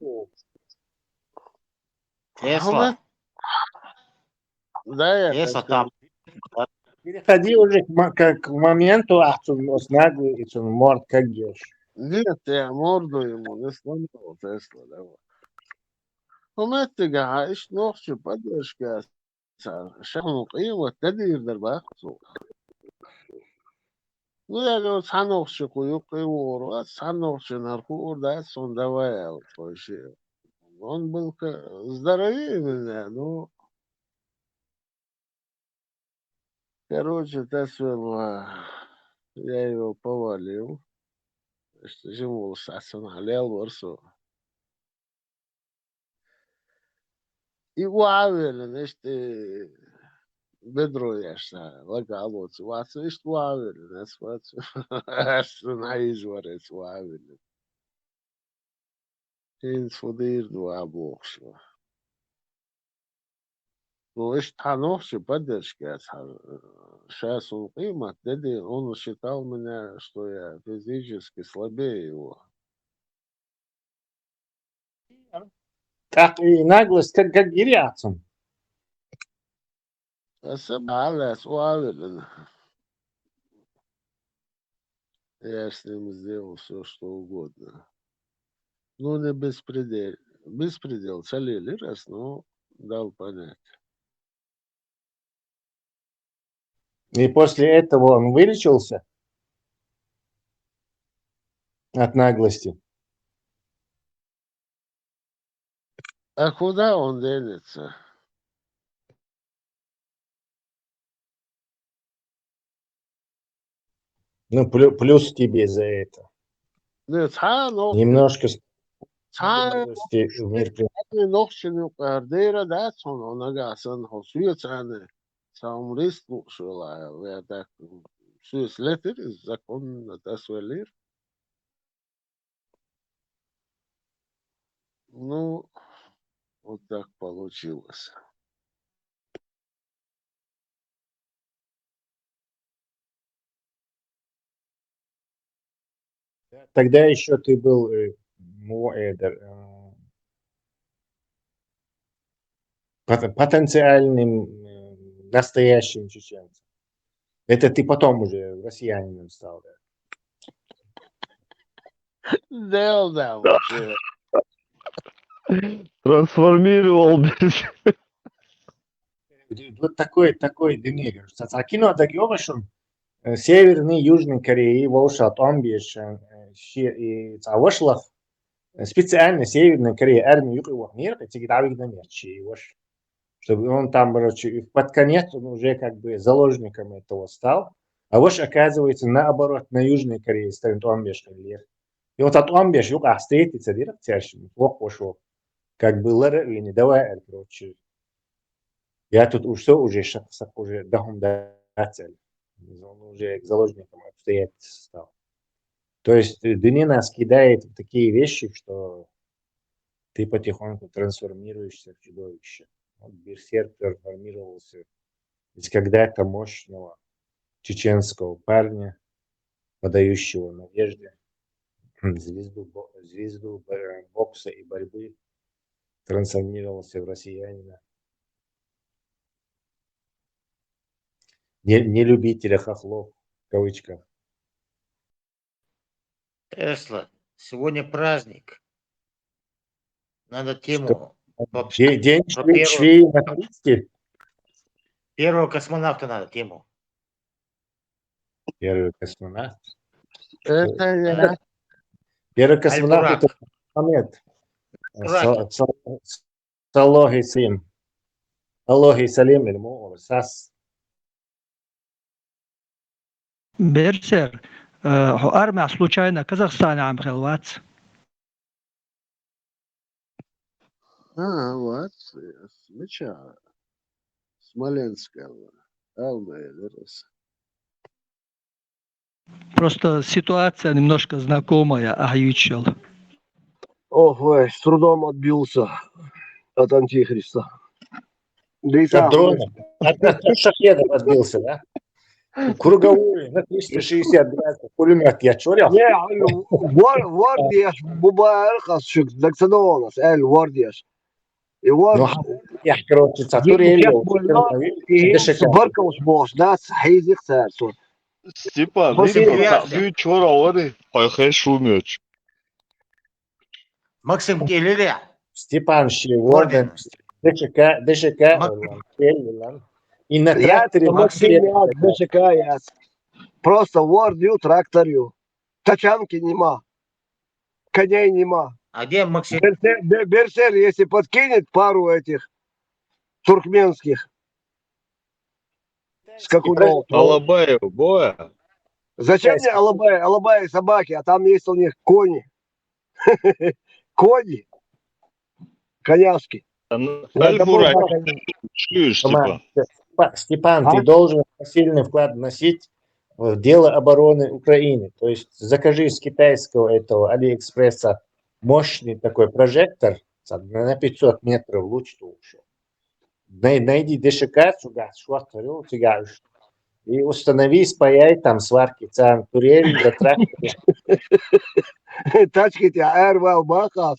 Тесла. Да, я Тесла так там. Переходи уже к, мо- к- к моменту, а, что он с наглый, и что он морд, как ешь. Нет, я морду ему не сломал, Тесла, давай. Хуметтига, ишт нохчи поддержка. Шахну кьимат дадир дар бахсу. Ну, я говорю, цхьа нохчи куюк и ворва, цхьа нохчи нарху урда, сон давай, ал, твой ши. Он был ка- здоровее меня, ну. Короче, тасвелла, я его повалил. Что же ему сасан лел ворсу. И уавелен, ишти бедро яшна, лага алоци ваци, ишти уавелен, ас ваци, ас наиз варец уавелен. Ин судир дуа бохшо. Ну, ишти ханохши поддержка ас хар. Сейчас он кьимат дадир, он считал меня, что я физически слабее его. Так и наглость, как, как гири ацун. Аса балас уавелен. Я с ним сделал все, что угодно. Ну, не беспредел. Беспредел, цалили раз, но дал понять. И после этого он вылечился от наглости. А куда он денется? Ну, плю- плюс тебе за это. Ну, цхьа нох- Немножко с- цхьа справедливости в мир при- нохчийн юкъара дера дац хьуна, нагахь санна хьо соьца аьнна, цхьа хӀума риск лууш велахь, вай так, соьца летира, законно дӀасавелира. Ну, вот так получилось. Тогда еще ты был э, мо- э, да, э, пот- потенциальным э, настоящим чеченцем. Это ты потом уже россиянином стал, да? Да, да, вообще. Трансформировал. Вот такой, такой дыне, говорю, цаца кино дагёбашун, э, Северный, Южный Кореи, волша тӀом бешан, э, ши- и цавашлах, э, специально Северная Корея армию юкъе вахнер, эти гидавик на мерчи, ваш. Чтобы он там, короче, и под конец он уже как бы заложником этого стал. А ваш, оказывается, наоборот, на Южной Корее стоит тӀом бешан лер. И вот от тӀом беш юкъе встретиться директор, вот вошёл. Как бы лара вини, давай, короче. Я тут уж всё, уже шаг, шаг уже дахум да цель. Он уже к заложникам обстоятельств стал. То есть э, дыне нас кидает в такие вещи, что ты потихоньку трансформируешься в чудовище. Вот Берсерк трансформировался из когда-то мощного чеченского парня, подающего надежды, звезду, бо- звезду бо- бокса и борьбы, трансформировался в россиянина, не, не любителя хохлов, в кавычках. Тесла, сегодня праздник. Надо тему. Де- День про шве- первого- швеи на Кресте. Первого космонавта надо тему. Первый космонавт. Это я. Первый космонавт Аль-Бурак. Это Мухаммед. Бурак. Са- Са- Салохи Салим. Салохи Салим или Мугъур Сас. Берсерк, э, хьо армехь случайно Казахстане Ӏам хилла вац? А, вот, э, мича. Смоленская. Алмая дерас. Просто ситуация немножко знакомая, ахьа юьйцуш йолу. Ох, ой, с трудом отбился от антихриста. Да и От там, дрона. От, от шахедов отбился, да? Круговую на триста шестьдесят градусов пулемет я чурил. Не, ну, вор, вор деш, бубар хасчук, даксадонас, эль, вор деш. И вор, Ну, я, короче, Дин цатурели. сейчас больно, и баркалш бос, да, хейзих царцу. Степан, Максим, Степан, я- сахьи чора вари, хай хай шумеч. Максим, келлера. Степан Щеворден, ДШК, ДШК, Мак- Орлан, Келлилан. И на Я тракторе Максим, Максим. я ДШК, я. Просто вордю, тракторю. Тачанки нема. Коней нема. А где Максим? Берсер, Бе- Берсер, если подкинет пару этих туркменских скакунов, то Алабаев, боя. зачем мне алабаи, алабаи собаки, а там есть у них кони. Кони. Коняшки. Аль Надо было Бурак, так, чуешь, Степан, Степан? Степан, ты А? должен посильный вклад вносить в дело обороны Украины. То есть закажи с китайского этого Алиэкспресса мощный такой прожектор, там, на пятьсот метров луч, то ушёл. Най- Найди ДШК, цугас шуахтарил, цигаш. И установи, спаяй там сварки, цан, турель, да трактор. Тачки тебя эрвал бахас,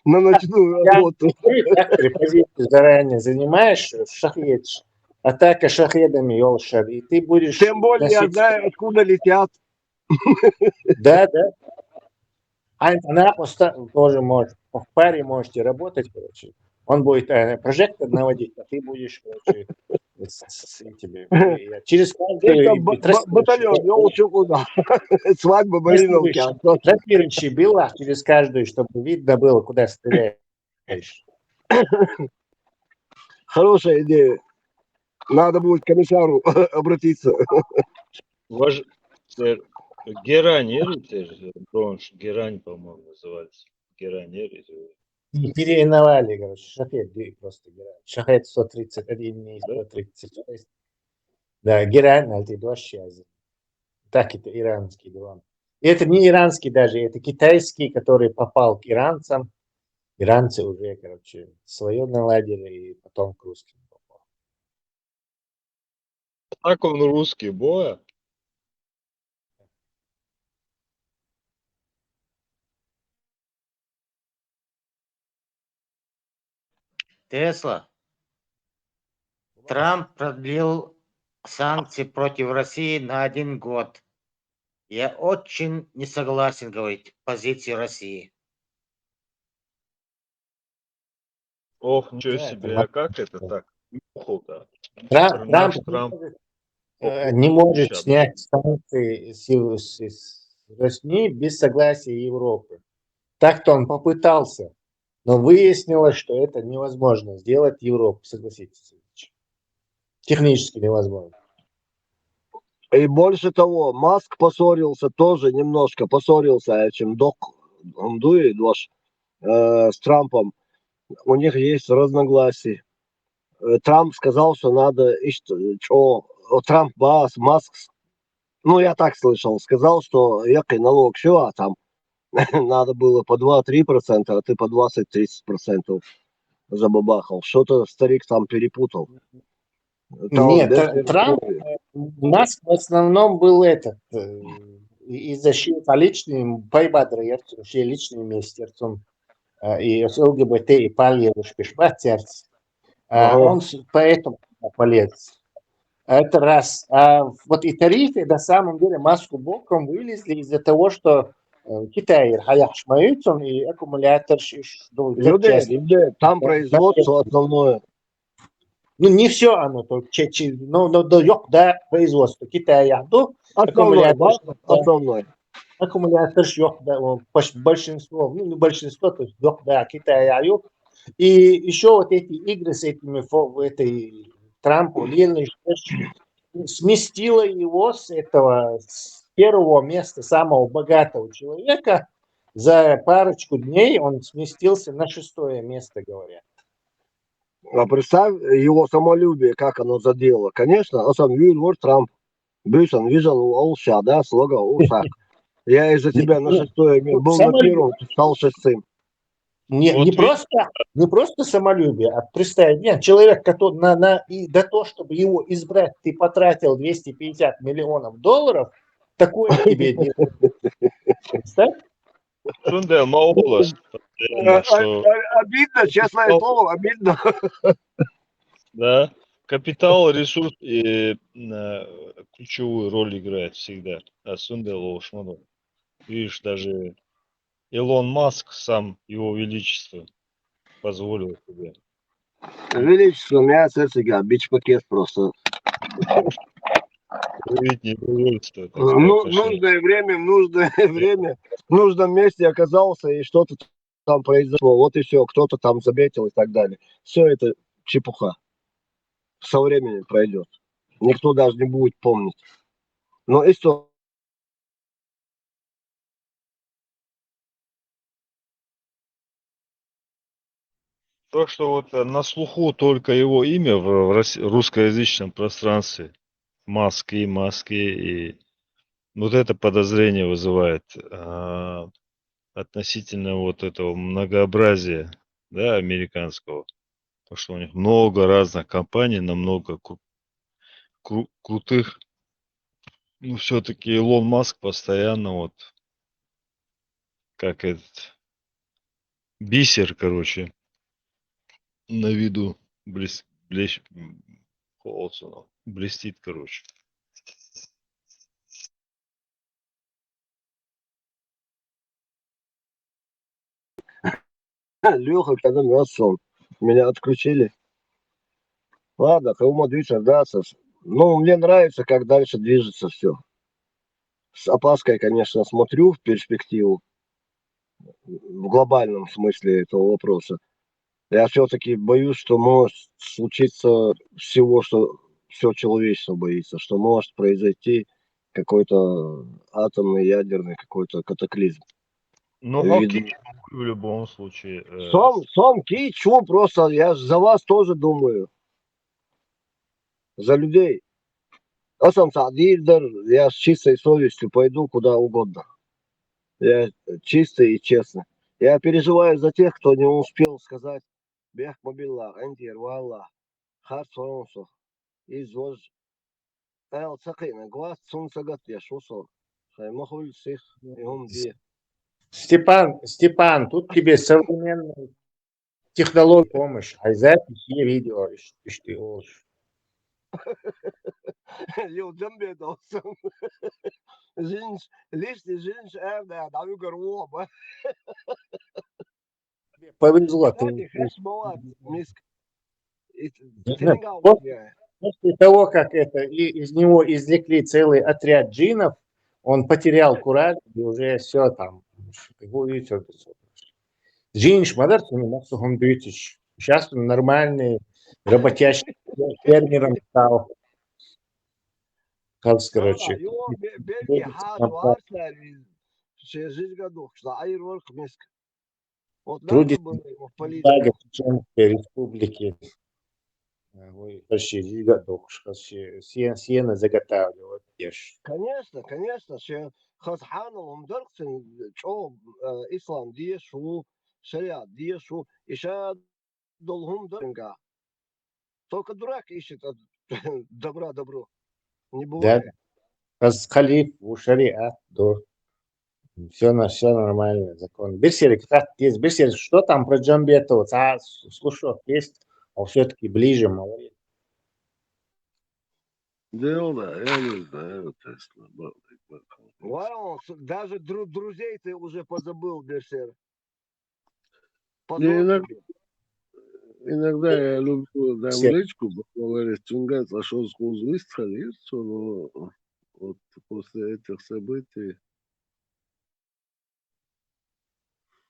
на ночную работу. Ты так репозицию заранее занимаешь, шахедишь. Атака шахедами, ёлшар. И ты будешь Тем более я носить- знаю, откуда летят. Да, да. А она просто тоже может. В паре можете работать, короче. Он будет э, прожектор наводить, а ты будешь, короче, с, с- с этими. Я через каждую Это и ба- трос- ба- батальон, я учу куда. Свадьба, блин, Тросирующий, троссирующий билла через каждую, чтобы видно было, куда стреляешь. Хорошая идея. Надо будет к комиссару обратиться. Важ- Тер-, Герань, э, тер-, бронш, Герань, по-моему, назывались. Герань, э, или И переименовали, короче, Шахед, да и просто Герань. Шахед сто тридцать один и Да? сто тридцать шесть. Да, Герань, а ты дождь сейчас. Так это иранский дрон. И это не иранский даже, это китайский, который попал к иранцам. Иранцы уже, короче, свое наладили, и потом к русским попал. Так он русский, боя. Тесла. Трамп продлил санкции против России на один год. Я очень не согласен, говорит, позиции России. Ох, Ну ничего да, это себе, ма- а как это так? Нюхал-то. Тра- Прям Трамп наш Трамп. э, не может Ща, да. снять санкции с, с- с России без согласия Европы. Так-то он попытался, но выяснилось, что это невозможно сделать Европу, согласитесь. Технически невозможно. И больше того, Маск поссорился тоже немножко, поссорился, а чем док, он дует, ваш, э, с Трампом. У них есть разногласия. Э, Трамп сказал, что надо, ишт, что, о, Трамп, Бас, Маск, с- ну, я так слышал, сказал, что який налог, все, а там надо было по два-три процента, а ты по двадцать-тридцать процентов забабахал. Что-то старик там перепутал. Там Нет, без Тр- Трамп, перепутал. э, Маск в основном был этот, э, и- из-за щи политичный, пайбадра ярцун, щи личный месть ярцун, э, и с ЛГБТ, и палья уж пешбат ярц. А Ага. он с- поэтому полез. Это раз. А вот и тарифы, на самом деле, Маску боком вылезли из-за того, что э, Китай, хаяхшмаются, и аккумулятор, щ- щ- ну, Люди, запчасти. люди, там Да, производство основное. Ну, не все оно, то, че- че- ну, ну, да, ёк, да, производство Китая, да, Основное, аккумулятор, да? Основное. аккумулятор, ёк, да, он, поч- большинство, ну, не большинство, то есть, ёк, да, Китая, ёк. И еще вот эти игры с этими, фо- этой Трампу, Лилой, сместило его с этого, с первого места самого богатого человека, за парочку дней он сместился на шестое место, говорят. А представь, его самолюбие, как оно задело. Конечно, а сам Юльвор Трамп. Бюсан, вижен, улша, да, слога, улша. Я из-за Не, тебя на ну, шестое место. ну, Был на самолюбие. Первом, стал шестым. Не, Вот не видишь. Просто, не просто самолюбие, а представь, нет, человек, который на, на, и до того, чтобы его избрать, ты потратил двести пятьдесят миллионов долларов, такое тебе не представь. Шундел, Маулас, Э, что э, Обидно, честное Ну, слово, обидно. Да, капитал, ресурс и, э, ключевую роль играет всегда. А Сундел Ошманов. Видишь, даже Илон Маск сам, его величество, позволил себе. Величество, меня сердце, бичпакет просто. Проявить недовольство, так Ну, сказать, нужное время, в нужное время, в нужном месте оказался, и что-то там произошло. Вот и все, кто-то там заметил и так далее. Все это чепуха. Со временем пройдет. Никто даже не будет помнить. Но история То, что вот, э, на слуху только его имя в, в рос- русскоязычном пространстве. Маски, маски и вот это подозрение вызывает, а, относительно вот этого многообразия, да, американского. То, что у них много разных компаний, намного кру- кру- крутых. Ну, все-таки Илон Маск постоянно вот как этот бисер, короче, на виду блес- блещ- м, холодно, блестит, короче. Леха, когда нас он, меня отключили. Ладно, кому двигаться, да, Саш? Ну, мне нравится, как дальше движется все. С опаской, конечно, смотрю в перспективу, в глобальном смысле этого вопроса. Я все-таки боюсь, что может случиться всего, что все человечество боится, что может произойти какой-то атомный, ядерный какой-то катаклизм. Ну, Видно. Окей, в любом случае. э, Сам, сам Кич, чё просто, я ж за вас тоже думаю. За людей. А сам Саадир, да, я с чистой совестью пойду куда угодно. Я чистый и честный. Я переживаю за тех, кто не успел сказать. Бехк ма билла, антир валла. Харц валла. Из вож. Эл цакина, гвас цун сагат я шусо. Хай махуль сих, и хум ди. Степан, Степан, тут тебе современная технология помощь. Ай запись и видео, иш- ишти олш. Йо, дам бе долсун. Жинч, лишти жинч, эрда, да, угар оба. Повезло. Кстати, Ты, хэш бывает, миск. И Да, тренинг вот. Я. После того, как это и из него извлекли целый отряд джинов, он потерял кураж и уже все там. Его и всё. Джинш мадар цуну махсу хум бютиш. Сейчас он нормальный работящий фермером стал. Как короче. Йо, бе- белки хад варсар, шежига духшла, айр ворк миск. Вот надо Трудится было его в Благо политику. Чеченской Республики. Ой, почти Рига духш, почти сен- сено заготавливать ешь. Конечно, конечно, ше хазхана умдарксен, чо, э, ислам диешу, шариат диешу, иша долхум дарга. Только дурак ищет от добра добро. Не Да. бывает. Хаз халиф, у шариат, до. Все, на, все нормально, закон. Бисерик, как есть, Бисерик, что там про Джамбетова? Ца- слушок есть, а все-таки ближе, мало ли. Да, да, я не знаю, честно. Бал- бал- Вау, с- даже дру- друзей ты уже позабыл, Берсер. Не, иногда, иногда я люблю там Все. личку поговорить. Чунгай зашел с выстхалир, но вот после этих событий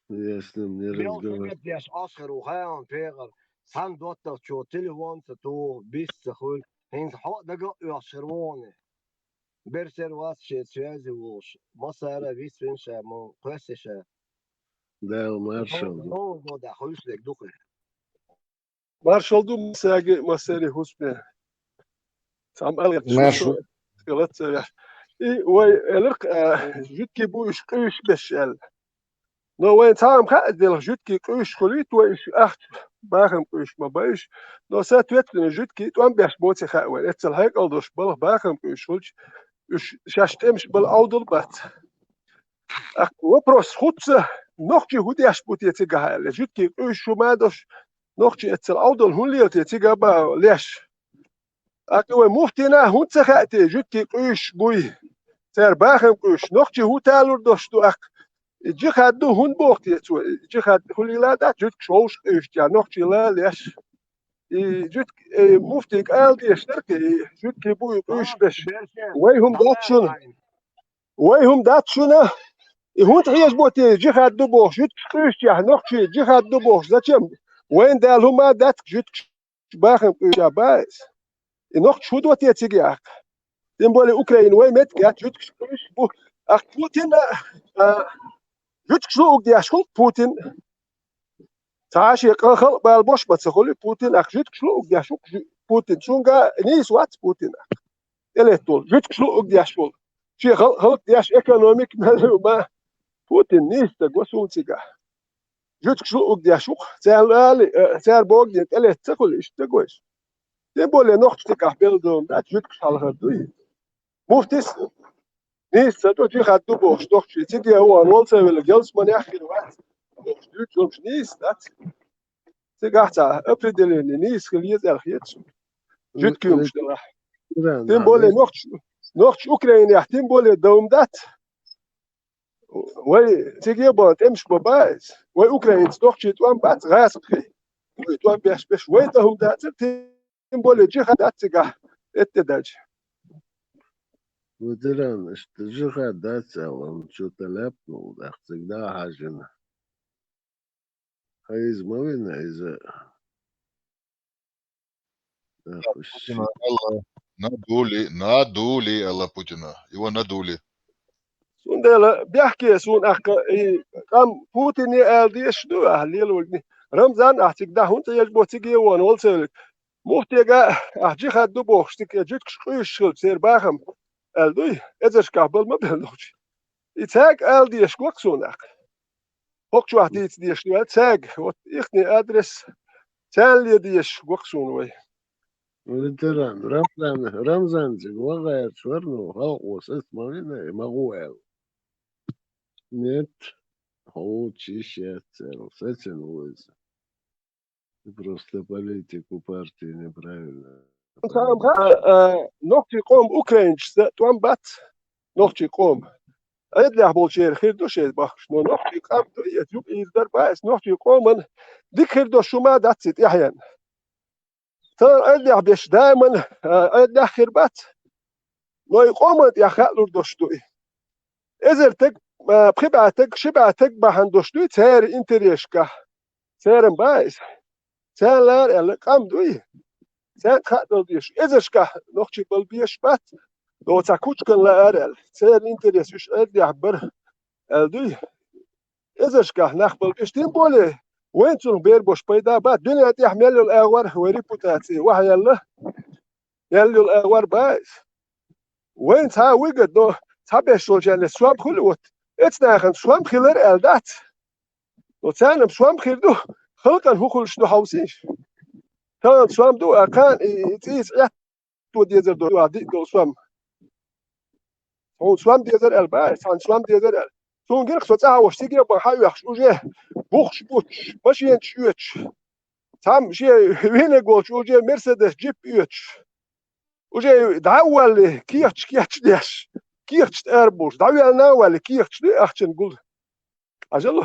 я с ним не Бел разговаривал. хагат яш ашхар у хайан пегар. Сан доттах чо телефон са ту бис са хуй. Хин хо дага яшхар воне. Берсер вас ше связи волш. Масара вис вин ша мо квесе ша. Да, маршал. Нового года хуйшлек духе. Маршал ду масаги масери хуспе. Сам алгат Маршал. Галатсаря. И вай элерк житки бу иш кыш бешел. Но вайн цаам ха дел житки кыш хулит вай иш ахт бахам кыш ма баиш. Но соответственно житки туам беш боци ха вай. Эцел хайкал дош бал бахам кыш хулч. Уж шаштемш бал аудул бат. Ах, вопрос хутса нохчи худяш бути цига хайле. Житки кыш шума дош нохчи эцел аудул хулил те цига ба леш. Ах, вай муфтина хунца хати житки кыш буй. Цер бахам кыш нохчи хуталур дош ду ах. И джихад ду хун бохти цу. Джихад хулила да житк шоуш кыш я нохчи ла леш. И житк, э, муфти кал деш терки, и житки буй кыш беш. Вай хум датшуна. Вай хум датшуна. И хун тхеш боти джихад ду бох, житк кыш я нохчи джихад ду бох. Зачем? Вайн дал хума датк житк бахам кыш я байс. И нохч худ вот я циги ах. Тем более Украина вай мет гат житк кыш бу. Ах Путин, а, житк шлу уг дяш хул Путин. Цааш я кахал бал бош баца хули Путин ах житк шлу уг дяш уг жи- Путин. Шунга нис вац Путин ах. Элетул житк шлу уг дяш хул. Чи хал хал дяш экономик ма Путин нис та госул цига. Житк шлу уг дяш уг. Цял али, э, цял бог ден элет ца хули ишта гойш. Тем более нохч тиках белдом да житк шалха дуй. Муфтис нис ца то джихад ду бох нохчи. Циги уан вол ца вел гелс ман яхи вац. Нохч ду чомш нис дац. Цигахца определение нис хил ез эл хец. Житки умш дала. Тем более нохч нохч Украина, тем более даум дац. Вай циги бо темш бо бац. Вай украинц нохчи туам бац гаск. Вай туам беш беш вай даум дац. Тем более джихад дац цига. Этте дач. Ветеран, что джихад дац, а он что-то ляпнул, да, всегда хажина. Хаиз мавина из-за. Ах, Дима, алло. Надули, надули, аьлла Путина. Его надули. Цундела бехке суна аккха, и къам Путине ала дезаш ду ахьа лелоргни. Рамзан ахьа цига дӀа хӀунда ца езаш бо, цига е вон вала ца веллиг. Муфтега ахьа джихад ду бохуш, цига жуьгташ къуьйсуш хилча, церан бахам аьлла дуй, эзаршкахь бала ма белла нохчий. И цаьрга ала дезаш го-кх суна аккха. ХӀокху чохь дийца дезаш ду аьлла цаьрга. Вот ихний адрес, царна ле дезаш го-кх суна вай. Ветеран, Рамзан, Рамзан цига ваха гӀерташ вара, ну, халкъо саца ма вина, и ма гӀо аьлла. Нет, хьо ву чиш яц аьлла, сацина ву иза. Ты просто политику партии неправильно. Хан, хан, а, нохчий къоман украинцашца тӀом бац, нохчий къоман. Ӏедалехь болчеран хир ду шайн бахкаш, но нохчий къам ду, иза юкъа ийзадар бац, нохчий къоман дика хир долуш хӀума дац и тӀаьхьенна. Тхан Ӏедалехь беш даиман, а, Ӏедалехь хир бац, но и къоман тӀехь хаалур долуш ду и. Эзар таг, а, пхи бӀе таг, ши бӀе таг бахьана долуш ду и церан интересашкахь. Церан бац иза. Царна лара аьлла, къам дуй. Царна хаа дала дезаш. Эзаршкахь нохчий бала безаш бац. Доцахь кучкан лаара аьлла. Церан интерес уьш Ӏедалехь бара аьлла дуй. Эзаршкахь нах бала безаш. Тем более, вайн цунах бер бош пайда бац. Дуьнен тӀехь мел йолу агӀор вай репутаци вахьаелла. Мел йолу агӀор бац иза. Вайн цхьа а выгодно, цхьаберш волчарна сом хуьлу вот. Эцу нахана сом хилар аьлла дац. Но царна-м сом хир ду, халкъана хӀун хуьлуш ду хьовсийша. Тахана сом ду, а кхана и, и цӀийца Ӏетто дезар ду, а диъ долу сом. Хьуна сом дезар аьлла бац, цхьана сом дезар аьлла. Суна гира-кх со цӀахь а волуш, цига а бан хьан оьхуш, уже бухаш буттуш, машенаш оьцуш. Цхьамма шен винарг волчу уже Мерседес, джип оьцуш. Уже дӀа а валле, кехаташ кечдеш, кехаташ тӀе ара болуш, дӀавелла а валле, кехаташ дуй ахчан гул. Хьажал,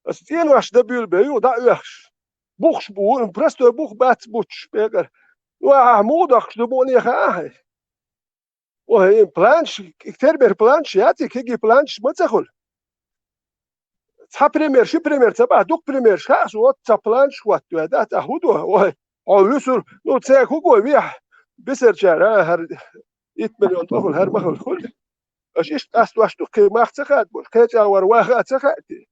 аса цӀенош дан буьйлабе ю, дӀа а оьхуш. Бухаш бу, простой бух бац буттуш, бекъара. Ну, ахьа муха дохкуш ду букъане хаьа хьайн? Ой, и планш, и тербер планш яц, и кегий планш ма ца хуьлу. Цхьа пример, ши пример ца бахьа, дукха примерш хаьа суна, вот цхьа планш хӀоттаве, да, цхьа хӀун до? Ой, хьо вуьсур, ну, цаьрга хӀун го вехьа? Бисарчара, а, хӀара итт миллион ма хуьлу, хӀара ма хуьлу, хуьлу. Аша иштта къастош ду, кхин мах ца хадабо, кхечӀагӀвар ваха а ца хаьа те?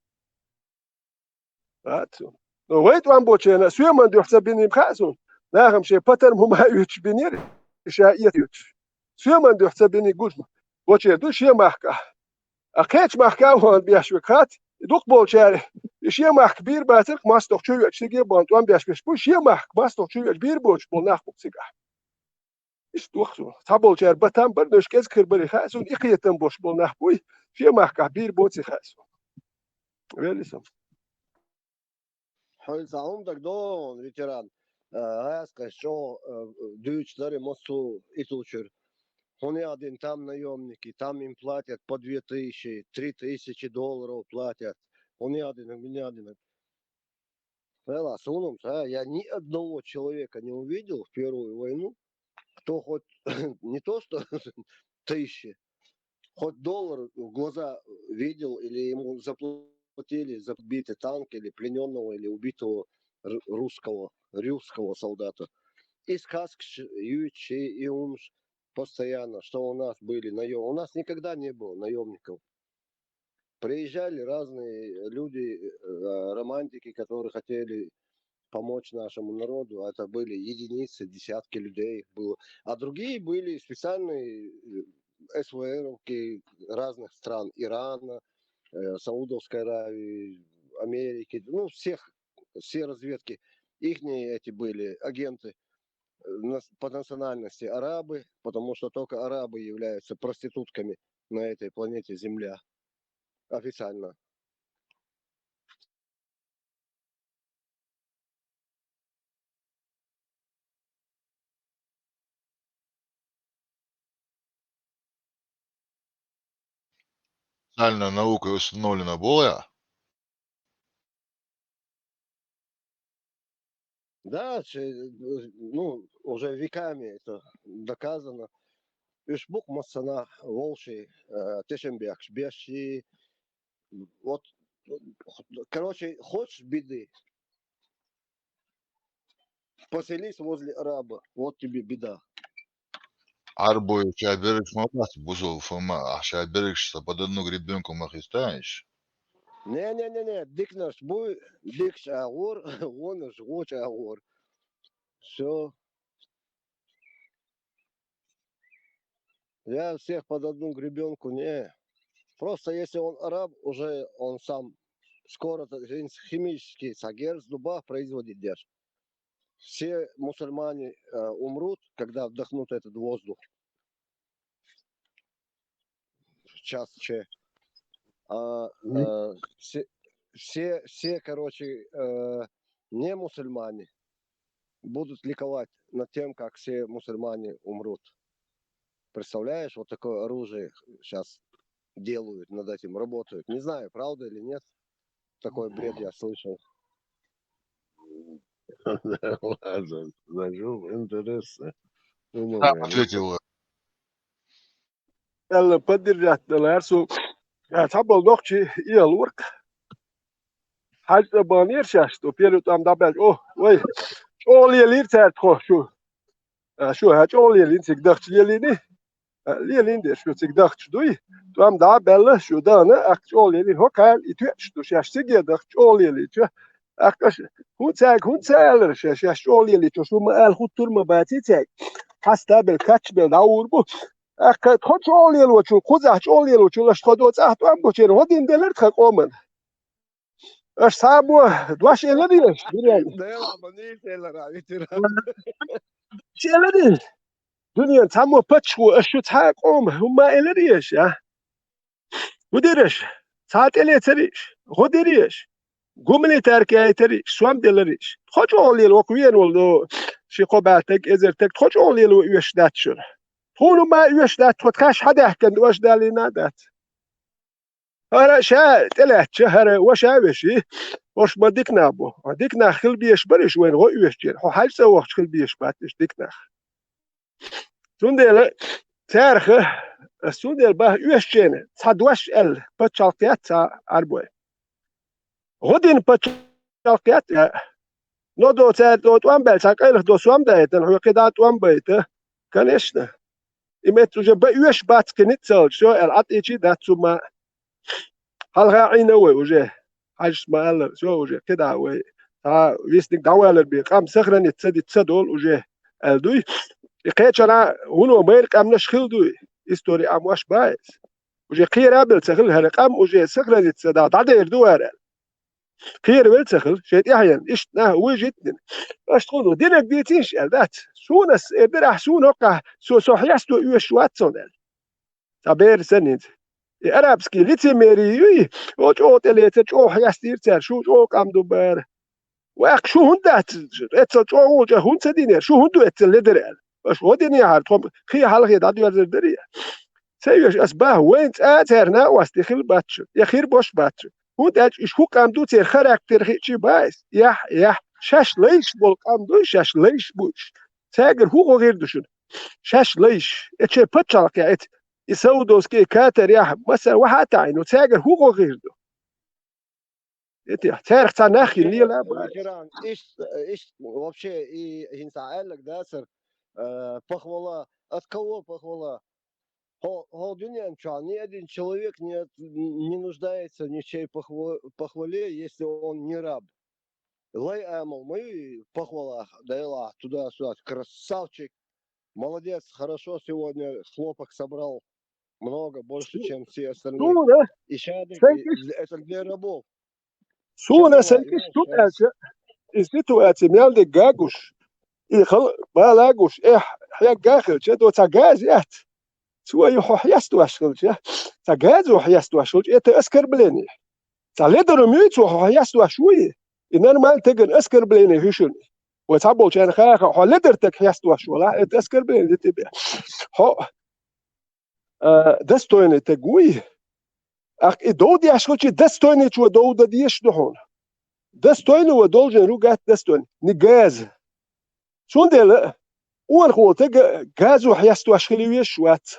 Хаьа суна. Но вай тӀом бочарна соьман дуьхьа ца бинийм хаьа суна. Нахам шайн патарма хӀума оьцуш бинера, ша эца оьцуш. Соьман дуьхьа ца бинийгуш бочер ду шен махкахь. А кхечу махка а вахана беш верг хац, и дукхахболчара, и шен махка бийр бацара-кх мостагӀа чу веача, цига а бахана тӀом беш берш бу, шен махка мостагӀа чу веача бийр боцуш болу нах бу-кх цигахь. Иштта вахча, цхьаболчара батам бара, нуьш кӀезиг хир барий хаьа суна, и кхетам бош болу нах буй, шен махкахь бийр боций хаьа суна. Вели со. Хьуьнца хӀума дагадогӀу, ветеран, а, гӀаскхаш чӀогӀа, а, дуьйцуш дара массо а итучуьра. ХӀунда аьлла там наёмники, там им платят по две тысячи, три тысячи долларов платят. ХӀунда аьлла, хӀунда аьлла. Вела, суна-м ца, я ни одного человека не увидел в Первую войну, кто хоть не то что тысячи, хоть доллар в глаза видел или ему заплатили за подбитый танк или пленённого, или убитого р-, русского, русского солдата. И сказкаш юьйцуш, и, и хӀумаш постоянно, что у нас были наём-, у нас никогда не было наёмников. Приезжали разные люди, э, романтики, которые хотели помочь нашему народу. Это были единицы, десятки людей их было. А другие были специальные, э, эсвээровки разных стран: Ирана, э, Саудовской Аравии, Америки. Ну, всех, все разведки. Ихние эти были агенты, э, нас-, по национальности арабы, потому что только арабы являются проститутками на этой планете Земля официально. Социальная наука установлена была? Да, че-, ну, уже веками это доказано. Уьш бу-кх массанхьа волчий, э, тешнаб бехкаш беш, и вот, короче, хочешь беды? Поселись возле араба, вот тебе беда. Арбой шаберш ма бац бусул фома, а шаберш са подадну гребенку ма хистаеш. Не-не-не-не, дикнаш буй, дикш агъур, гъунаш гъуч агъур. Всё. Я всех под одну гребенку, не. Просто если он араб, уже он сам скоро химический сагер с дуба производит деш. Все мусульмане э, умрут, когда вдохнут этот воздух. Час че. А, э, все, все, все, короче, э, не мусульмане будут ликовать над тем, как все мусульмане умрут. Представляешь, вот такое оружие сейчас делают над этим, работают. Не знаю, правда или нет. Такой бред я слышал. Ладно, зажув интересно. Так ответила. Элла поддержать делар су. Цхьаболу нохчи иэла урк. ХьаьжцӀа бан ершаш, то первый там дабаьлча, о, вай, чӀогӀа лелийра цаьрца тхо шу. Шу хьа чӀогӀа лелийна цига дахча лелийни. Лелийна деш шу цига дахча дуй. ТӀом дӀа а баьлла, шу дана, аккха чӀогӀа лелийна. ХӀо кхаьлла и тоьаш ду, шаьш цига дахча чӀогӀа лелийча. Аккха аш, хӀун цаьрга, хӀун ца аьллара ша, шаьш чӀогӀа лелийча, шу ма аьлла хӀуттур ма баций цаьрга. Хьаста а белла, кхачча белла дӀа а вур бу. Аккха тхо чӀогӀа лелочул, кхузахь чӀогӀа лелочул, аша тхо доцахь тӀом бочеран, гӀо дина делара тхан къоман. Аша схьа а бо, дош элира еш, дуьнен. Дош элира. Дуьнен цхьаммо паччахьо, аша шу цхьа а къома, хӀумма элира еш, а? ХӀун дира аша? Цхьа а тӀелецара еш, гӀо дира еш, гуманитарка яйтара еш, сом делара еш. Тхо чӀогӀа лела, оха вена волу, ши кхо бӀе таг, эзар таг, тхо чӀогӀа лела оьшуш дац шуна. Тхуна ма оьшуш дац, тхо тхаьш хьадаьхкина ду, аша далийна а дац. ХӀара ша тӀелаьцча, хӀара ваша а веший, хӀорш ма дика нах бу. Дика нах хила безаш бара уьш вайна гӀо оьшучеран. Хьо хьаьжцӀа вахча хила безаш бац уьш дика нах. Цундела цаьрха, ас цундела баха оьшучеран цхьа дош аьлла, пачхьалкх яц цхьа Ӏарбой. ГӀо дина пачхьалкх яц а. Но до цаьрца тӀом баьлла, цхьа къайлаха до сом дайтана, хьоьга кхидӀа тӀом байта. Конечно. И меттиг уже бан оьшуш бац кхин ницкъ ца хилча, всё, аьлла, Ӏатичий дац цу ма. Хьалха Ӏийна вай уже. Хьаьжас ма-аллара, всё, уже кхидӀа вай. Цхьа висниг дӀавалар бен, къам сохраниться ца дича ца долу уже, аьлла дуй. И кхечара хӀуно майра къаьмнаш хила дуй. Истори Ӏамош бац. Уже кхера а белла ца хила, хӀара къам уже сохраниться ца дахь, дӀадер ду ара аьлла. Кхера велла ца хила, шайн тӀаьхьенна, иштта нах вуй життина. Аша тхуна динарг дийцийша аьлла дац. Суна ас эр дара ахь, суна хӀоккхахь, со, со хьесто оьшуш вац цунна аьлла. Цхьа бер санна хӀинца. И арабский лицемерие юй, о, чӀогӀа тӀелецар, чӀогӀа хьестийра цара, шу чӀогӀа къам ду бара. Ваккха шу хӀунда дац, эццал чӀогӀа волча хӀунда ца динера, шу хӀунда ду эццал ледара аьлла. Аша гӀо динехьара, тхо кхин хьалхе дӀадоьрзур дарий? Ца оьшу ас баха, вайн цӀа а цара накъостий хила бац шу, я хир бош бац шу. ХӀунда аьлча уьш хӀун къам ду, церан характер хиъчий бац. Яхь, яхь, шаьш лайш болу къам дуй, шаьш лайш бу уьш. Цаьргара хӀун гӀо хир ду шуна? Шаьш лайш, эцу шайн пачхьалкх яхь, эцу и Саудовский, Катар яхь, масала вахьа а таӀийна, цаьргара хӀун гӀо хир ду? Эти, цаьрах цхьа нах хила лела а бац. Ветеран, иштта, иштта вообще и хӀинца аьлларг дацара, э, похвала. От кого похвала? Хьо, хьо дуьнен чохь ни один человек не, не нуждается ни в чьей похва-, похвале, если он не раб. Лай амал ма ю и похвалах, делах, туда-сюда, красавчик, молодец, хорошо сегодня хлопок собрал, много, больше, чем все остальные. Суна, и шадик, и, это для рабов. Суна, сан иштта ду аьлча, и ситуация мел дерг гуш, и хала бала гуш, эхь, хьегга хилча, до цхьа газа яц. Цо ю хьо хьестош хилча, цхьа газо хьестош хилча, это оскорбление. Цхьа ледарум юй цо хьо хьестош вуй, и нормально теган оскорбление хӀуьшуьнан. Вай цхьаболчарна хаха, хьо ледар таг хьестош валахь, это оскорбление для тебя. Хьо, а, достойный таг вуй, ахь и дов деш хилча, достойный чо дов дан дезаш ду хьуна. Достойный ва должен ругать достойный, не газа. Цундела, орхо тага газо хьестош хила везаш вац.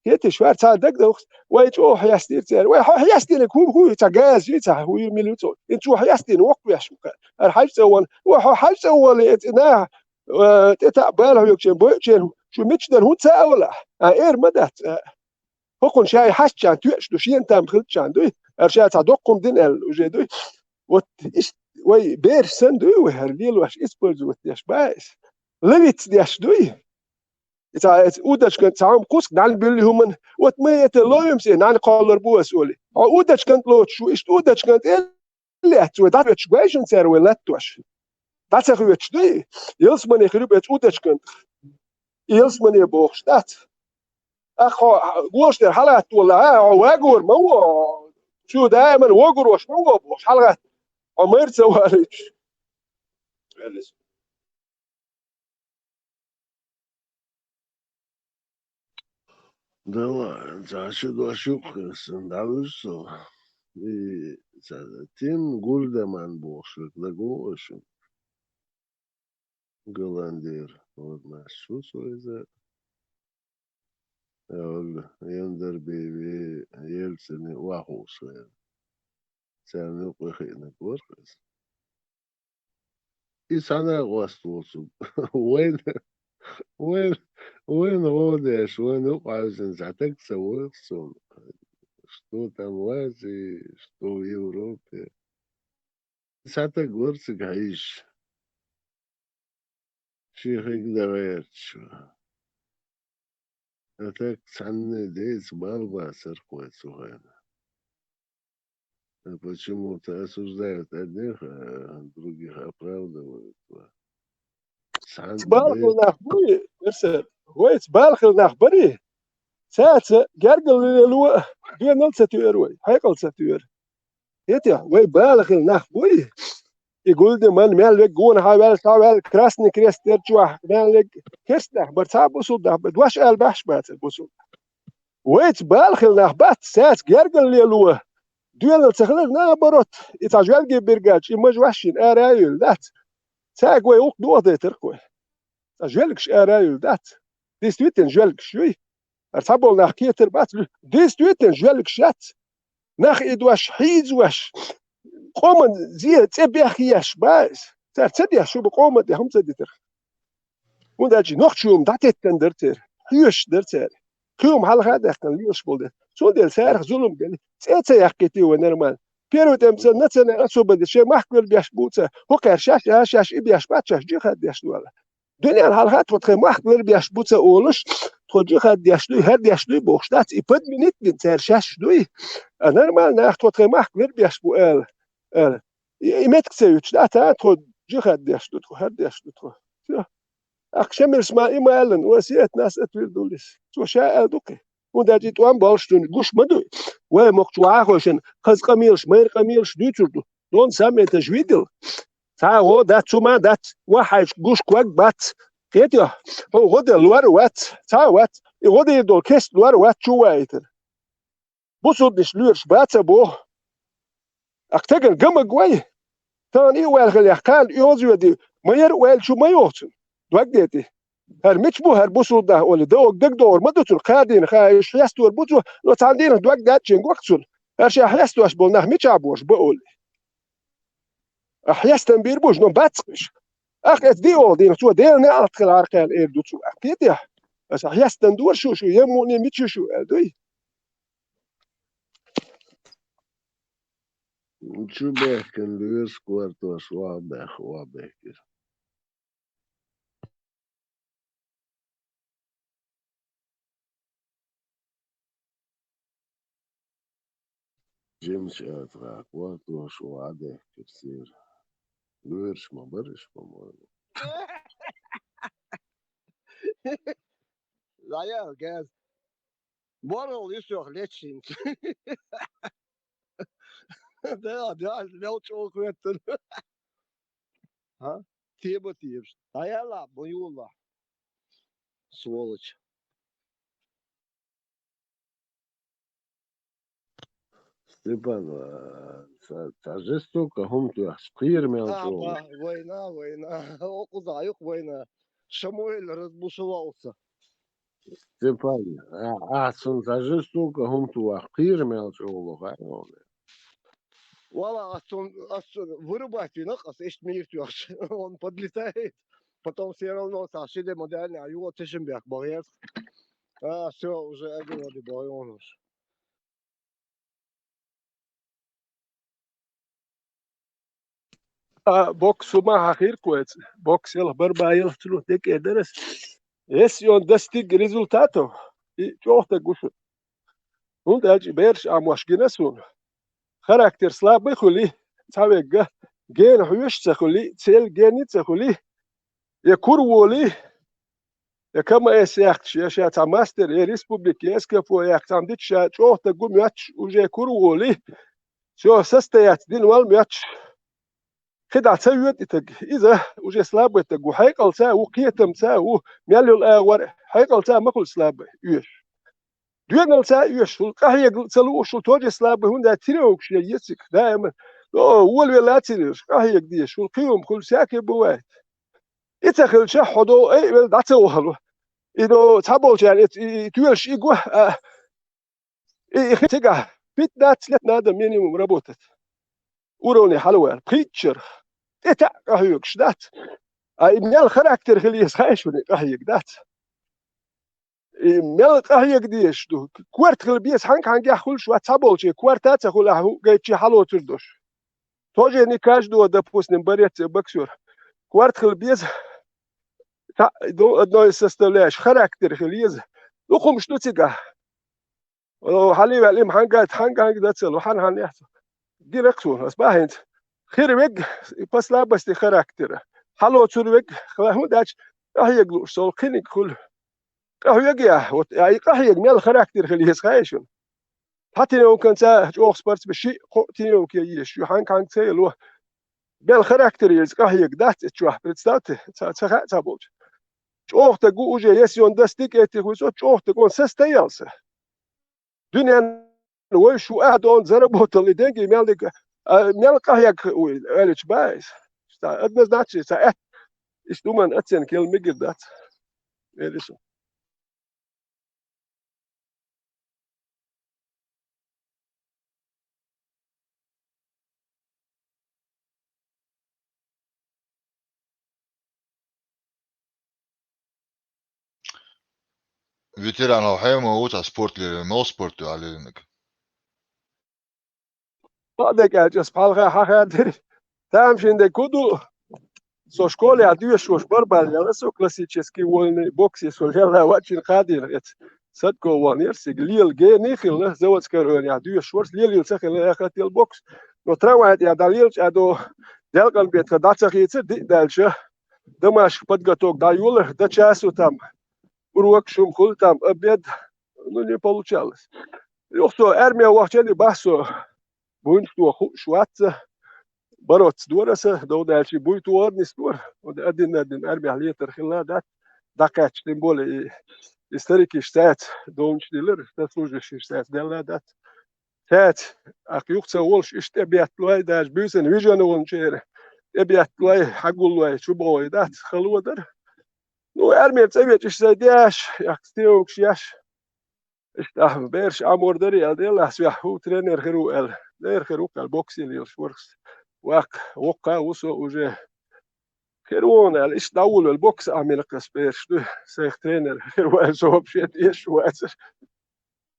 ХӀеташ вара цхьа дагадовхас, вай чӀогӀа хьестира цара. Вай хьо хьестинарг хӀун хӀу ю, цхьа газа ю, цхьа хӀу ю, мила ю цо. Ин чу хьестина воккхавеш ву кхаьа. Ара хьаьжцӀа ван, вай хьо хьаьжцӀа вале, эцу и наха, э, тӀе таӀ бала хьоьгучеран, бойучеран, Шу мича дара хӀун ца а вала? А, эр ма дац, а. ХӀокхун шай хьаьшчан тоьаш ду, шена там хилчан дуй. Ара ша цхьа доккхум дина аьлла уже дуй. Вот ист-, вай бераш сан дуй, вай хӀара лелош использовать деш баьс. Ловиц деш дуй. И цхьа эца удочкан цхьа хӀума кхуск, нӀаьна буьлли хӀуман. Вот мы это ловим все, нӀаьна кхоллар бу ас оли. Хьо удочкан лоцуш ву, иштта удочкан тӀе лаьцна вай дӀахоьцуш гойшин цара вай латтош. ДӀа ца хоьцуш дуй, ялсмане хир бу эца удочкан. Ялсмане бохуш дац. Ах, хьо гуш дер хьалгӀатта волла, а, хьо вагор ма во, чу даиман вогурош ма во бохуш, хьалгӀатта. Хьо майра ца валийчу. Да ладно, цхьа ши дош юкъа хессан, дӀавуьжу со. И ца-, Тим Гульдеман бохуш верг дагавогӀу шуна? Голландера, вот, маьс шу со иза. Яндарбиеви, Ельцини охьахууш вара. Царна юкъе хиънарг вара иза. И цхьана а гӀост воцург. Вайна, вайна, вайна гӀо деш, вайна юкъа хьаьвзина цхьа таг ца войх суна. Что там в Азии, что в Европе. Цхьа таг вара цига хьийзаш. Шен хиг дан гӀерташ вара. А так цхьанне деца бала бацара кхой цу хенахь. А почему-то осуждают одних, а других оправдывают. Цхьанне бала хила нах буй, Мерсер? Вайца бала хила нах барий? Цаьрца гергарло а, доьнал а ца тоьар вай, хьекъал ца тоьар. ХӀетехь, вай бала хила нах буй? И Гульдеман мел вег гонахьа ваьлла, схьаваьлла, Красный Крест дерчохь мел вег керста нах бара, цхьа а бусулба нах бара, дош ала баьхьаш бацара бусулба нах. Вайца бала хила нах бац, цаьрца гергарло а, доьнал ца хилар, наоборот, и цхьа жоьлге биргача, и мажа ваьшшина ара а юьлла дац. Цаьрга вай гӀуллакх дохадайтарх вай. Цхьа жоьлгаш ара а юьлла дац. Действительно, жоьлгаш юй. Ара цхьаболу нах кхетар бац, действительно, жоьлгаш яц. Нах и дош хьийзош, къоман зе цӀе бехъеш ба иза. Цара ца деш, шу бу къоман тӀе хӀума ца дитарх. ХӀунда аьлча нохчо хӀума дӀатеттан дара церан, хьоьшуш дара цара. Кхин хӀума хьалха а даьккхина лелаш болу дела. Цундела царах зулам гали, цӀе а ца яьккхийтий вай нормально. Первый тӀемца национал особенность, шайн махка лар беш бу ца, хӀокхара шаьш а, шаьш и беш бац, шаьш джихад деш ду аьлла. Дуьненна хьалха тхо тхайн махка лар беш бу ца олуш, тхо джихад деш дуй, хӀара деш дуй бохуш дац, и подменить бина цара шаьш дуй. А нормально нах тхо тхайн махка лар беш бу ала, ала. И, и меттиг ца юьтуш дац, а, тхо джихад деш ду, тхо хӀара деш ду, тхо. Всё. Ахь Шамилс ма и ма аьллан, вай сиэт нас а туьйр дуллис. Цо ша аьлла ду кхин. ХӀунда аьлча и тӀом болуш дуьйна гуш ма дуй. Вай мокхачу вахахойшан хаза къамелаш, майра къамелаш дуьйцур ду. Дон саммета ж видел? Цхьа а гӀо дац, цу ма дац, ваххьайчу гуш ког бац. Кхетий, хьо гӀо дан лор а вац, цхьа а вац. И гӀо дийр долу кест лор а вац чу ваийтар. Бусулбанаш лоьраш бац а боху. Ахь тагана гамаг вай. Тахана и ваьлла хилех, кхарна и гӀоза ведий, ма яра ваьлла чу ма йоху цунна. Дог дайтий. ХӀара мича бу, хӀара бусулба нах олий, дог дагадогӀур ма ду цунна, кхаа дийнахь хаа уьш хьестор бу цо, но цхьана дийнахь дог даьттачийн гохку цунна. ХӀара ша хьестош болу нах мичахь бу уьш бан олий. Ахь хьестан бийр бу уьш, но бац уьш. Ахь эца диъолгӀа дийнахь цо Делан неӀалт хилахьара кхаьрна эр ду цо. Ахь кхетий? Аса хьестан дора шу, шу еммуъне мича ю шу аьлла дуй? Чу бехкина лоьраш кортош охьабехк-, охьабехкира. Жимачу атагӀа кортош охьадехкира церан. Лоьраш ма бара уьш, по-моему. Заял газ. Боргал юсох лечинца. Да, да, мел чӀогӀа хӀоьттина. А? Теба тебаш. Даяла, бу юла. Сволочь. Степан, а, ца, ца жестоко хӀума тоьхча, кхера мел чӀогӀа. Война, война. Окхуза юкъа война. Шамойл разбушевался. Степан, а, а, цунна ца жестоко хӀума тоьхча, кхера мел чӀогӀа ло, хаа. Вала, ас цунна, ас вырубать вина, ас иштта мийра тоьхча. Он подлетает. Потом все равно со шиде модельный, а его тешим бяк боец. А, все, уже эго воды боёнуш. А бокс ума хахир куэц. Бокс ел барба ел цулу текер дерес. Если он достиг результатов, и чёхта гушу. Ну, дальше берш амош гинасун. Характер слабый хули, цавега, ген хуеш ца хули, цель гени ца хули, я кур воли, я К М С яхтш, я ша ца мастер, я республик, я С К Ф О яхтш, там дича чёхта гумяч уже кур воли. Всё, состоять дин вал мяч. Хида ца юет итаг, иза уже слабый таг, у хайкал ца, у киетам ца, у мялил а вар, хайкал ца махул слабый, юеш. Дуьнал ца уьш, шул къахьег ца луъу, шул тоже слабый, хӀунда тренировкаш я ецик, даиман. О, вол вела ца луш, къахьег деш, шул кхиюм, хул всякое бывает. И ца хилча, хьо до, эй, вел да ца вахалу. И до, ца болчан, и, и, и туьлш и гу, а, и, и хи цига, пятнадцать лет надо минимум работать. Уровне хьалвар, пхитчер, тӀе таъ къахьегаш дац. А и мел характер хилийс хайшуни къахьег дац. И мел къахьег деш ду. Кварт хила беза хьанг-хьангехь хуьлуш вац цхьаболче, кварта а ца хуьлахь хӀу гайчи хьалоцур долуш. Тоже не каждого, допустим, борец, боксёр. Кварт хила беза цхьа-, ду-, одной из составляющих, характер хила еза. Дукхумаш ду цигахь. О, хьалий ваьлла, им хьанга, хьанга, хьанга дацал, хьан, хьан яхь. Гирак суна, ас бахьинца. Хир вег, по слабости характера. Хьалоцур вег, хла хӀун дач, къахьег лууш, сол кхиниг хуьлу. Къахьег я, вот, ай, къахьег мел характер хила еза, хай шуна. Хьан тренировканца чӀогӀа спортсмен, ши, кхо тренировка еш, ю хьанг-хьанг ца ело. Мел характер еза, къахьег дац, эт чохь, представьте, ца, ца хаа ца болчу. ЧӀогӀа таг гу уже, если он достиг этих высот, чӀогӀа таг он состоялся. Дуьнен вай шу а дон заработал и деньги, мел дика, а, мел къахьег уй, аьллачу баьс. Ста, однозначно, ца, э, ис думан оценка ел мегир дац. Эр ису. Ветеранов хьема ву цхьа спорт лерина, мел спорт ю хьан леринарг? Бакъдерг аьлча, ас пхьалха хьахаьдира. Тамашийна дерг хӀун ду? Со школехь доьшуш барбал яла со классический вольный бокс, со лелла вачин кхадийна эца. Садко ван яр цига лела гений хилла, заводской районехь доьшуш варс, лелийла ца хилла, яхат яла бокс. Но трамвай тӀехь дӀалелча а до, делкъан бетха дӀа ца хийцар, диъ даьлча, домашка подготовка дӀайола, до часу там, урок шум хуьлу там, обед, ну, не получалось. Юха со армия вахча а бахьа со, буйнаш тоха хууш вац ца, бороться дора аса, дов даьлча буй тохар нисдора. Ода один на один армехь летар хилла дац, дӀакхаьчча, тем более и, и старикиш цаьрца довнаш дилар, сослуживающийш цаьрца делла дац. Цаьрца, акх, юха ца волуш, иштта тӀебетталой, даже буьйсанна вижина волчеран, тӀебетталой, хьагуллой, чубогӀий дац, хало дара. Ну, армера цӀа веча иштта сай деш, яккха стевгаш еш. Иштта ахьа бераш Ӏамор дарий аьлла, делахь, соьх хӀу тренер хир ву аьлла. Дера хир ву аьлла, бокс йилла ворхӀ. Ваккха, воккха а ву со уже. Хир ву аьлла, иштта дӀавулвелла бокс Ӏамийна кхас бераш ду. Сайх тренер хир ву аьлла, со вообще тешаш вацара.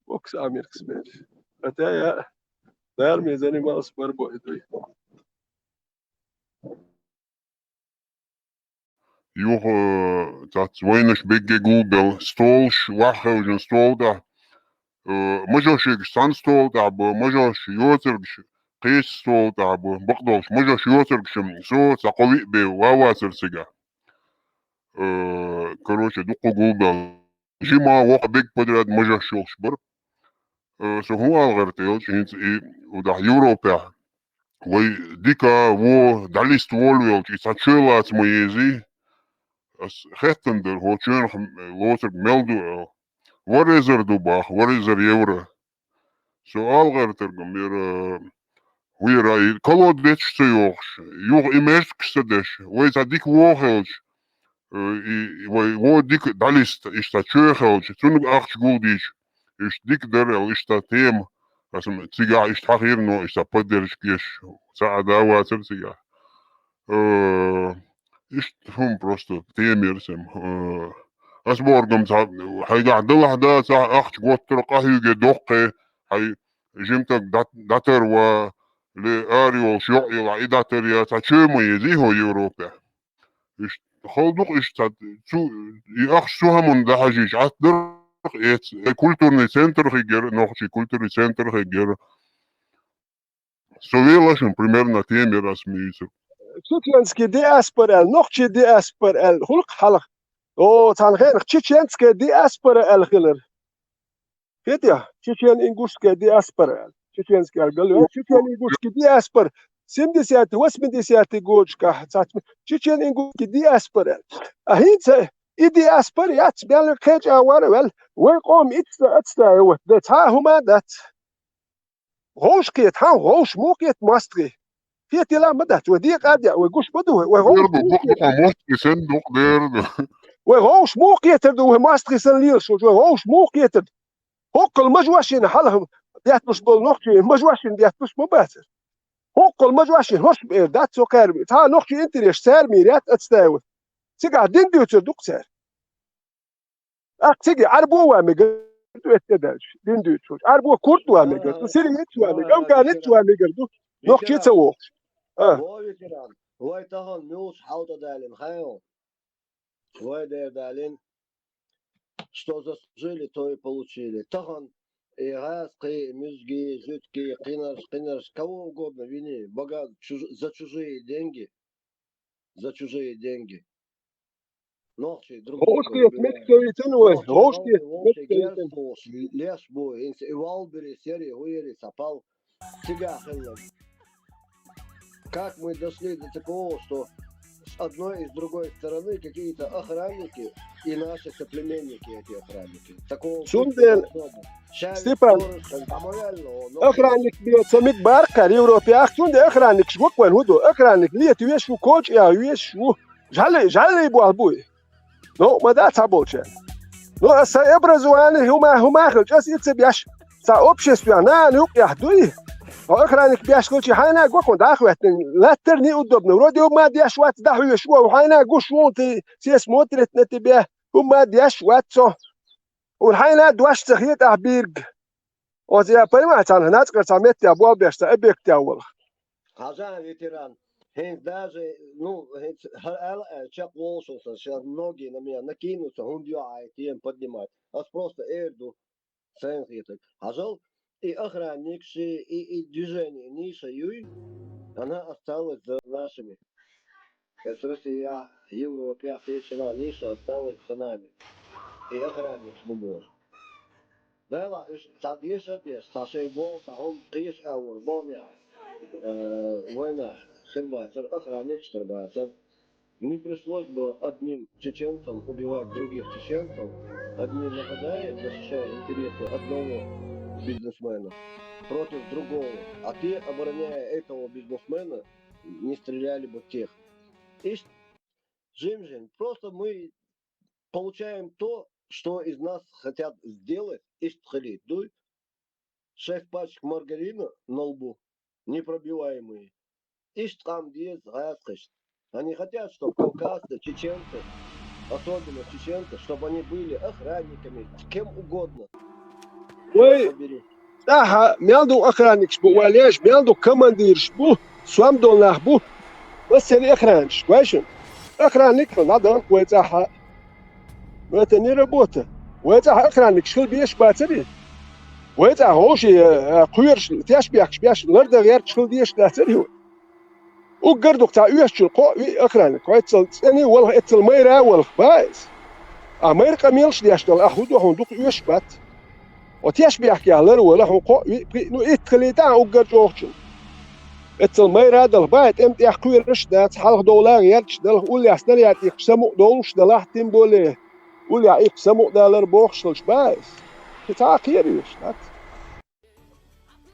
Бокс Ӏамийна кхас бераш. Хотя я, наверное, занимался борьбой, дуй. Юха, э, цац вайнаш бегге гулбел, столаш, ваха хевжина стол тӀехь, э, мажошигаш цхьана стол тӀехь бу, мажош йоцургаш кхечу стол тӀехь бу, бакъдолуш мажош йоцургаш, со цхьа кхо виъ бен ван вацара цигахь. Э, короче, дуккха гулбел. Жима воккха бег подряд мажош йолуш бара. Э, со хӀун ала гӀерта елча, хӀинца и удахь Европехь вай дика, во, дӀалиста волавелча, и цхьа чоь лаца ма езий. Ас хеттан дара, хӀо чоьнах лоцург мел ду аьлла. Варезар ду баха, варезар евро. Со ала гӀертарг мера, вера и колодецаш ца йохуш, юха и мерзкаш ца деш, вай цхьа дика вон хилча, э, и, и вай вон дика дӀалиста, иштта чоь хилча, цунна ахча гулдийча, иштта дика дара аьлла, иштта тема, аса цигахь иштта хьахийра, но иштта поддержка еш, ца а да вацара цигахь. Э, Иштта хӀума просто тема яр сема. Э, ас боргам ца хьайгахь далахь да, ца ахча готтар къахьуьйге доккхе, хьай жимтаг дат-, датар ва, ле, ара йолуш йоӀ йолахь, и датар я, ца чоь ма езий хьо Европе. Иштта хала ду-кх иштта ца, цу, и ахча цу хӀаманна дан хьажийча, Ӏаттарх эца, э, культурный центр хигера, нохчий культурный центр хигера. Со велла шуна, примерно тема яр ас мийца. Чеченский диаспора аьлла, нохчий диаспора аьлла, хӀуллакх хьалха. О, цхьана хенах чеченская диаспора аьлла хилар. Хетий? Чечен-ингушская диаспора аьлла. Чеченский аьлла галваьлла, чечен-ингушский диаспора. Семидесятый, восьмидесятый годашкахь цхьацца чечен-ингушский диаспора аьлла. А хӀинца и диаспора яц, мел кхеча а вара ваьлла, вай къоман итт ца, аццадаьлла вот, да цхьа а хӀума а дац. ГӀовш кхета, хьан гӀовш муха кхета мостагӀий? Кхетийла а ма дац, вай декъа а деа, вай гуш ма ду, вай гӀовш Дер ду, муха букъа кхетар ду? МостагӀий санна дукъ дер ду. Вай гӀовш муха кхетар ду, вай мостагӀий санна лелаш волчу, вай гӀовш муха кхетар ду? ХӀоккхул мажошина хьалха детталуш болу нохчий, мажошина детталуш ма бацара. ХӀоккхул мажошина хӀорш бер дац цо кхаьрбе. Цхьа нохчий интерес цара мийр яц аццадаьлла. Цигахь дин дуьйцур ду-кх цара. Ахь цига Ӏарбо ван мегар ду, эццедаьлча, дин дуьйцуш. Ӏарбо курд ван мегар ду, сириец ван мегар, афганец ван мегар ду, нохчий ца вогӀуш. А. Во ветеран, вай тахана муьлхачу хьал тӀедалийна хаьий хьуна? Вай дера далийна, что заслужили, то и получили. Тахана и гӀазкхий, и муьзгий, и жуьгтий, кхинарш, кхинарш, кого угодно вини, богат, чуж-, за чужие деньги, за чужие деньги. Нохчий друг друга выбирают. ГӀовшкхета меттиг ца витина вай, гӀовшкхета меттиг ца витина. Леш бу, инца и валбери, сери, гӀуери, ца пал, цигахь хилла. Как мы дошли до такого, что с одной и с другой стороны какие-то охранники и наши соплеменники, эти охранники? Такого быть не должно было. Цундела, Степан, охранник бен ца мега бара-кх Европехь, цундела охранникаш воккхаван хӀун ду? Охранник лета веш ву, коча яха веш ву. Жали, жали болх бу и. Ну, ма дац цхьаболчарна. Ну, аса образование хӀума, хӀума хилча, аса и ца беш, цхьа обществе нана юкъехь дуй. Хьо охранник беш хилча, хьайна а го хьуна дӀа а хӀоьттина, латтар неудобно. Вроде хӀума деш вац, дӀахьоьжуш ву, хьайна а гуш ву, те, все смотрят на тебя, хӀума деш вац цо. Ур хьайна а дош ца хетахь бийриг. Оцу я пойма царна нацкъара цхьа меттехь болх беш цхьа объектехь волу. Хьажа, ветеран, хӀинца даже, ну, хӀинца хӀара аьлла, аьлла, чекх волуш сан, сейчас многие на меня накинутся, хӀунда йоӀ хьайн тему поднимать. Ас просто эр ду, сайна хетарг. Хьажал, и охранникаш, и, и движение, ниша юй, она осталась за нашими. Эс Россия, Европа, я все села, ниша осталась за нами. И охранник мы можем. Дела, уьш цхьа деша а деш, цхьа шайн болу, цхьа хӀума кхеша а вара, боху-м я. Э, война хир бацара, охранникаш хир бацара. Не пришлось бы одним чеченцам убивать других чеченцев, одни нападали, защищая интересы одного бизнесмена против другого, а те, обороняя этого бизнесмена, не стреляли бы в тех. И жим-жим. Просто мы получаем то, что из нас хотят сделать, иштта хилийта дуй. Шесть пачек маргарина на лбу, непробиваемые. Иштта къам деза гӀазкхашна. Они хотят, чтобы кавказцы, чеченцы, особенно чеченцы, чтобы они были охранниками, кем угодно. Вай, чӀахьа мел ду охранникаш бу, вай леш мел ду командираш бу, сом долу нах бу. Массеран охранникаш, гой шуна. Охранник хила, дӀадаханка вай цӀахьа. Но это не работа. Вай цӀахь охранникаш хила безаш бацарий? Вай цӀахь гӀовший, э, кхоьруш, тешнабехкаш беш, лардан гӀерташ хила дезаш дацарий вай? Уггар дукха цхьа оьшучун кхоъ виъ охранник. Хьо эццал цӀена а волуш, эццал майра а волуш, бац иза. Ахь майра къамелаш деш долу, ахь хӀун ду хьуна дукха оьшуш бац? Хьо тешнабехкехь ларвала, хьуна кхоъ виъ, пхиъ, ну, итт хилийта ахь уггар чӀогӀачун. Эццал майра а далахь, бац, тӀем тӀех кхоьруш а дац, хьалха довла гӀерташ далахь, уллехь снаряд иккхаш самукъа довлуш а далахь, тем более, уллехь иккхаш самукъадалар бохуш хилча, бац иза. Кхин цхьа а кхера веш дац.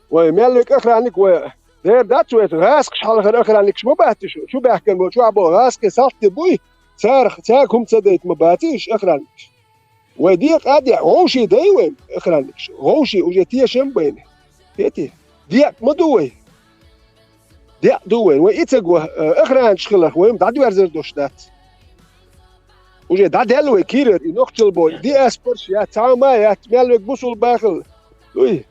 Вай мел век охранник вай. Дера дац вай, гӀазкхаш хьалхара охранникаш ма бац уьш, чу баьхкина болу, чохь болу гӀазкхийн салти буй, царах, цаьрга хӀума ца дайта ма баций уьш охранникаш. Вай декъа а деа, гӀовший дай вай охранникаш, гӀовший уже тешам а байна. Хетий? Декъа ма ду вай. Деа ду вайн, вай и ца го, э, охранаш хиларх вай дӀадоьрзар дош дац. Уже дӀадаьлла вай кийрара, и нохчалбо, диаспораш яц, цхьа а ма яц, мел вег бусул бахал. Уй,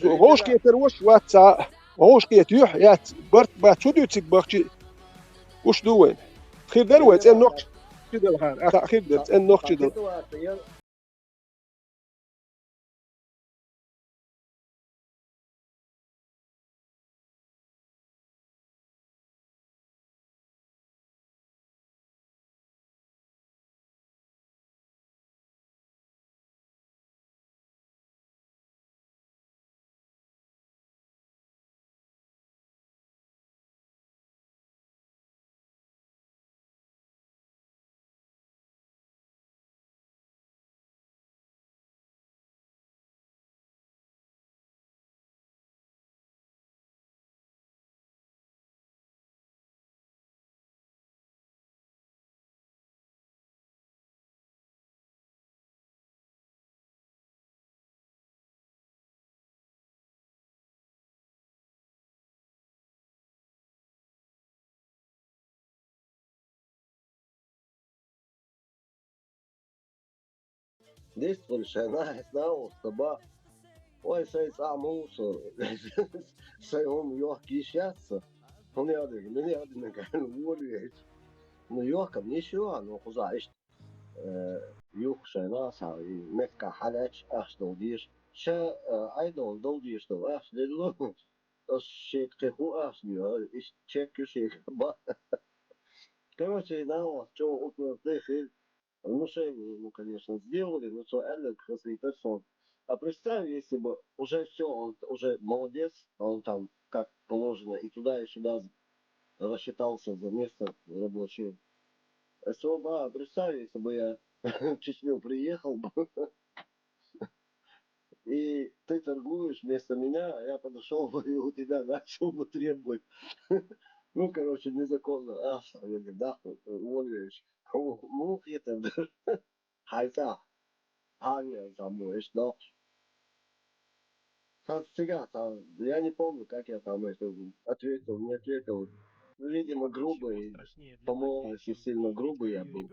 вовшкетар ваш вац цхьа, вовшкет юх яц, барт бац, цу дуьциг бахчи. Уш ду вайн. Хир дар вай, цӀен нохчи дал хар, а хир дар, цӀен нохчи дал. Дистхуьлуш шайн нахаца нагӀо стаба. Ой, шайн цӀа муса, шайн хӀума йохкийш яц со. ХӀуна яа дерг, мин яа дерг, мин кайна волавеча. Ну, йохкам ниш ю, ну, кхузахь иштта, э, юха шайн нахаца, и мехкахь хьалаьтташ ахча дала дезаш. Ша, э, Ӏайдолла дала дезаш долу ахча делла. Ас шега кхин хӀун ахча дийр, иштта чек ю шега, ба. Короче, нагӀо чӀогӀа укмар тӀе хир. Ну, шайн, ну, конечно, сделали, но цо аьлларг хазахийтар сона. А представь, если бы уже всё, он уже молодец, он там как положено и туда, и сюда рассчитался за место рабочее. А всё, ба, представь, если бы я в Чечню приехал бы. И ты торгуешь вместо меня, а я подошёл бы и у тебя начал бы требовать. Ну, короче, незаконно. А, я говорю, да, уволюсь. Ну, это, хайта. А, я там, ну, ещё, да. Там всегда там, я не помню, как я там это ответил, не ответил. Видимо, грубый, по-моему, очень сильно грубый я был.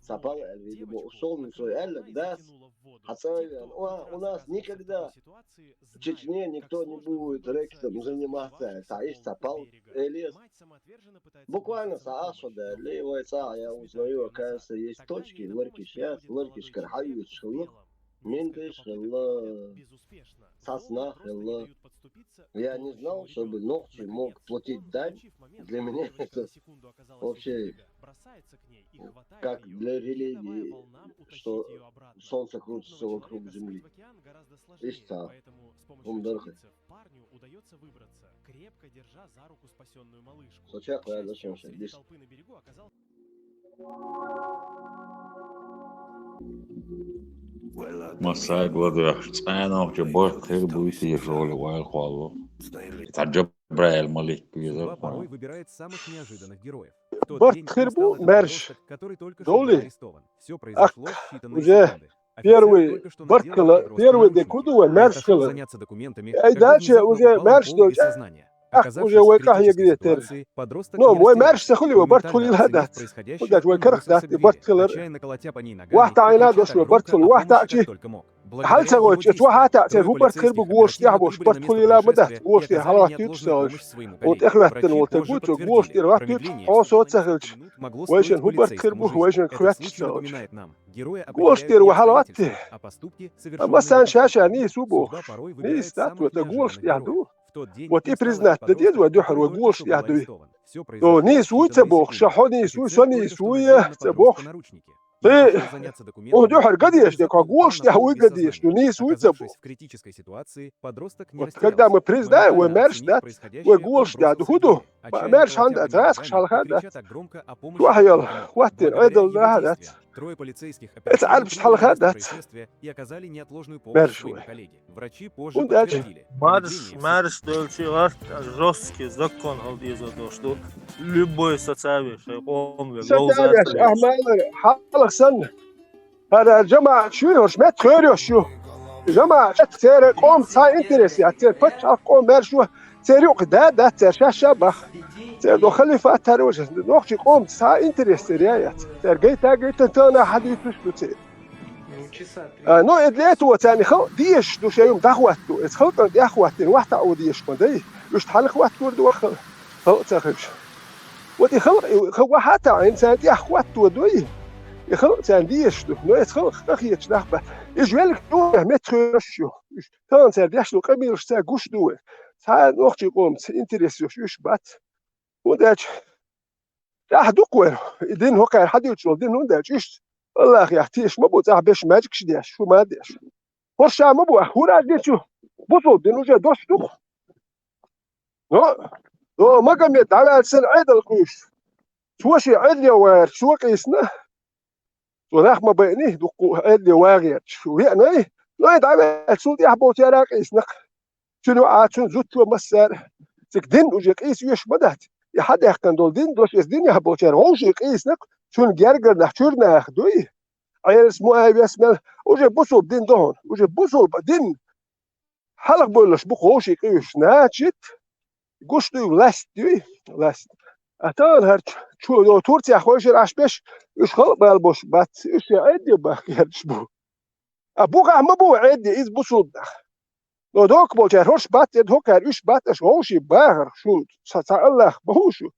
Цхьаболу аьлла, видимо, ушёл на свой аьлларг, да? Хьан ца веана, у, у нас никогда в Чечне никто не будет рэкетом заниматься, цхьа иштта цхьаболу элира. Буквально цхьа аш шо даьлла, вай цӀа, я узнаю, оказывается, есть точки, ларкиш яц, ларкишкара хьаоьцуш хилла, менташ хилла, цхьацца нах хилла. Я не знал, чтобы нохчий мог платить дань. Для меня это вообще как для религии, что солнце крутится вокруг земли. Иштта. ХӀума дара хӀара. Со чекх ваьлла шен шайн диш. Массаьрга ладоьгӀуш, цӀена нохчо барт хир буй те, шолгӀа вайл кхолло. Цхьа Джабраил Малик везар кхуьнан. Барт хир бу маьрша. Довлий? Ах, уже первый барт хила, первый дерг хӀун ду вай, маьрша хила. Ай, дальше уже маьрша долча, ах, уже вай къахьега деза тера. Ну, вай маьрша ца хуьлий, вай барт хуьлийла а дац. ХӀунда аьлча вай карах дац и барт хилар. Вахь таӀийна а долуш вай барт хуьлу, вахь таӀчи. Хьал ца гӀойтуш, эцу вахьа а таӀа, церан хӀун барт хир бу, гӀолаш тӀехь болуш барт хуьлийла а ма дац, гӀолаш тӀехь хьалаваттуьйтуш ца Ӏаш. Оцу тӀехь хӀоьттина волу стаг ву, цо гӀолаш тӀера ваттуьйтуш, хьо со ца хилча, вайшинна хӀун барт хир бу, вайшинга хоьттуш ца Ӏаш. ГӀолаш тӀера вай хьалаватти. Амма сан ша-ша нийса ву бохуш. Нийса дац, вай тӀе гӀолаш тӀехь ду. Вот и признать дан деза вай дуьххьара, вай гӀолаш тӀехь дуй. Со нийса вуй ца бохуш, ша хьо нийса вуй, со нийса вуй ца бохуш. Ты, оха дуьххьара ган дезаш дерг, хьо гӀолаш тӀехь вуй ган дезаш, ну нийса вуй ца бохуш. Вот когда мы признаем, вай маьрша дац, вай гӀолаш тӀехь ду, хӀун ду? Ма-, маьрша хьанна дац, гӀазкхаша хьалха а дац. Чохь йолу, хӀоттийна Ӏедал нахьа а дац. Эца Ӏаьрбашна хьалха а дац. Маьрша вай. ХӀунда аьлча? Марш, марш, долчи гӀарт, жёсткий закон хила дезар долуш ду. Любой социале шайн къоман вен ловзар. Социалеш, ахь малар, хьалха санна. ХӀара жамаӀат шу, хӀорш меттахъ хьоьруш ю. ЖамаӀат, церан къоман цхьа интерес яц, церан пачхьалкх, къоман маьрша ву. Церан юкъе да, дац, церан шаьш а баха. Церан до халифат тара важа. Нохчий къоман цхьа интерес церан яц. Церан гайта, гайта тана хьадуьйцуш ду церан. А, ну, и для этого царна халкъ дезаш ду шоай юм дӀахӀотто. Эца халкъана тӀехӀоттийна вахтаӀо дезаш ма дай. Уьш хьалха хӀоттор ду ваха халкъ ца хилча. Вот и халкъ, и ха вахьа таӀийна, царна тӀехӀотто ду и. И халкъ царна дезаш ду. Но эца халкъ къахеташ нах бац. Уж велга ду, меттахоьраш ю. Уж тахана цара деш ду къамелаш ца гуш ду вай. Цхьа нохчий къомца интерес йолуш уьш бац. ХӀунда аьлча, тӀаьхьа дукха вай, и дин хӀокхара хьадуьйцуш волу дин, хӀунда аьлча уьш АллахӀах теша ма бу, цӀахь беш маьждигаш деш, шу ма деш. ХӀорш ша ма бу, хӀун разница ю? Бусулба дин уже дош ду-кх. Но, но Магомед дӀаваьлча санна Ӏедал кхуьйсуш. Цо шен Ӏедале вагӀарчу цо къийсина. Цо нах ма байъиний, дуккха Ӏедале вагӀерчу веанай, но и дӀаваьлча цул тӀаьхьа болчара а къийсина-кх. Цуьнан йоӀа, цуьнан зудчо, массара а. Цига дин уже къийса оьшуш ма дац. И хьадаьккхина долу дин, дош эца динехь болчара вовшийн къийсина-кх, цуьнан гергара нах чуьра нах дуй. Ӏелас, Муавияс мел, уже бусулба дин ду хьуна, уже бусулба дин хьалха бевлларш бу-кх вовшийн къийсуш, значит, гуш дуй, власть дуй, власть. А тахана хӀара чу, чу, Турцехь хойшура Ӏаш беш, уьш халкъ бала болуш бац, уьш шен Ӏедале баха герзаш бу. А бухахь ма бу Ӏедале иза бусулба нах. Но доккха болчара хӀорш бац, эд хӀокхара уьш бац, аша вовшийн бахарх шу, ца, ца АллахӀ ма ву шу.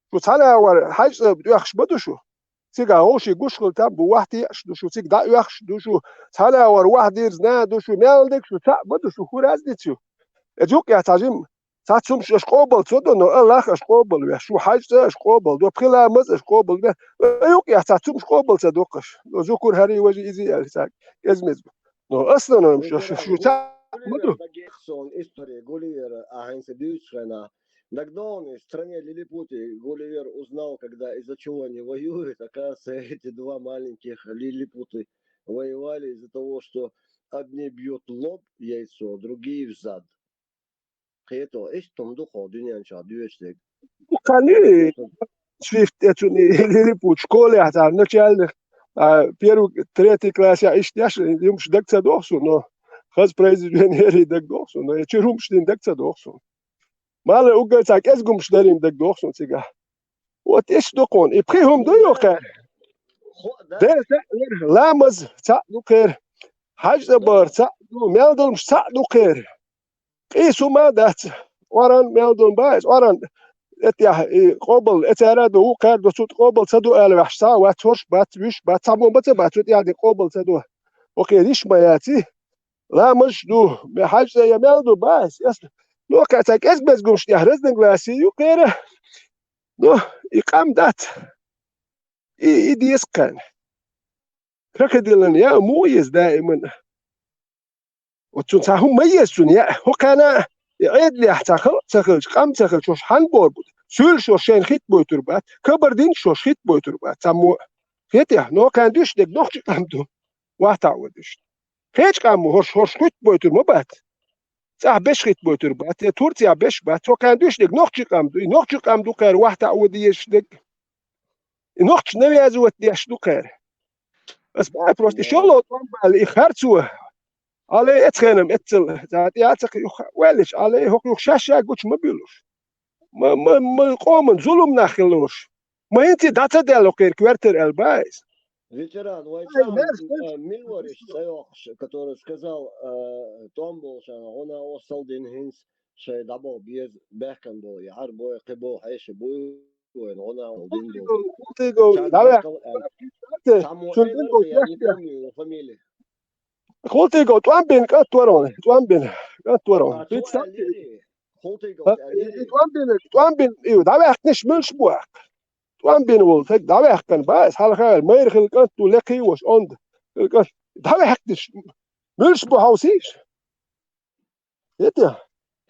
Шу цхьана агӀор хьаьжцӀа оьхуш ма ду шу. Цигахь вовшийн гуш хила там бу, вахтеъаш ду шу, цига дӀаоьхуш ду шу, цхьана агӀор вахт дирзина ду шу, мел дерг шу, цхьаъ ма ду шу, хӀун разница ю? Эца юккъехь цхьа жим, цхьацца хӀумаш аша къобал ца до, но АллахӀ аша къобал веш, шу хьаьжцӀа аша къобал до, пхи ламаз аша къобал веш, а юккъехь цхьацца хӀумаш къобал ца до-кх аша. Но зукур хӀара важа иза аьлла цхьа кӀезмеза. Но основном шу, шу, шу цхьаъ ма ду. История Гулливера, а хӀинца дуьйцу хенахь, ДагадогӀу, в стране лилипуты Гулливер узнал, когда из-за чего они воюют. Оказывается, эти два маленьких лилипуты воевали из-за того, что одни бьют в лоб яйцо, другие в зад. Кхето, иштта хӀума ду-кх дуьнен чохь доьшург. Кхани, шрифт эцуьнан лилипут школехь цхьа начальных, а, первый, третий классехь иштта деш, хӀумаш дага ца догӀу суна, но хаза произведение дага догӀу суна, но я чуьра хӀумаш дина дага ца догӀу суна. Мала уггар цхьа кӀезгумаш дарийна дага догӀу суна цигахь. Вот иштта ду кхуна. И пхи хӀума ду йоххе. Дела цхьаъ вара, ламаз цхьаъ ду кхера. ХьаьжцӀа бахар цхьаъ ду, мел долуш цхьаъ ду кхера. Къийса хӀума а дац. Къоран мел долу ба иза, Къоран эттехь, и къобал, эцара а ду, вукхара а ду, цу тӀе къобал ца ду аьлла ваьхьаш цхьа а вац, хӀорш бац, вуьш бац, цхьаммо ма ца бац, цу тӀе къобал ца ду. Окхера йиш ма яций. Ламазаш ду, ме хьаьжцӀа я мел ду, баьс, эс. Ну, кхаьча кӀезг-безгумаш тӀехь разногласие ю кхера. Ну, и къам дац. И, и деза кхаьна. Крокодилан я муха еза даиман? Оццун цхьа хӀума ма еза цунна я. ХӀокхана и Ӏедалехь цхьа халкъ ца хилча, къам ца хилча, шуьш хьан бор бу? Суьйлаш шуьш шайна хитта бойтур бац, кабардинаш шуьш хитта бойтур бац, цхьаммо а. Хетехь, нохчийн дуьш дерг нохчийн къам ду. Вахтахь ван дуьш. Кхечу къамо хӀорш, хӀорш хӀитта бойтур ма бац. ЦӀахь беш хӀитта бойтур бац, я Турцехь беш бац. Цо кхаьна дуьш дерг нохчийн къам ду. И нохчийн къам ду кхара вахтахь ван дезаш дерг. И нохчаш навязывать деш ду кхара. Ас баьа просто, и шолгӀа тӀом баьлла, и харцо. Ӏалей эцхенам эццал, за тӀе а ца кхиюха, ваьллача Ӏалей хӀокху юха шаьш-шаьш гучу ма буьллуш. Ма, ма, ма къоман зулам нах хилла луш. Ма хӀинца дӀа ца даьлла кхерг вертар аьлла баьа иза. Ветеран, вай Ай, цхьа, мерш, мерш. Э, Милвариш цӀе йоккхуш, который сказал, э, тӀом болчарна, гӀуна остал дин хӀинца шайн дӀаболу беза баьхкан болу, я хьар бой, кхин болу хьеша буй вайн, гӀуна остал дин болу. Хултигов, хултигов, Цхьа давай. Даккхал аьлла. Цхьа мо Цуьнан элар, дин я не помню его фамилия. Хултигов, тӀом бина кӀант вара ван, тӀом бина кӀант вара ван. А, цо Представь. Аьллий? Хултигов, Ха? Аьллий? И тӀом бина, тӀом бина, и, дӀаваьккхинарш муьлш бу ваккха? ТӀом бина волу стаг дӀаваьккхина баьа, хьалха аьлла, майра хилла кӀант ду, лекхий а ваша, онда хилла кӀант. ДӀаваьккхинарш муьлш бу хьовсийша? ХӀета?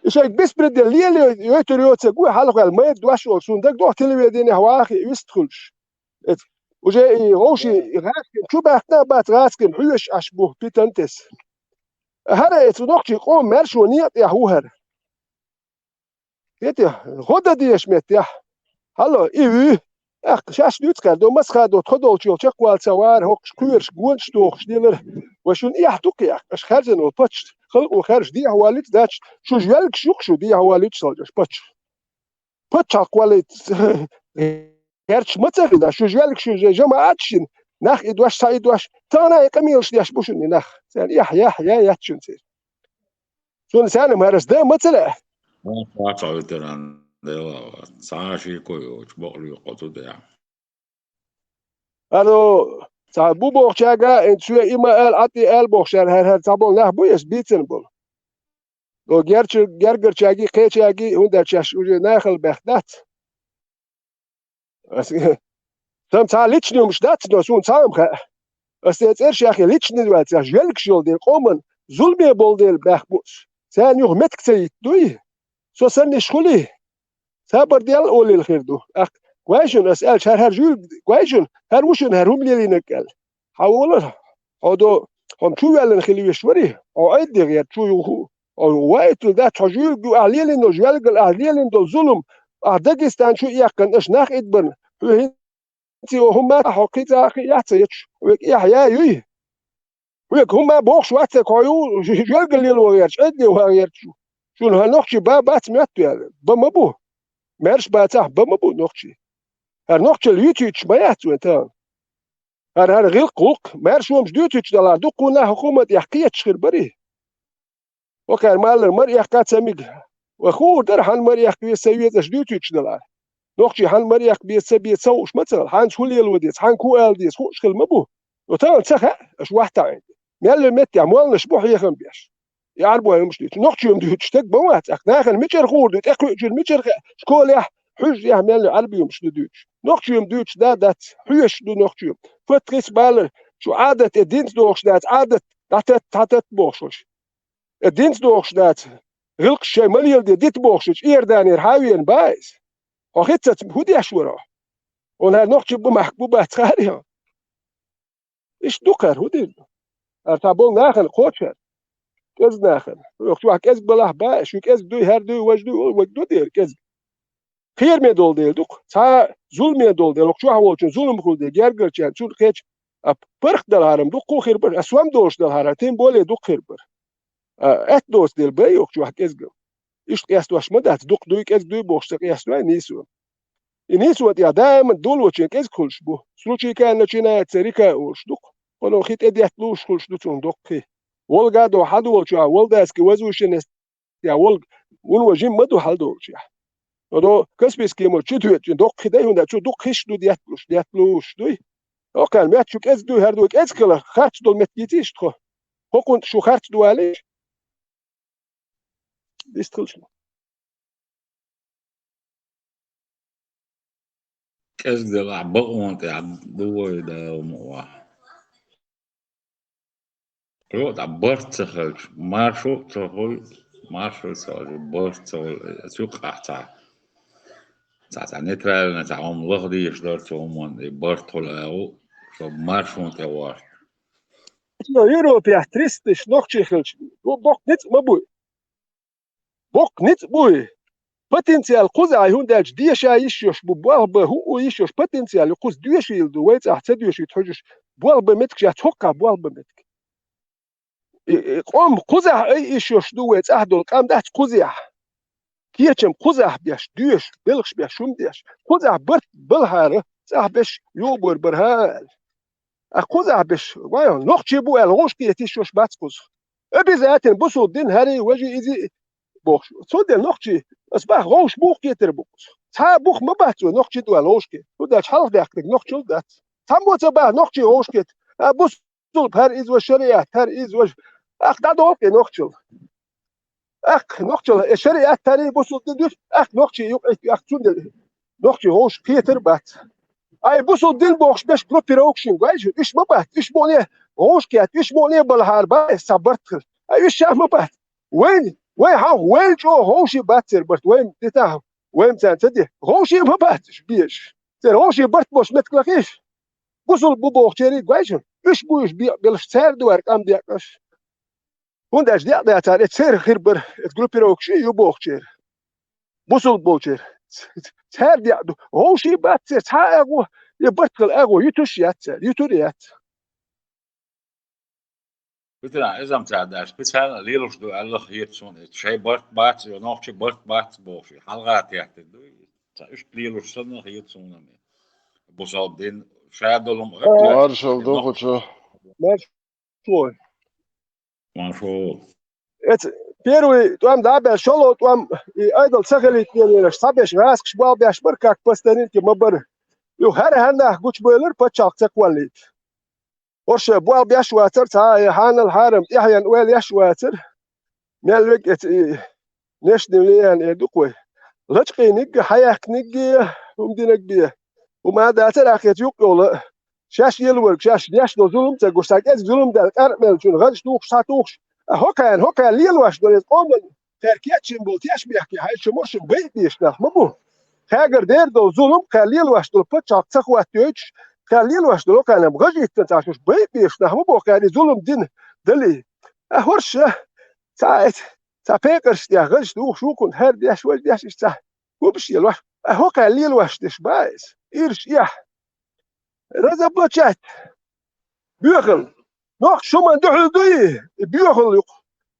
И шайга беспредел лелайойтур йоцург ву хьалха аьлла, майра дош волу, суна дагадогӀу телевиденехь вахий вистхуьлуш. Эца, уже и вовшийн, и гӀаским чу баьхкина а бац, гӀаским хьоьжуш Ӏаш бу, питантес. ХӀара эца нохчийн къоман маьршо некъа тӀехь ву хӀара. ХӀета, гӀо дан дезаш меттехь. Хьало, и вуьй. ТӀаккха шаьш дуьйцу кхаьрдо, масхадо тхо долчу йолу чекхвала ца вара, хӀокхуш кхоьруш гонаш тухуш дилар. Вай шуна эхь ду кхехь, аша хаьржина волу паччахь халкъо хаьржа дехьа валлица дац, шу жоьлгаш юкъа шу дехьа валлица салчаш паччахь. Паччахь кхоллайца гӀерташ ма ца хилла, шу жоьлгаш шу жа-, жамаӀатшин, нах идош, схьаидош, тахана и къамелаш деш бу шуна и нах. Царна эхь, яхь, я, яц шуна церан. Цунна саьнам хӀарас да ма ца лаьа. Вон хьоца ветеран дела, цхьа а шеко йоцуш, бакъ лоькху ту дехьа. Ано, цхьа бу бохучаьрга, эн цоь има аьлла, Ӏатти аьлла бохучаьрга, хӀара, хӀара цхьаболу нах бу, эс бийцина болу. О, герча-, гергарчаьрги, кхечаьрги, хӀунда аьлча шаьш уже нахала бехк дац. Ас, сан цхьа личный хӀумаш дац, но суна цхьа хӀума хаьа. Ас те цӀерш яхе личный вац, аш жоьлгаш йолу дела, къоман зуламе болу дела баьхна бу ас. Царна юха меттиг ца йитта дуй? Со санна иштта хуьлий? Сабар дел олийла хир ду. ТӀаккха гой шуна, ас аьлча, хӀара, хӀара жуьлга гой шуна, хӀара ву шуна, хӀара хӀума лелийнарг аьлла. Хьан волара? Хьо до, хьо-м чу ваьллина хила веш варий? Хьо Ӏедде гӀерта чу юху. Хьо ваийталла дац, хьо жуьлга ю, ахь лелийна долу жоьлгал, ахь лелийна долу зулам, ахь Дагестан чу эккхана, аша нах идбарна. Хьоь хӀинца хӀума хьо кхин цхьа а кхин яц ца ечу. Век эхь я юй? Век хӀума бохуш вац ца кхо ю, жоьлгал лело гӀерта, Ӏедде ван гӀерта шу. Шуна хӀан нохчий ба бац моьтту аьлла? Ба ма бу. Маьрша бацахь, ба ма бу нохчий. ХӀара нохчалла юьтуьйтуш ма яц вайн тахана. ХӀара, хӀара гӀиллакх-гӀуллакх, маьрша хӀумаш дуьйцуьйтуш далахь, дуккха нах хӀокху хӀуман тӀехь кхеташ хир барий? Вакхара маллара мара эккха ца мига. Вай хуур дара, хьанна мара эккха веза, ца веза аша дуьйцуьйтуш далахь. Нохчий хьанна мара эккха беза, ца беза, ца хууш ма ца хилла. Хьанца хӀун лело деза, хьанна хӀун ала деза, хууш хилла ма бу. Вай тахана ца хаьа, аша вахтахь. Мел вай меттехь молланаш бу хьехам беш. И Ӏарбой хӀумаш дуьйцу. Нохчий хӀума дуьйцуш стаг ма вац, ахь нахана мичара хуур ду, тӀекхуьучуьра мичара хаьа, школехь, хьуьжарехь мел Ӏарбий хӀумаш ду дуьйцуш. Нохчий хӀума дуьйцуш да дац, хьоьшуш ду нохчий хӀума. Фатхиц балар, шу Ӏадат, э, динца догӀуш дац, Ӏадат, дӀататта, дӀататта бохуш ваша. Э, динца догӀуш дац, гӀиллакхаш шайн ма леладе, дита бохуш, Иорданера хьан а веана ба иза? Хьо хӀинццалц хӀун деш вара хьо? Хьуна хӀара нохчий бу махка бу бац хаьара хьо? Иштта ду кхара, хӀун дийр ду? ХӀара цхьа болу нахана кхочушхьара. КӀезиг нахана. Оха чохь кӀезиг балахь ба, шу кӀезиг дуй, хӀара дуй, важа дуй, о, ваг ду дера кӀезиг. Кхераме долу дела ду-кх, цхьа зуламе долу дела, оха чохь волчун зулам хуьлу дела, гергарчарна, цунна кхечу, а, паргӀат далахьара-м дуккха а хир бара, а, сом долуш далахьара, тем более дуккха хир бара. А, атта доцу дела бай оха чохь кӀезигал. Иштта къестош ма дац, дукха дуй, кӀезиг дуй бохуш ца къестой нийсо. И нийсо тӀехь даиман долочун кӀезиг хуьлуш бу. Случайкаьрна начинается река олуш ду-кх. Оно хи тӀедетта лууш хуьлуш ду цунна доккхий. Волга а до хьан долчохь, Волдайский возвышенность я Волга, вуно жимма ма ду хьал долчехь. Оно Каспийский море чу тоьчу доккхий дай хӀунда, цу дуккха хиш ду детта лууш, детта лууш дуй. Окхана меттиг шу кӀезиг дуй, хӀара дуй, кӀезиг хила, харц долу меттиг йиций иштта хьо? ХӀокхунна шу харц ду алийша? Дистхилча. КӀезиг делахь, бакъонан тӀехь ду вай, Дала мукъ лахь. Кхо тӀаккха барт ца хилча, маршо а ца хуьлу, маршо а ца хуьлу, барт ца хуьлу, цу юккъехь цхьа, цхьа, цхьа нейтральный цхьа хӀума лаха дезаш дара цу хӀуманна, и барт хуьлу агӀо, шо маршонан тӀе гӀорта. Цо Европехь триста тысяч нохчий хилча, бо-, боккха ницкъ ма буй. Боккха ницкъ буй. Потенциал кхузахь, хӀунда аьлча деша йиш йолуш бу, болх бан хӀуъу йиш йолуш потенциал ю, кхуза доьшийла ду, вай цӀахь ца доьшуьйту хьуьжуш, болх бан меттигаш яц хӀокхахь болх бан меттиг. И, и къом кхузахь ай йиш йолуш ду вай цӀахь долу къам дац кхузахь. Кечам кхузахь беш, доьшуш, белхаш беш, хӀума деш. Кхузахь барт балахьара, цӀахь беш, юхабойр бара хьа аьлла. А кхузахь беш, вай, нохчий бу аьлла, гӀовш кхета йиш йолуш бац кхуза. Обязательно бусул дин хӀарий, важий, изий бохуш. Цундела нохчий, ас бах, гӀовш бух кхетар бу кхуза. Цхьа а бух ма бац вай, нохчий ду аьлла, гӀовш кхета. ХӀунда аьлча хьалха даьккхинарг нохчалла дац. Цхьаммо ца бах, нохчий гӀовш кхета. А бусул бусулба хӀара иза ваш шариат, хӀара иза ваш. Ах, дӀадолу кхин нохчалла. Ах, нохчалла, э, шариат хӀара бусулба дин дуьш, ах, нохчий юкъа, ах, цундела. Нохчий гӀовш кхетар бац. Ай, бусулба дин бохуш беш группировкашин гой шу, уьш ма бац, уьш муъне гӀовш кхет, уьш муъне балахьара бац, ца барт хир. Ай, уьш ша ма бац. Вайн, вай хьалха, вайн чӀогӀа гӀовший бац церан барт, вайн дитахь, вайн царна ца де. ГӀовший ма бац уьш беш. Церан гӀовший барт бош меттиг лахийш. Бусулба бу бохучерий гой шу, уьш бу уьш бекъабелаш, цара ду аьлла къам декъаш. ХӀунда аьлча декъадаьцара, э, церан хир бара, э, группировкаш ю бохучеран. Бусулба болчеран. Цара декъа ду. ГӀовший бац церан, цхьа а агӀо, я барт хила агӀо, юьтуш яц цара, юьтур яц. Питана изам ца даш, специально лелуш ду аьлла хета суна. Шай барт бац, я нохчи барт бац бохуш, хьалгӀа теттиг ду. Ца иштта лелуш санна хета суна. Бусалба дин, ша долум. Маршал ду, нох- Хучу. Маршо. Маршо. Эц первый тӀом дӀабаьлла, шолгӀа тӀом, и айдал ца хилийта лелаш, цхьабеш гӀаскаш бал беш бар, как постанинки ма бара. Юха хӀара хӀаннах гучубевлар пачхьалкх ца кхоллийта. ХӀорш бал беш вацар, цхьа а хьанал хьарам тӀаьхьенна ойла еш вацар. Мел вег эца и нешни влияние эр ду-кх вай. Лачкъийниг а, хьаяьккхиниг а, хӀума динаг бе. ХӀума а дацар ахеца юкъ йолу а. Шаьш лелаварг, шаьш деш долу зулам ца гуш, цхьа кӀезиг зулам даьлла къаркъа меллачунна гӀадаш тухуш, схьатухуш, а хӀокхарна, хӀокхарна лелавеш долу иза къоман, цара кечйина болу тешнабехке хьаьжча, моршин байа беш нах ма бу. Кхаьгара дер долу зулам, кхаьр лелавеш долу пачхьалкх ца хӀоттойтуш, кхаьр лелавеш долу кхаьнам гӀажийтина ца шуш байа беш нах ма бу, кхаьр и зулам дина дали. А хӀорш, цхьа эца, цхьа пекъарш тӀехь гӀажаш духуш ву кхунна, хӀара деш, важа деш, иштта цхьа губаш елош, а хӀокхаьр лелавеш деш бац иза. Ирш эхь. Разоблачать. Боьхалла. Нохча шуман дуьхьал дуй, и боьхалла юкъа.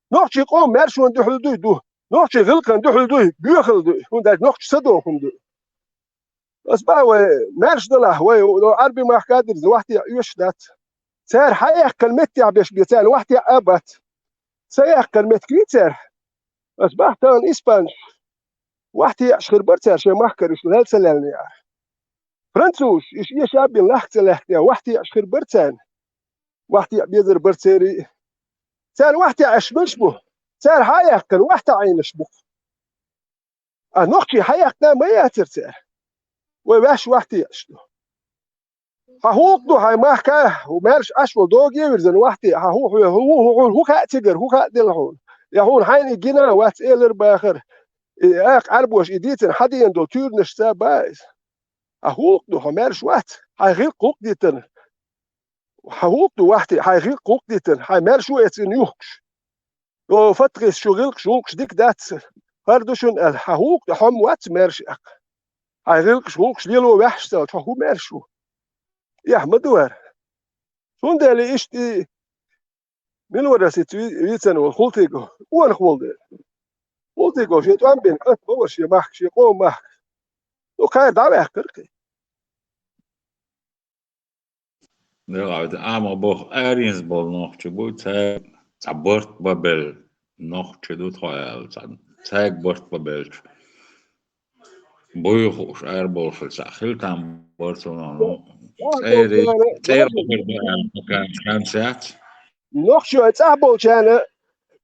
Нохчий къоман маьршонан дуьхьал дуй, ду. Нохчий гӀиллакхан дуьхьал дуй, боьхалла дуй. ХӀунда аьлча нохча са дохун дуй. Ас бах вай, маьрша далахь, вай, Ӏарби махка дирза, вахтехь оьшуш дац. Цара хьаяьккхина меттехь беш бе, царна вахтехь а бац. Ца яьккхина меттиг вий цара? Ас бах тахана испанцаш. Вахтехь хир бара цара шайн махкара, уьш лел ца лелнехьара. Французаш, иша а бина лахка ца лаьхкинехь, вахтехь хир бара царна. Вахтехь безар бара церий. Царна вахтехь аш мелаш бу? Цара хьаяьккхина, вахтехь Ӏийнаш бу-кх. А нохчий хьаяьккхина ма яцара цара. Вай ваьш вахтехь аш ду. Хьан хӀуллакх ду хьайн махка, хӀу маьрша Ӏаш волу догий вирзина вахтехь, хьан хӀу, хьу, хьу, хьу, хьуна хӀу хаьа цигара, хӀу хаьа дела хьуна? Я хьуна хьайна и гина а вац, элар бахар. И акха Ӏарбоша и дийцина хьан дийна долу туьйранашца бац иза. Хьан хӀуллакх ду, хьо маьрша вац, хьайн гӀиллакх гӀуллакх дитина. Хьан гӀуллакх ду вахтехь, хьайн гӀиллакх гӀуллакх дитина, хьайн маьрша ву эцна юхкуш. Йо, фатхис шу гӀиллакхаш, гӀуллакхаш дика дац, хӀара ду шуна аьлла, хьан гӀуллакх ду, хьо ма вац маьрша аьлла. Хьайн гӀиллакхаш, гӀуллакхаш лело ваьхьаш ца, хьо хӀун маьрша ву? Эхь ма ду хӀара. Цундела иштта и мила вара ас ица ви-, вийцина волу Хултиго, къонах волу дела. Хултиго шен тӀом бина кӀант ма вара шен махка, шен къоман махка. Ну, кхара дӀаваьккхира кхин. Дела, Ӏамма боху аренца болу нохчий бу, цаьрга цхьа барт бан белла нохчий ду тхо аьлла, цхьа, цаьрга барт бан беллачу. Буй хууш, ара болуш цхьа хила там барт, ну, цӀера, цӀера хир ду аьлла, пока шанс яц. Нохчий цӀахь болчарна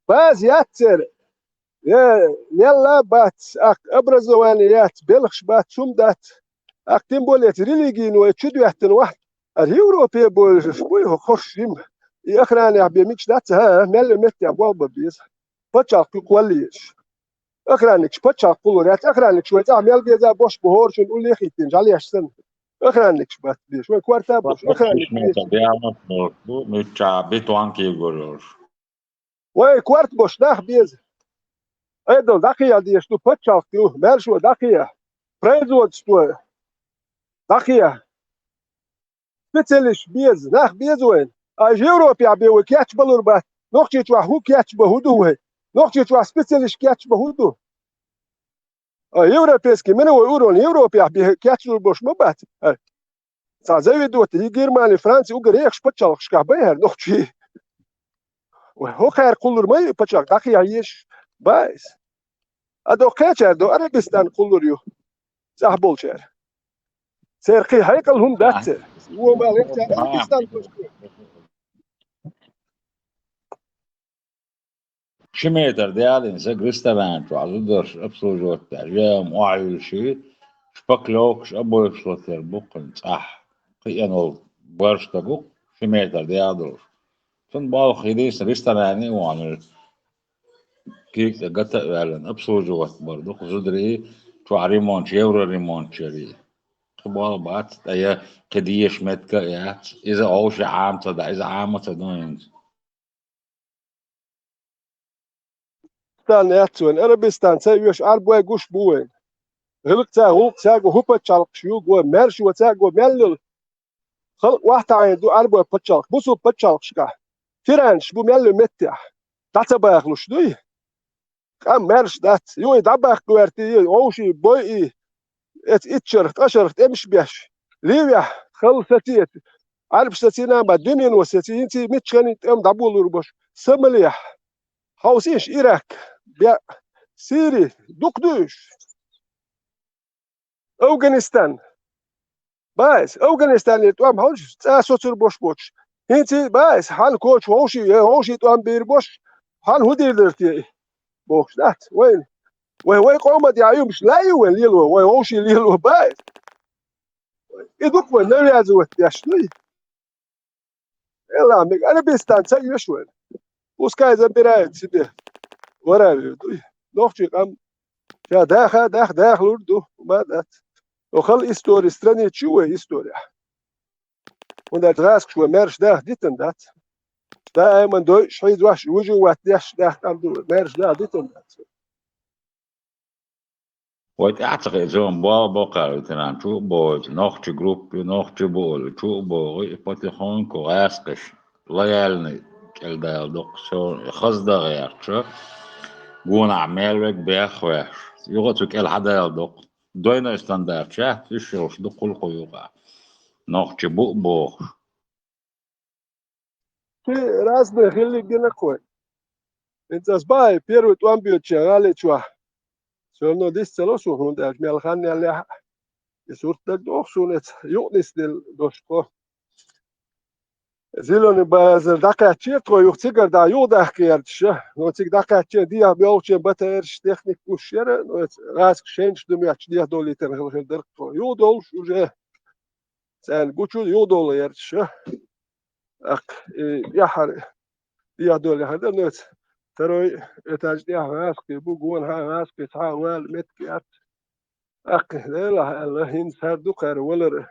база яц церан. Э, лелла бац, аккха образование яц, белхаш бац, хӀума дац. Аккха тем более религийно чу доьттина вахь. Ара Европе болуш буй хӀо-, хорш жима. И охранехь бен мича дац, хӀа, мел меттехь болх бан беза. Пачхьалкх кхоллаеш. Охранникаш пачхьалкх кхуллур яц, охранникаш вай цӀахь мел беза бош бу хӀорачун уллехь а хӀиттийна, жӀаьлеш санна. Охранникаш бац беш, вай корта бош, охранникаш бац. Мичча бетон кегор йолуш. Вай корта бош нах беза. Айдал дӀакхехьа дезаш ду, пачхьалкх ю, маьршо дӀакхехьа. Производство дӀакхехьа. Специалист беза, нах беза вайна. А Европехь бен вай кечбалур бац. Нохчийчохь хӀун кечбан хӀун ду вай? Нохчийчохь специалист кечбан хӀун ду? А европейский мировой уровень Европехь бен кечбалур бош ма бац. Цхьа завидовать, и Германи, Франци, угар ехаш пачхьалкхашкахь бай хӀара нохчий. Вай, хӀокхара кхуллур ма ю пачхьалкх, дӀакхехьа езаш бац. А до кхечара до Арабистан кхуллур ю. ЦӀахь болчара. Церан кхин хьекъал хӀума дац церан. Вон бала цара Арабистан кхуллур. Ши метр де алийна саг ресторан чохь зударш обслуживать деш, веам охьаюьллуш, шпаклевкаш а бойхуш латер бу кхуьнан цӀахь. Кхиъна волу барш стаг ву, ши метр де а долуш. Цунна болх хилийсан ресторане а вахана, кийк тӀе гата а ваьллина, обслуживать бар ду-кх зударий, чохь ремонт, евроремонт чарий. Кхин болх бац, ткъа я кхин деша меттиг а яц. Иза овши Ӏама ца да, иза Ӏама ца ду хӀинца. Арабистан яц вайн, Арабистан ца оьшу, Ӏарбой гуш бу вайн. ГӀиллакх ца, гӀуллакх ца го, хӀу пачхьалкхаш ю го, маьршо ца го, мел йолу халкъ охьатаӀийна ду Ӏарбой пачхьалкх, бусулба пачхьалкхашкахь. Тиранаш бу мелло меттехь. ДӀа ца бахалуш дуй? Къам маьрша дац. Юй дӀабаккха гӀерти, юй, вовший бой и. Эца итт шарах, ткъа шарах тӀемаш беш. Ливехь, хала сацийта. Ӏарбаш сацийна ма дуьнено сацийна, хӀинца миччахьа тӀем дӀаболур бош. Сомалехь. Хьовсийша Ирак, беа, Сири, дукха дуьйш. Афганистан. Баьс, Афганистанера тӀом хьовсуш, цӀа соцур бош боцуш. ХӀинца баьс, хьан кочу вовший, э, вовший тӀом бийр бош, хьан хӀун дийр дара те? Бохуш дац, вайн. Вай, вай къоман тӀехь юмаш лаьий вайн лело, вай вовший лело баьс. И дукха вай навязывать деш дуй. Эла, мега Арабистан ца оьшу вайн. Пускай забирает себе. Варавир дуй. Нохчий къам. Ша даха, дах, дахлур ду. Ма дац. Охал история, страница чу вай история. ХӀунда аьлча гӀазкхаш вай маьрша даха дитан дац. Даиман дойуш, хьийзош, вужу ват деш даха къам ду вай. Маьрша даха дитан дац. Вай тӀаьхьа ца хиъча, вайн бала боккхара ветеран чу а бохуьйту, нохчи группа ю, нохчи бу олу, чу а боху, и потихоньку гӀаскхаш, лояльный кӀел дала доккху, со хаза дан гӀерташ, гонахь мел вег бех веш. Юха а цу кӀел хьадала доккху. Дойной стандарт шаьтта, уьш йолуш ду кхулкху юкъахь. Нохчи бу а бохуш. Ши разный хиллиг гина кхой. ХӀинца ас баьхьи первый тӀом боьдучу гӀали чохь. Всё равно дис ца ло суна, хӀунда аьлча мел хан яьллехь а. И сурт дагадогӀу суна эца юкъа нисделла дош тхо. Зеленый базар дӀакхаьччера тхо юха цигара дӀа юха дахка гӀерташ. Но цига дӀакхаьчча дехьа боьлхучу батарейш, техника гуш яра, но эца гӀазкхаш шайнаш ду моьттуш дехьа долийтарна хила хир дара тхо. Юха долуш уже царна гучу юха долу гӀерташ. ТӀаккха, и, яхьара, яхь долу яхьара дар нуьца. Второй этаж тӀехь гӀазкхий бу, гонахьа гӀазкхий цхьа а вала меттиг яц. ТӀаккха, делахь аьлла, хӀинца хӀара ду кхара валар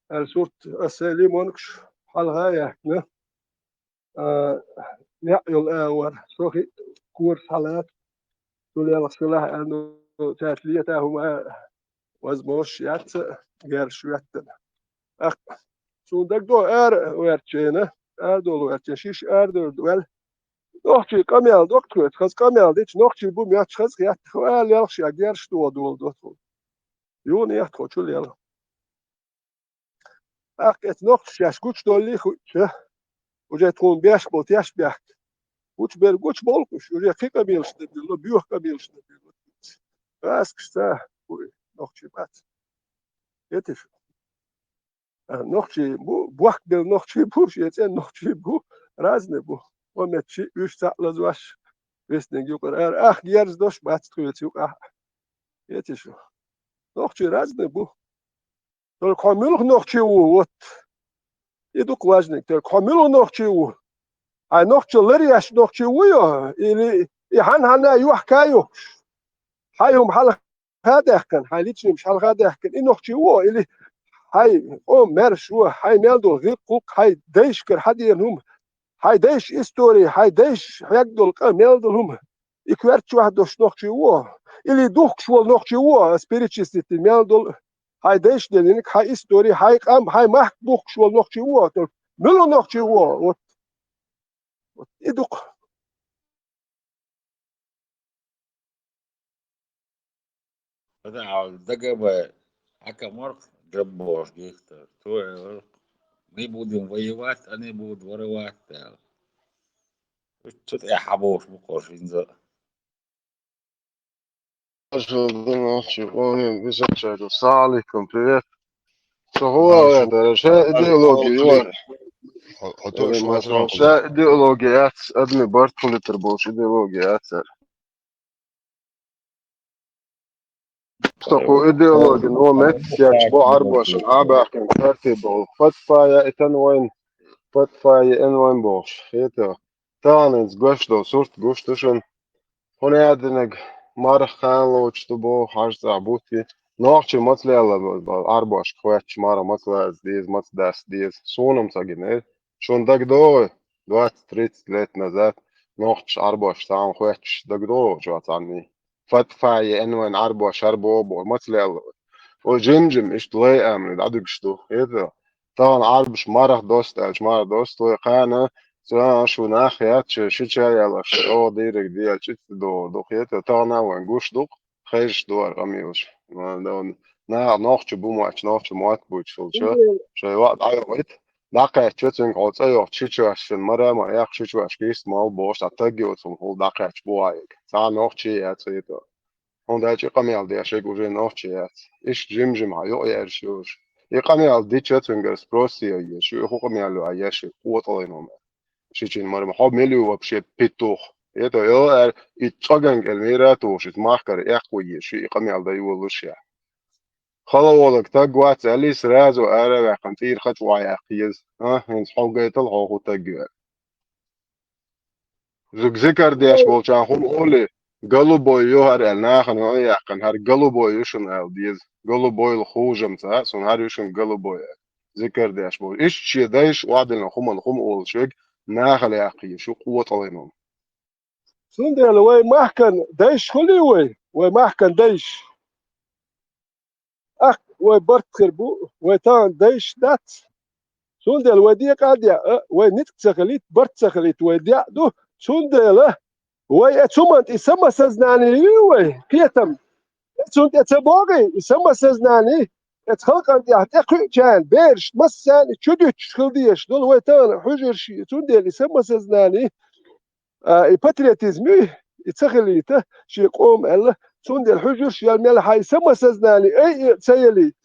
аьлла сурт аса лимонкаш хьалха а яьккхина. А, неӀ йолу агӀор, со хи-, кораш хьалаца. Цул ялх силахь аьлла, цаьрца лета хӀума а, возможность яц а, герш веттана. ТӀаккха суна дагадогӀу ара гӀертачу хенахь, ара долу гӀертачу хенахь, шиш ара долу ваьлла. Нохчий къамел доккхуьйту, хаза къамел дича, нохчий бу моьттуш хаза хетта, хӀара лелхаш я герш догӀу долу доцу. Юна яхта хо чу лела. ТӀаккха эца нохчаш шаьш гучудоллий хуьттуша, уже тхуна беш болу теш бехк. Гучубер гучуболу уьш, уже кхин къамелаш дан билла, боьха къамелаш дан билла. ГӀазкхашца, уй, нохчий бац. Етиш. А, нохчий бу, бохк бел нохчий бу, шен цӀен нохчий бу, разный бу. Хьо меттачи уьш цхьаъ лазош, весниг юкъара ара, ах, герз дош бац тхоьца юкъахь. Етиш. Нохчий разный бу. Только хьо муьлха нохчи ву, вот. И дукха важниг, только хьо муьлха нохчи ву. Хьайн нохчалла ларъеш нохчи ву йо, или и хьан-хьанна йохка йохуш? Хьайн хӀума хьалха даьккхина, хьайн личный хӀумаш хьалха даьккхина, и нохчи ву, или хьайн къоман маьрша ву, хьайн мел долу гӀиллакх-гӀуллакх, хьайн дайшкара хьадеана хӀума, хьайн дайша истори, хьайн дайша хьегна долу къа мел долу хӀума, и коьрта чохь долуш нохчи ву, или духкуш волу нохчи ву, ас перечислить дина мел долу, хьайн дайша деллинарг, хьайн истори, хьайн къам, хьайн махка бухкуш волу нохчи ву, только муьлха нохчи ву, вот, вот и дукха. Ада дагабай, хьакамарх габбош гихтар. Цо элира: «Мы будем воевать, они будут воровать», — аьлла. Цу тӀехь хьабохуш бу кхо хӀинца. Салам алейкум, привет. Со гӀо ваьлла, ша идеология юара. Хьо, хьо тоьуш вац, ша идеология яц, адамийн барт хилийтар болуш идеология яц. Со кху идеологин вон меттиг кечбо Ӏарбошна Ӏабаьккхина тартиб болу. Фатфая и тан вайн, фатфая и эн вайн бохуш. Хета, таханца гуш долу сурт гуш ду шуна. Хьуна яздинарг марха кхана лоцуш ду боху, хьажа цӀахь бутт. Нохчий маца лелла бу, Ӏарбошка хоьттуш марха маца лаза деза, маца дасса деза. Суна-м ца гина. Шуна дагадогӀий, двадцать-тридцать лет назад нохчаш Ӏарбош цхьаьна хоьттуш дагадогӀий чохь цхьанний? Фатфая и эн вайн Ӏарбош хӀара боху боху, маца лелла вай? Вай жим-жим иштта лай амни дӀадуьгуш ду, хета? Тахана Ӏарбаш марха доста аьлча, марха доста, вай кхана Ца шу нах яц, шу шича ялаш, о, дирек диал чиц до, до хета, тагна ван гуш дук, хеш дуар къамилш. Ма, да, на, нохчи бумач, нохчи муат буч, шулча, шай ва, ай, вит, дакъач, чоцин, о, ца йох, шичаш, шин, мара, ма, ях, шичаш, кис, мал, бош, а таг йоцун, хул, дакъач, буаек. Ца нохчи яц, это. Онда чи къамял деш, уже нохчи яц. Иш жим-жим, а, йо, яр, шуш. И къамял дича, цунгар спросия, е, шу, ху къамял, а, яши, къоталай номер. Шичин марма, хо мелю вообще петух. Это, ё, эр, и цоган гел мира туш, из махкар, эх, куе, ши, и къамял да, ю, луш, я. Халаволак, таг вац, али сразу, ара, вахан, тир хач, вая, киез. А, хин, хо гайтал, хо, ху, таг, ю. Зуг зикар деш болчан хум оли, голубой ю хар эл, нахан ю, яхан, хар голубой ю шун эл, диез. Голубой л хужам ца, сун хар ю шун голубой эл. Зикар деш бол. Иш че дайш, вадилна хуман хум олшиг, нахал яхи, шу къоталай нум. Сундел вай махкан дайш хули вай, вай махкан дайш. Ах, вай барт хир бу, вай тан дайш дац. Сундел вай декъа дя, а, вай нитк ца хилит, барт ца хилит, вай дя ду. Сундела вай э цумант и самосознание ю вай, кхетам. Э цунт э ца богъи, и самосознание, э ца халкъан тя тя кхуьчан, берш, массан, и чудуч хил деш, дул вай тан, хужир ши, сундел и самосознание. А, и патриотизм ю, и ца хилийта, ши къом аьлла, цундел хӀуьжурш ял мел хьай самосознание, ай, и ца ялийта.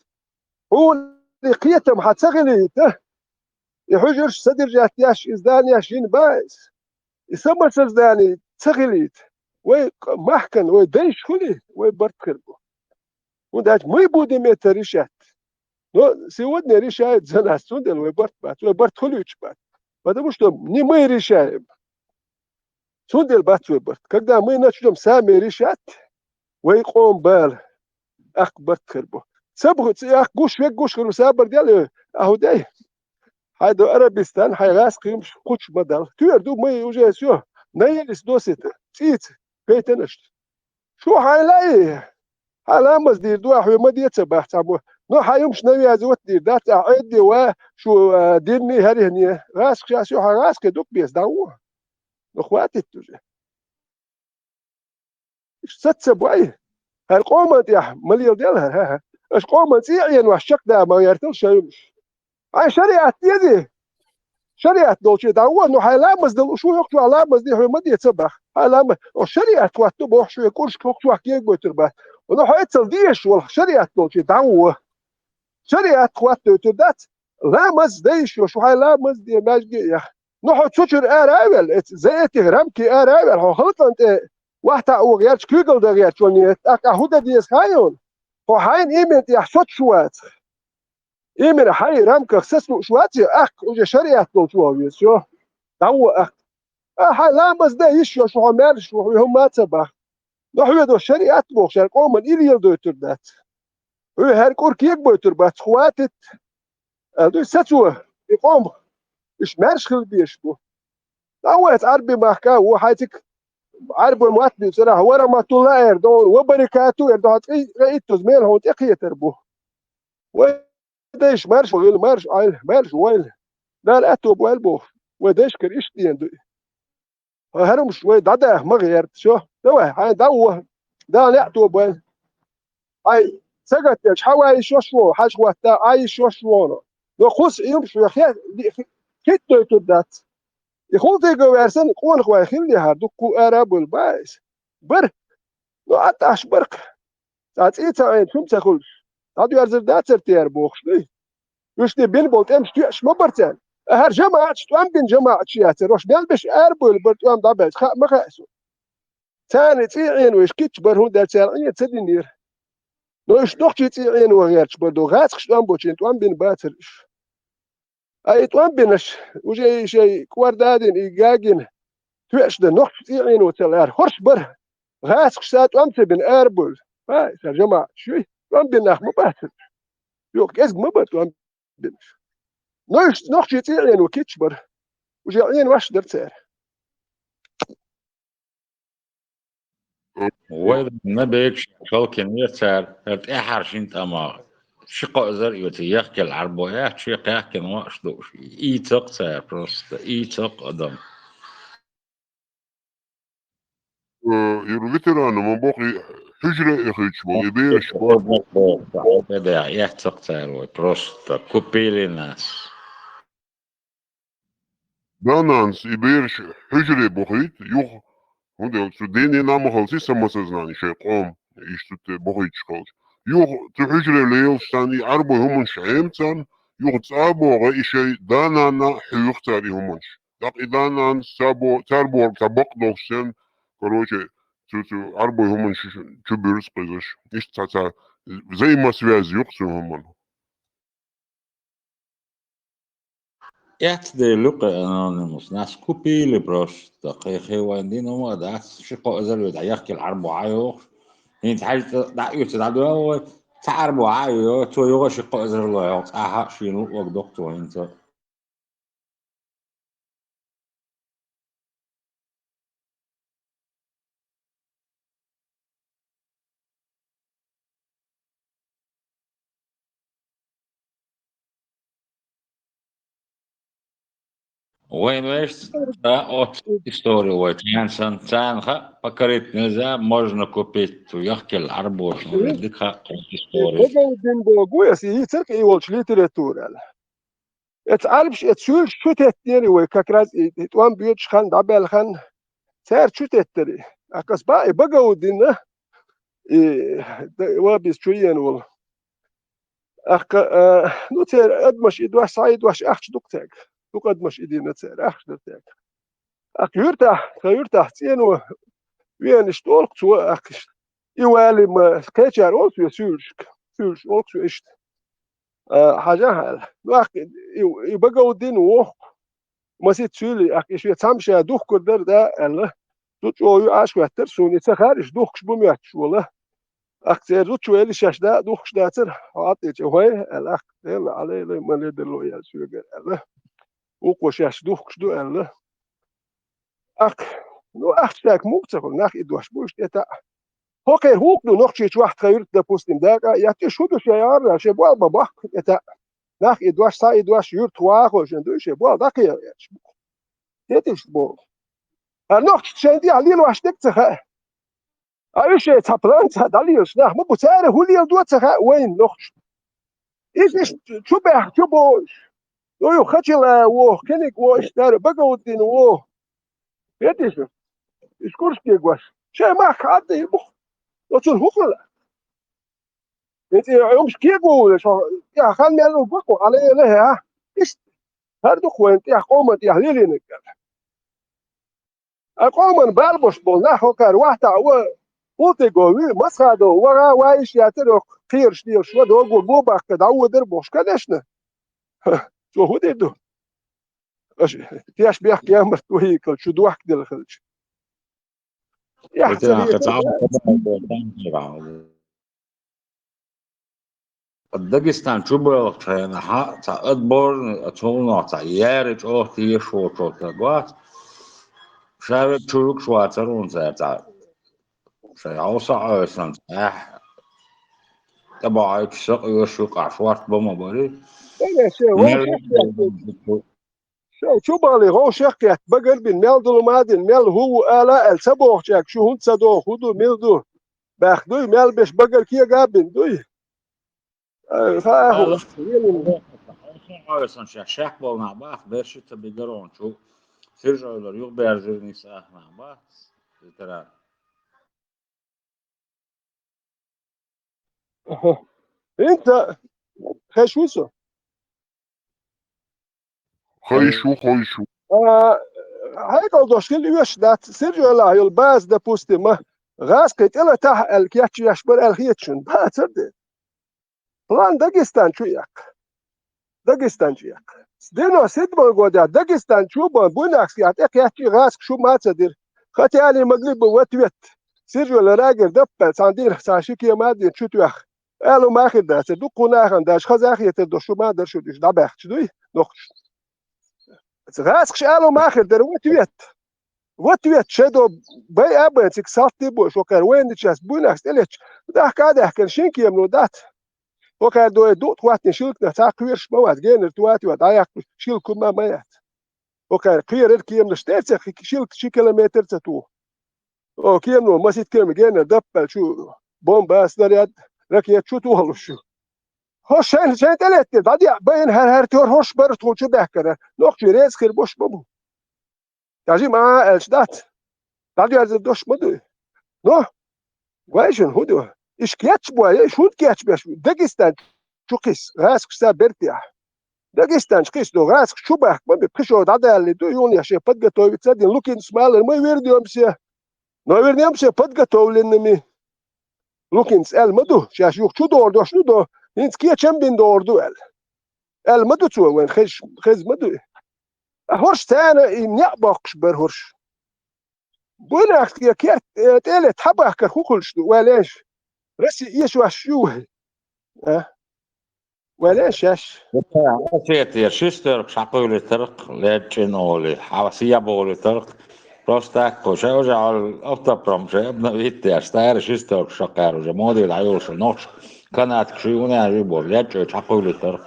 Хьуна и кхетам хьа ца хилийта, и хӀуьжурш содержать яш, и зданиеш йин ба иза. И самосознание ца хилийта. Вай къ-, махкан, вай дайш хули, вай барт хир бу. ХӀунда аьлча мы будем это решать. Но сегодня решает за нас, цундел вай барт бац, вай барт хуьлуьйтуш бац. Потому что не мы решаем. Цундел бац вай барт. Когда мы начнём сами решать, вай къом бала, акх барт хир бу. Ца бу-, ца акх гуш вег гуш хир бу, сабар дел, а хӀу дай. Хьай до Арабистан, хьай гӀаз кхимаш кхуч ма дал. Туьр ду, мы уже всё. Наелись досыта. ЦӀийца. Пейтанаш. Шу хьайла и? Хьа ламаз дийр ду, а хьоь ма деца бахьца бу. Ну, хьа юмш навязывать дийр дац, а Ӏедди ва, шу, а, динни хӀарихне. ГӀаскхи ша, шу хьа гӀаскхи дук бес, дӀа ву. Ну, хватит уже. Иш саца бой. ХӀара къоман тӀехь ма лел дел хӀара, хӀа, хӀа. Аш къоман цӀе Ӏен ваш чакх да ма гӀертал ша юмш. Хьай шариат дези? Шариат долче дӀа вон, ну, хьай ламаз дал, ушу хӀокху чохь ламаз де, хьоь ма де ца бах. Хьай ламаз, о, шариат хӀотта боху, шоьгара кӀуршка хӀокху чохь кегабойтур бац. Ну, хьо эццал дезаш волу шариат долче дӀа вон. Шариат хӀоттойтур дац, ламаз дайш йо, шу хьай ламаз де, маьжге а яха. Ну, хьо цу чуьра ара а ваьлла, эц-, за этих рамки ара а ваьлла, хьо халкъан тӀе вахьта а вогӀу гӀерташ, куьйгалла дан гӀерташ ван, аккха хӀу дан деза хаьий хьуна? Хьо хьайна иман тӀехь соцуш вац. Имира хьайн рамках сацлуш вац, аккха уже шариат долчу ван веза, всё. ДӀа вон аккха. А, хьайн ламаз дан йиш йо, шу хьо маьрша ву, хьоь хӀумма а ца бах. Но хьоь до шариат боху, шаьра къоман и леладойтур дац. Хьоь хӀара кӀур кегабойтур бац, хӀоттийта. Аьлла дуй сацо, и къом, уьш маьрша хила безаш бу. ДӀа вон эца Ӏарби махка, вон хьайцига Ӏарбой мотт дуьйцур ахь, ва раматулла эр ду, ва баракату эр ду, хьан цӀий, цӀе иттаза мел хьуна тӀекхетар бу. Вай дайша марша вахийла, марша Ӏойла, марша войла. Дала аьтто бойла боху. Вай дайшкара иштта дена ду и. ХӀара хӀумаш вай дӀадаха ма гӀерта, всё. Давай, хьайн дӀа а вон. Дала неӀ тобойла. Хьайн сагатдеш хьан ван йиш йолуш ву, хьажа хӀотта Ӏан йиш йолуш ву. Но кхуза и хӀумаш вай хе-, хи-, хи-, хиттадойтур дац. И хӀултига ваьрсан къонах вай хилли хьара, дуккха ара а буьлу бан иза. Бара. Но Ӏад Ӏаш бара-кх. Цкъа цӀий ца Ӏийна хӀума ца хуьлуш, дӀадоьрзур дацара тера бохуш дуй? Уьш де бина болу тӀемаш тоьаш ма бара царна. ХӀара жамаӀаташ тӀом бина жамаӀаташ яцара, уьш мел беш арабевлла бара тӀом дӀабаьлча, хаа ма хаьа суна. Царна цӀий Ӏийна вайш кийча бара, хӀунда аьлча цара Ӏийна ца динера. Но уьш нохчий цӀий Ӏийна ван гӀерташ бара ду, гӀазкхаша тӀом бочийна тӀом бина бацара уьш. Ткъа и тӀом бинарш, уже и шайн кӀорда а дина, и гагина, тоьаш дан нохчий цӀий Ӏийна ван ца лаьара, хӀорш бара. ГӀазкхаша тӀом ца бина арабевлла. Ай, цара жамаӀаташ юй, тӀом бина нах ма бацара. Юха кӀезиг ма бара тӀом бинарш. Но уьш нохчий цӀий Ӏийна ван кийча бара. Уже Ӏийна ваш дара цара. Вай набегаш халкъе вер цара, хӀара тӀаьхьара шина тӀамах. Ши-кхо эзар а йоцу яхкелла Ӏарбой яц, шен кхаьхкина вааш дууш. Ийцакх цара просто, ийцакх адам. Э, юра ветерана ма боху, и хьуьжаре а эхуьйтуш болу, и бераш боху. Эццакх цара вай, просто купили нас. Да-нанас и бераш хьуьжаре бохуьйту, юха, хӀунда аьлча цу дийне а ма хилла самосознание шайн къоман, иштта цу тӀе бохуьйтуш хилча. Юха цу хьуьжаре лелаш санна и Ӏарбой хӀуманаш Ӏема царна, юха цӀа а богӀий и шайн да-нана хьоьху цара и хӀуманаш. ТӀаккха и да-нанас цар бо-, цар бохург цхьа бакъ долуш санна, короче, цу, цу Ӏарбой хӀуманаш чу буьрса кхуьзуш. Иштта цхьа, цхьа взаимосвязь ю-кх цу хӀуманан. Эццадели ю-кх и анонимус. Нас купили просто. Кхин-кхин вайн дина хӀума а дац. Ши-кхо эзар а йоцу яхкелла Ӏарбой Ӏа йохуш. ХӀинца хьаьжцӀа дӀа а оьцу, дӀадоьлху вай. Цхьа Ӏарбой Ӏа а йо, цо юха ши-кхо эзар лой хьо. Цкъа а шена луъург доккху цо хӀинца. Вайн вешца, да, оцу историю вай чӀен санна, царна хаьа, покорить нельзя, можно купить, цу яхкелла Ӏарбоша, вайн дика хаьа кху историю. Багауддин боху, аса йийцира-кх и волчу литературал. Эца Ӏарбаш, эца суьйлаш чу теттера вай, как раз и, и тӀом боьдуш хан, дӀабаьлла хан, цара чу теттара. Аккхас баа и Багауддина, и, да, вабиз чу йена волу. Аккха, а, ну, церан адамаш и дош, схьа и дош ахча ду-кх цаьрга. Дукха адамаш и дина церан, ахча дара цаьрга. Аккха юьртахь, тхан юьртахь цӀено веана иштта олу-кх цо, аккха иштта. И вали ма, кхечара олу цо суьйлашка, суьйлаш олу-кх цо иштта. А, хьажахьа аьлла. Ну, аккха и, и Багауддин воху-кх. Масийтта суьйлий, аккха и шен цхьамма ша духкур дара, да, аьлла. Ду чӀогӀа ю Ӏаш хӀоьттира суна, и ца хаьара, иштта духкуш бу моьттуш волу. Аккха церан зудчо элира шаьш да а духкуш дацара, хьо Ӏад тӀе чӀе хӀой, аьлла, аккха, Делла Ӏалайла, ма ледарло яьлла соьгара, аьлла. Вукхо шаьш духкуш ду, аьлла. Аккха, ну, ахча стаг муха ца хуьлу, нах и дош бу иштта тӀетаӀа. ХӀокхеран хӀуъа ду нохчийчохь тхан юьрта, допустим, дакъа а етта, иш хӀун ду шайн яра, шайн болх бан бохку тӀетаӀа. Нах и дош, схьа и дош, юьртахь вахаршна дуй шайн болх дӀакхехьа аьлча бу. ХӀеташ боху. ХӀара нохчашна шайна тӀехь лелош дерг ца хаьа. Ткъа уьш шайн цхьа план цхьа дӀалелаш нах ма бу, цара хӀун леладо ца хаьа вайна нохчашна. Иза иштта чу баьхна чу бохуш. Ну, ю Хачила воху, кхиниг вохуш, дара Багауддин воху. ХӀеташ, уьш курске гош. Шайн махка хьадда и бу. Оцунна хӀун хила? ХӀинца и хӀумаш кего вуьйлаш, хьо, тӀехь хан мел ву бакъо, Ӏалайла хӀа? Иштта. ХӀара ду-кх вайна тӀехь, къоман тӀехь лелийнарг. Ткъа къоман балбаш болу нах хӀокхара вахтахь ван, хӀунтиго вуьй, масхадо ваха вайиш яцара, хӀокху кхераш лелаш ван, догу го баккха дӀавоьдура бохуш, конечно. Цо хӀун дийр ду? Аша теш бехк ямарт вайикал чу дохкаделла хилча. Эхь ца вехаш. Дагестан чу баьллачу хенахь цхьа отборный, оцунах цхьа яра чӀогӀа тешаш волчу стаг вац. Ша верг чу юкъаш вацара хӀунда цара цхьа. Шайн хьовса а Ӏойсанца, ахь тӀебаьхьича сакъоьруш юкъахь шорта бан ма барий. Ша, ша, вай Мел чу Шайн чу бахале, гӀовшех а кхетта, багар а бина, мел долу ма а дина, мел хӀун ву ала аьлла, ца бохучаьрга шу хӀунда ца доху, хӀун ду, мила ду? Баьхка дуй, мел беш багар кега а бина дуй? Ай, ха а хӀума. Сан шек болу нах бац, берш ца бигара хьуна чу. Сиржа-Эвлара юхабаьржира нийса нах бац, ветеран. Аха. ХӀинца хезаш ву со? Хезаш ву, хезаш ву. А, хьекъал дош хила оьшуш дац, Сиржа-Эвлахь йолу база, допустим, гӀазкхий тӀелатахь аьлла кечъеш бара аьлла хета шуна. Бацара де. План Дагестан чу яккха. Дагестан чу яккха. С девяносто седьмого года Дагестан чу бан, Буйнакскехь тӀекхеччи гӀазкхий шу ма ца дира. Хотя они могли бы в ответ. Сиржа-Эвла рагер даппал, цхьана дийнахь цхьа ши кема а дина чу тоьхна. Алу ма хир дацара, дуккха нахана даже хаза а хетар долуш шу ма дара шу дуьш дӀабаьхча дуй, нохчаш. ГӀазкхаша алу ма хир дара, в ответ. В ответ шадо бай а бай, цига салт ди бой, шо кхара вайна дича, буйнахс тӀелетча, дахка а даьхкина, шин кемано дац. Хокхар дой дукъ хӀоттийна шилканах цхьа кхоьруш ма вац, генара тӀа вац, дӀаяккха шилка хӀума ма яц. Хокхар кхерар кеманаш тӀе а ца хи-, шилка ши километр ца туху. О, кемано масийтта кема генара даппал чу бомба, снаряд, ракета чу тохалуш ю. ХӀорш шайн, шайн тӀе леттира, дӀадеа байна хӀара, хӀара тӀора хӀорш бара тхуна чу баьхкара. Нохчий реза хир бош ма бу. Даже ма аьлча дац. ДӀадоьрзур дош ма дуй. Но, гой шуна, хӀун ду? Иш кечбой, иш хӀунда кечбеш? Дагестан чу кхис, гӀазкхашца бертехь. Дагестан чу кхис ду, гӀазкхаш чу бахка ма бе, пхи шо дӀадалли ду, юханехь шен подготовиться дина, Лукинца малар ма вирда йомсе. Но вирнемсе подготовленными. Лукинца аьлла ма ду, шаьш юха чу догӀур дош ду до, хӀинца кечам бина догӀур ду аьлла. Аьлла ма ду цо, вайн хеза, хеза ма ду. А хӀорш царна и некъ боккхуш бара хӀорш. Буйнахския керт, э, тӀеле тхьабахкар хӀун хуьлуш ду, вай леш? Россия эшош ю вай. А? Вай леш шаьш? Осетия шестерка хьакхуьйлийтарх, лечкъина олий, хьа сия болийтарх. Просто так, ша уже автопром ше обновить деш, старый шестерка шаккхар уже, моди дӀайолуш, нохч канатка ши уна жи бор, лечкъина хьакхуьйлийтарх.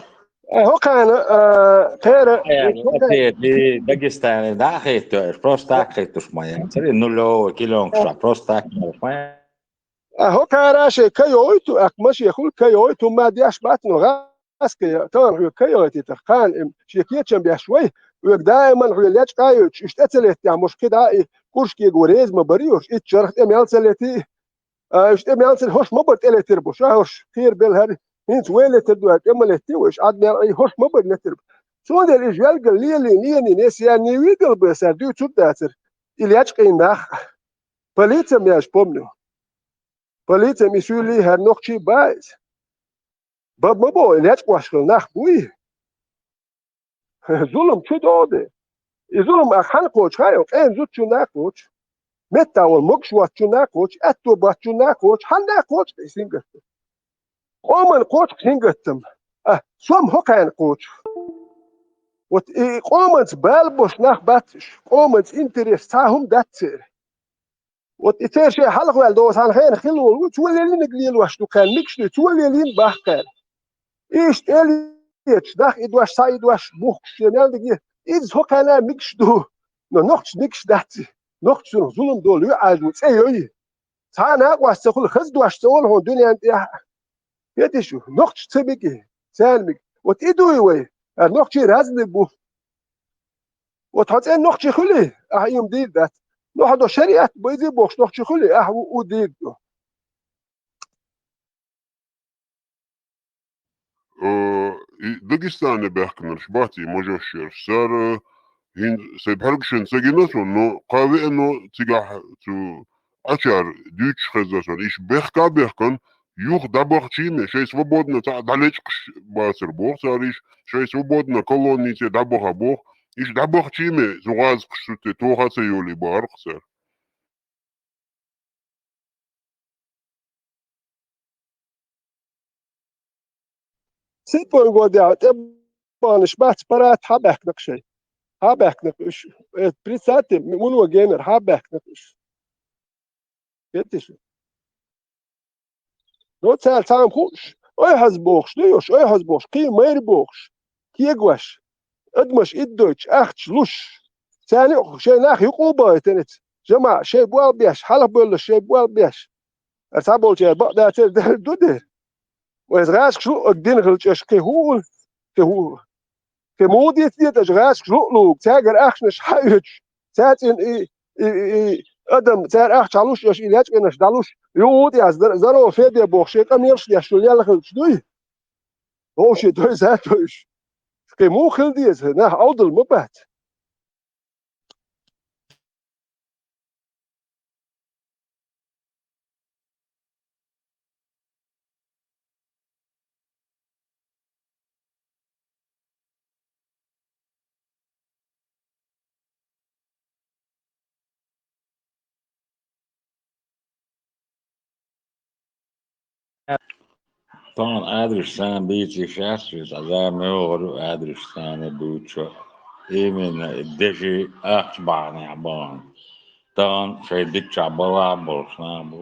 Э, хӀокхана, э, кхера, Э, хӀокхана Осетия, Дагестане дӀа а хетташ, просто так хетташ ма яц. Цари нулевой килёнка ша, просто так ма яц. А хӀокхара шайн ка йойту, ак машехула ка йойту, хӀумма деш бац, но гӀаскхий, тахана хьоьга ка йойтийтар, кхана им шен кечам беш вай, хьоьга даиман хьоьга лечкъа а йойтуш, иштта а ца леттехь, муш кхидӀа а и куршкего реза ма барий уьш, итт чарх тӀе мел ца летий, а, уьш тӀе мел ца ле-, хӀорш ма бара тӀе летар бу, ша хӀорш кхера белла хӀара, хӀинца вай летар ду аьлла, тӀе ма леттий вай, уьш Ӏад мел Ӏий, хӀорш ма бара летар бу. Цундела иза велгал лелий, лелий, несъян не видел бы, сара дуьйцур дацара, и лечкъийна нах. Полицем яьлча, помню. Полицем и суьйлий хӀара нохчий ба иза. Бан ма бо, и лечкъош хила нах буй. Зулам чу догӀу де. И зулам ах хьанна кхочу, хьан йо, къена зудчунна а кхочу. Метта волу могуш воцчунна а кхочу, аьтто боцчунна а кхочу, хьанна а кхочу и сингаттам. Къоман кхочу сингаттам. А, сом хӀокхарна кхочу. Вот и къоманца бала бош нах бац уьш, къоманца интерес цхьа хӀума дац церан. Вот и церан шайн хьалхаваьлла догӀу цхьана хенахь хила волу, цо лелийнарг лелош ду кхаьрна, мегаш ду, цо лелийна бах кхаьрна. Иштта элечу нах и дош, схьа и дош бухкуш шен мел дигий, иза хӀокхарна мегаш ду, но нохча мегаш дац и. Нохча цунах зулам долу ю Ӏажо цӀе йой. Цхьа а накъост ца хуьлу, хаза дош ца олу хьуна дуьненна тӀехь. Хетиш ю, нохча ца меги, царна меги. Вот и дуй вай, а нохчий разный бу. Вот хьо цӀен нохчий хуьлий, ахьа ийма дийр дац. Ну, хьо до шариат байзи бохуш нохчий хуьлий, ахьа ву, ву дийр ду. Э, и Дагестане баьхкинарш бац и можошшерш. Сара, э, хӀин сайн бӀаьргашна ца гина сон, но кхавеано цигахь цу Ӏачара дуьйцуш хезна сон. Иш бехка а бехкан, юха дӀабахчийме, шайн свободно цхьаъ дӀалечкъаш бацар боху цара иш, шайн свободно колонице дӀабаха боху. Иш дӀабахчийме, цу гӀазкхаш цу тӀе тоха а ца йолий бахарх цара. Циппан годехь тӀе баханаш бац, парат хьабаьхкина шайн. Хьабаьхкина уьш. Э, представьте, муно генара хьабаьхкина уьш. Хетиш? Ну, цара цхьаьна хууш, ойхьаз бохуш, ду уьш, ойхьаз бохуш, кхин майра бохуш, кегош, адамаш иддойтуш, ахча луш, царна юкъа шайн нах юкъа а бахийтина, жамаӀа шайн бал беш, хьалха бевлларш шайн бал беш. Аса цхьаболчара бакъдацара дер ду дер. Вайса гӀашкаш луъург дина хилча, аша кхин хӀу, кхин хӀу, кхин муха дийца деза аша гӀашкаш луъ луг, цаьргара ахчанаш хьаоьцуш, цаьрца и, и, и, и адам, цара ахча хьалуш, аша и лечкъинаш дӀалуш, юха тӀе аз дар-, здорово, Федя бохуш, шайн къамелаш деш шу лелла хилча дуй? Вовшийн дойза а дойуш. Кхин муха хила деза, нах Ӏовдал ма бац. Тахана адрес царна бийца йиш яц, иза Ӏа за мегӀар ю адрес царна буьйцу. Именно деши ахча бахьанехь бахана. Тахана шайн дикачохь балахь а болуш нах бу.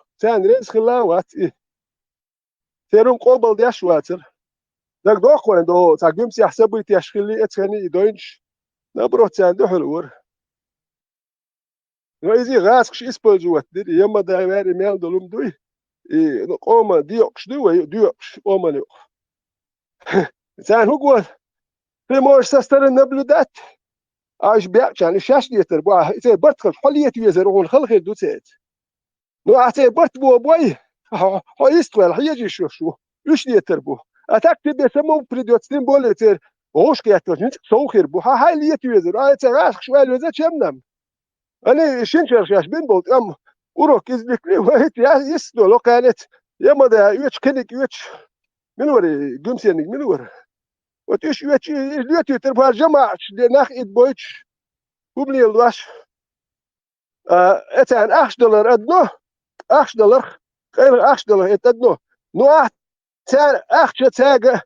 Царна реза хилла а вац и. Церан къобал деш вацара. ДагадоагӀа вайна, догӀу, цхьа гуьмсехь событияш хилли, эцхани и дойнаш, наоборот, царна дуьхьал вара. Но иза гӀазкхаша использовать дира, ямма дай ваьри мел долу дуй, и, ну, къоман декъаш дуй вай, декъаш, къоман юкъа. Царна хӀугу, ты можешь со стороны наблюдать, а уьш бекъчарна, уьш шаьш летар бу, а, и церан барт хилча, хьо лета везар, хьуна хала хир ду церца. Ну, ахь церан барт бо бой, хьо, хьо ист ваьлла, хьежа йиш йолуш ву. Уьш летар бу. А так тебе самому придётся, тем более церан гӀуш кхетталаш, нуьцкъ сов хир бу. Хьан хьай лета везар, а церан гӀашкаш ваьлла веза, чем нам. Ани шин чарх шаьш бина болу тӀам урок извлекли, вай хӀита я, йист долу кхаьнец, я ма да, оьцу кхиниг оьцу. Мила вара, гуьмсениг мила вара? Вот уьш оьцу, и летуьйтар бахьара жамаӀаташ де нах ид бойтуш, хӀума лелош. А, эцарна ахча далар одно, ахча даларх, къайлаха ахча даларх, э, тӀадно. Ну, ахь цара ахча цаьрга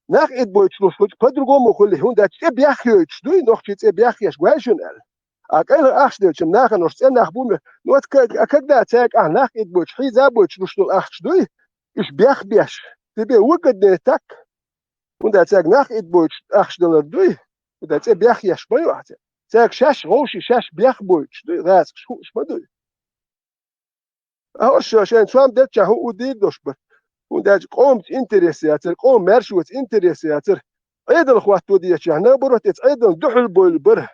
нах идбойтуш луш, хӀуьнца по-другому хуьлий, хӀунда аьлча цӀе бехйойтуш дуй, нохчий цӀе бехъеш гой шуна аьлла. А къайлаха ахча делча, нахана уж цӀе нах бу ме-, ну, вот ка-, а когда цаьрга ахь нах идбойтуш, хьийза бойтуш луш долу ахча дуй, уьш бехбеш, тебе выгоднее так. ХӀунда цаьрга нах идбойтуш ахча далар дуй, хӀунда цӀе бехъеш ма ю ахь цаьрга. Цаьрга шаьш гӀовший, шаьш бехбойтуш дуй, гӀазкхаш хууш ма дуй. Ахьа шо шайн цом деччахь хӀун у дийр долуш бара. ХӀунда аьлча къомаца интерес яцара, къоман маьршоца интерес яцара. Ӏедал хӀотто дечахь, наоборот, эца Ӏедална дуьхьал бовла бара.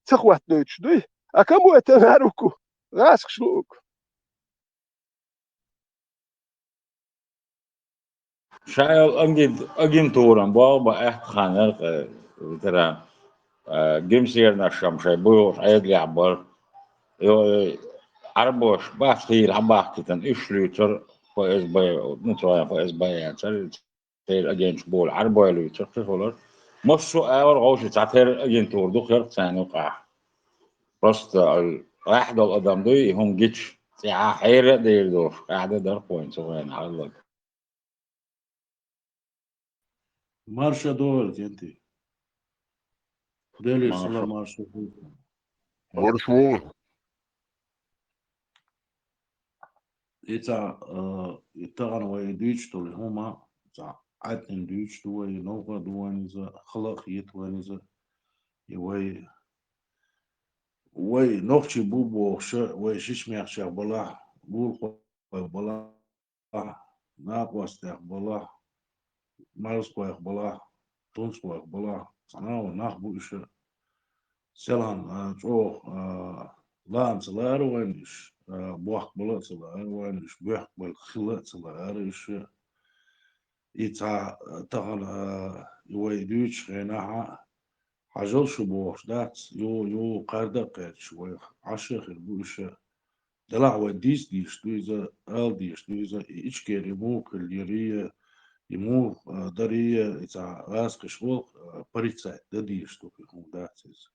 Ца хӀоттадойтуш дуй. А кому это на руку? ГӀазкхаш луург. Шаьл агент-, агентуран болх бан аьтта хан яра, э, ветеран. Э, гимсернаш-м шайн буьйлуш Ӏедалехь бара. Йо, э, Ӏарбош бац хийла хьабахкийтина, уьш луьйцура ФСБ, ну, цу хенахь ФСБ яцара, церан агенташ болу Ӏарбой луьйцура, кхин хилар. Массо а агӀор гӀовши цхьатерра агентура дукха яра царна юкъахь. Просто, э, къаьхьа долу адам дуй, и хӀума гича, цӀехьа хьера а дийр долуш, къаьхьа дан дара-кх вайна цу хенахь хилларг. Марша догӀийла, кӀентий. Делера салам, марша. Марша вогӀийла. И цхьа, а, и тахана вай дуьйцуш долу хӀума, цхьа Ӏаьткъина дуьйцуш ду вай, новкъа а ду вайна иза, хала а хета вайна иза. И вай, вай нохчий бу бохуша, вай шишмехчех балахь, гулхой балахь, накъостех балахь, марзхойх балахь, тунцхойх балахь, цхьана а ван нах бу уьш. Селхана, а, чӀогӀа, а, лаам ца лаара вайна уьш, а, бохк бала а ца лаара вайна уьш, боьхк бала хила а ца лаара уьш. И цхьа, а, тахана, а, и вай дуьйцуш хенахь а, хьажал шу бохуш дац, ю, ю, кхарда а кхаьчча вайх, Ӏаш а хир бу уьш. Делахь вай дийца дийш ду иза, ала дийш ду иза, и Ичкери муха хиллера, и муха, а, дарий, и цхьа гӀазкхиш волу, а, порицать дан дийш ду, кхин хӀума дац иза.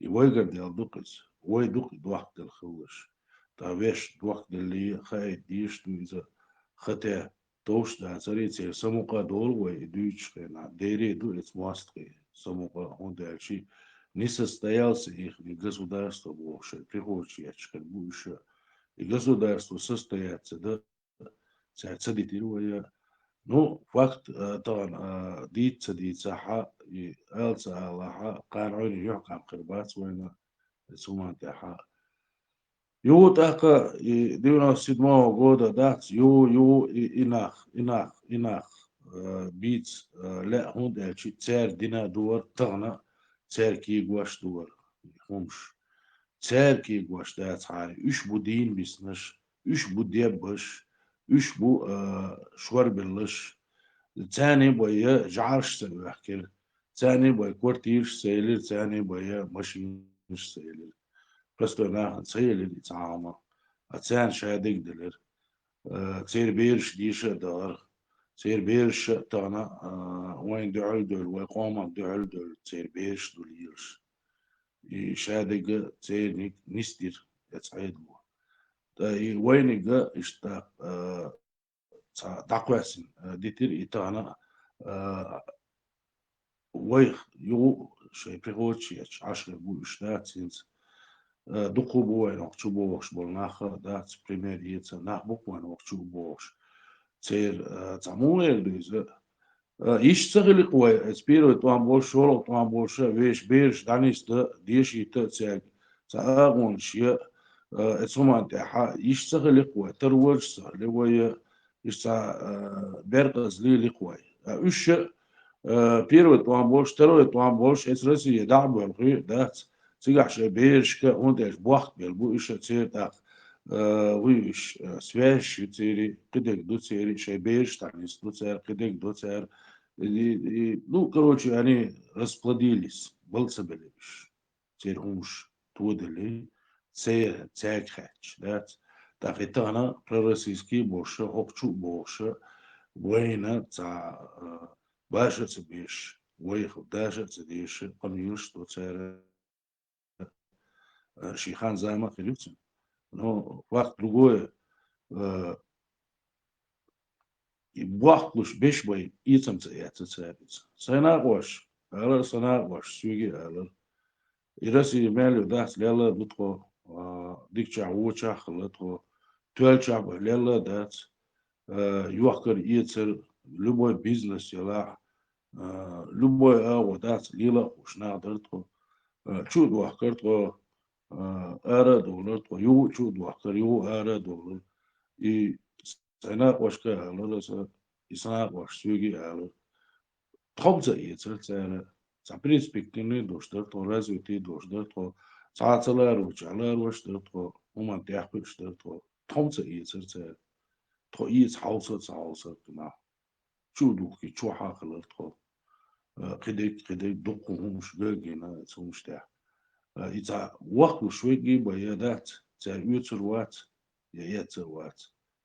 И вайгара дел ду-кх иза, вай ду-кх и дохк делла хиллаш. Ткъа вешан дохк деллий, хаийта дийш ду иза, хате, товш дацаре, церан самукъа а долу вай и дуьйцуш хенахь, дере ду эца мостагӀий самукъа, хӀунда аьлча несостоялся ихний государство бохуш, шайн прихочу етташ хир бу уьш. И государство состояться дан цара ца дитира вай. Ну, факт, а, тахана, а, дийца ца дийцахь а, и ала ца алахь а, кхана Ӏуьйранна юьхькӀам хир бац вайна, эца хӀуманна тӀехь а. Ю, тӀаккха и девяносто седьмого года дац, ю, ю, и, и нах, и нах, и нах, э, бийца, э, лаьа, хӀунда аьлча церан дина а ду вара тахана, церан кегош а ду вара хӀумаш. Церан кегош дацахьара, уьш бу дийна биснарш, уьш бу деббарш, уьш бу, э, шорбелларш. Царна бай жӀараш ца оьхкира, царна бай квартираш ца елира, царна бай машинаш ца елира. Простой нахана ца елира и цхьа хӀума. А царна шадерг делира. Э, церан бераш деша а дахара. Церан бераш а тахана, э, вайна дуьхьал а девлла, вай къоман дуьхьал а девлла, церан бераш а ду лелаш. И шадерг а церниг нисдира эца Ӏедало. Ткъа и вайниг а иштта, э, цхьа дӀакхоьссина, э, дитира и тахана, э, вайх юха шайн прихочу етташ Ӏаш хир бу уьш дац хӀинца. Э, дукха бу вайна хӀокху чу бохуш болу нах а дац, пример эца, нах бу-кх вайна хӀокху чу бохуш. Церан, э, цхьа муха эр ду иза? Э, иштта ца хили-кх вай, эца первый тӀом болуш, шолгӀа тӀом болуш, вешан бераш дӀанисдан, дешийта а цаьрга, цхьа агӀонаш ян, э, эца хӀуманна тӀехь а, иштта ца хили-кх вай, тарвараш ца хили вай, э, иштта цхьа, э, беркъаза лели-кх вай. А уьш, э, первый тӀом болуш, второй тӀом болуш, эца Россия дӀа а боьлхий, дац. Цигахь шайн берашка, хӀунда аьлча бохк белла бу уьш а церан тӀаккха, э, вуй уьш, э, связаш ю церан, кхидерг ду церан, шайн бераш дӀанисду цара, кхидерг ду цара. И, и, ну, короче, они расплодились, бала ца белира уьш. Церан хӀумаш тоделли, церан, цаьрга хаьттича, дац. ТӀаккха и тахана пророссийский болуш, хӀокху чу а бохуш, вайна цхьа, э, баша а ца беш, вайх даша а ца деш, къамелаш а до цара, э, шен хан-зама а хир ю цуьнан. Но факт другое, э, и бохкалуш беш бай, эцам ца эцар цара иза. Сайн накъош, алар, сан накъош, соьга алар. И Россия мел ю дац, лелла ду тхо, а, дикача воча хилла тхо, тоьлча бай лелла дац, а, йохкар эцар, любой бизнес яла, а, любой агӀо дац, лела а хууш нах дар тхо, а, чу а дохкар тхо, а, ара а довлар тхо, юха а чу а дохкар, юха а ара а довлар. И Сайн накъошка алар аса, и сан накъош соьга алар. Тхо-м ца эцар цара, цхьа перспективный долуш дар тхо, развитый долуш дар тхо, цхьа ца лароча ларош дар тхо, хӀуманна тӀехь кхуьуш дар тхо. Тхо-м ца эцар цара. Тхо эца хьовса а ца хьовсар кхина. Чу а духкий, чу хьахилар тхо. А, кхидерг, кхидерг дуккха хӀумаш гагина, цу хӀумаш тӀехь. А, и цхьа вахлуш вегий бан я дац, цара оьцур вац, я эцар вац.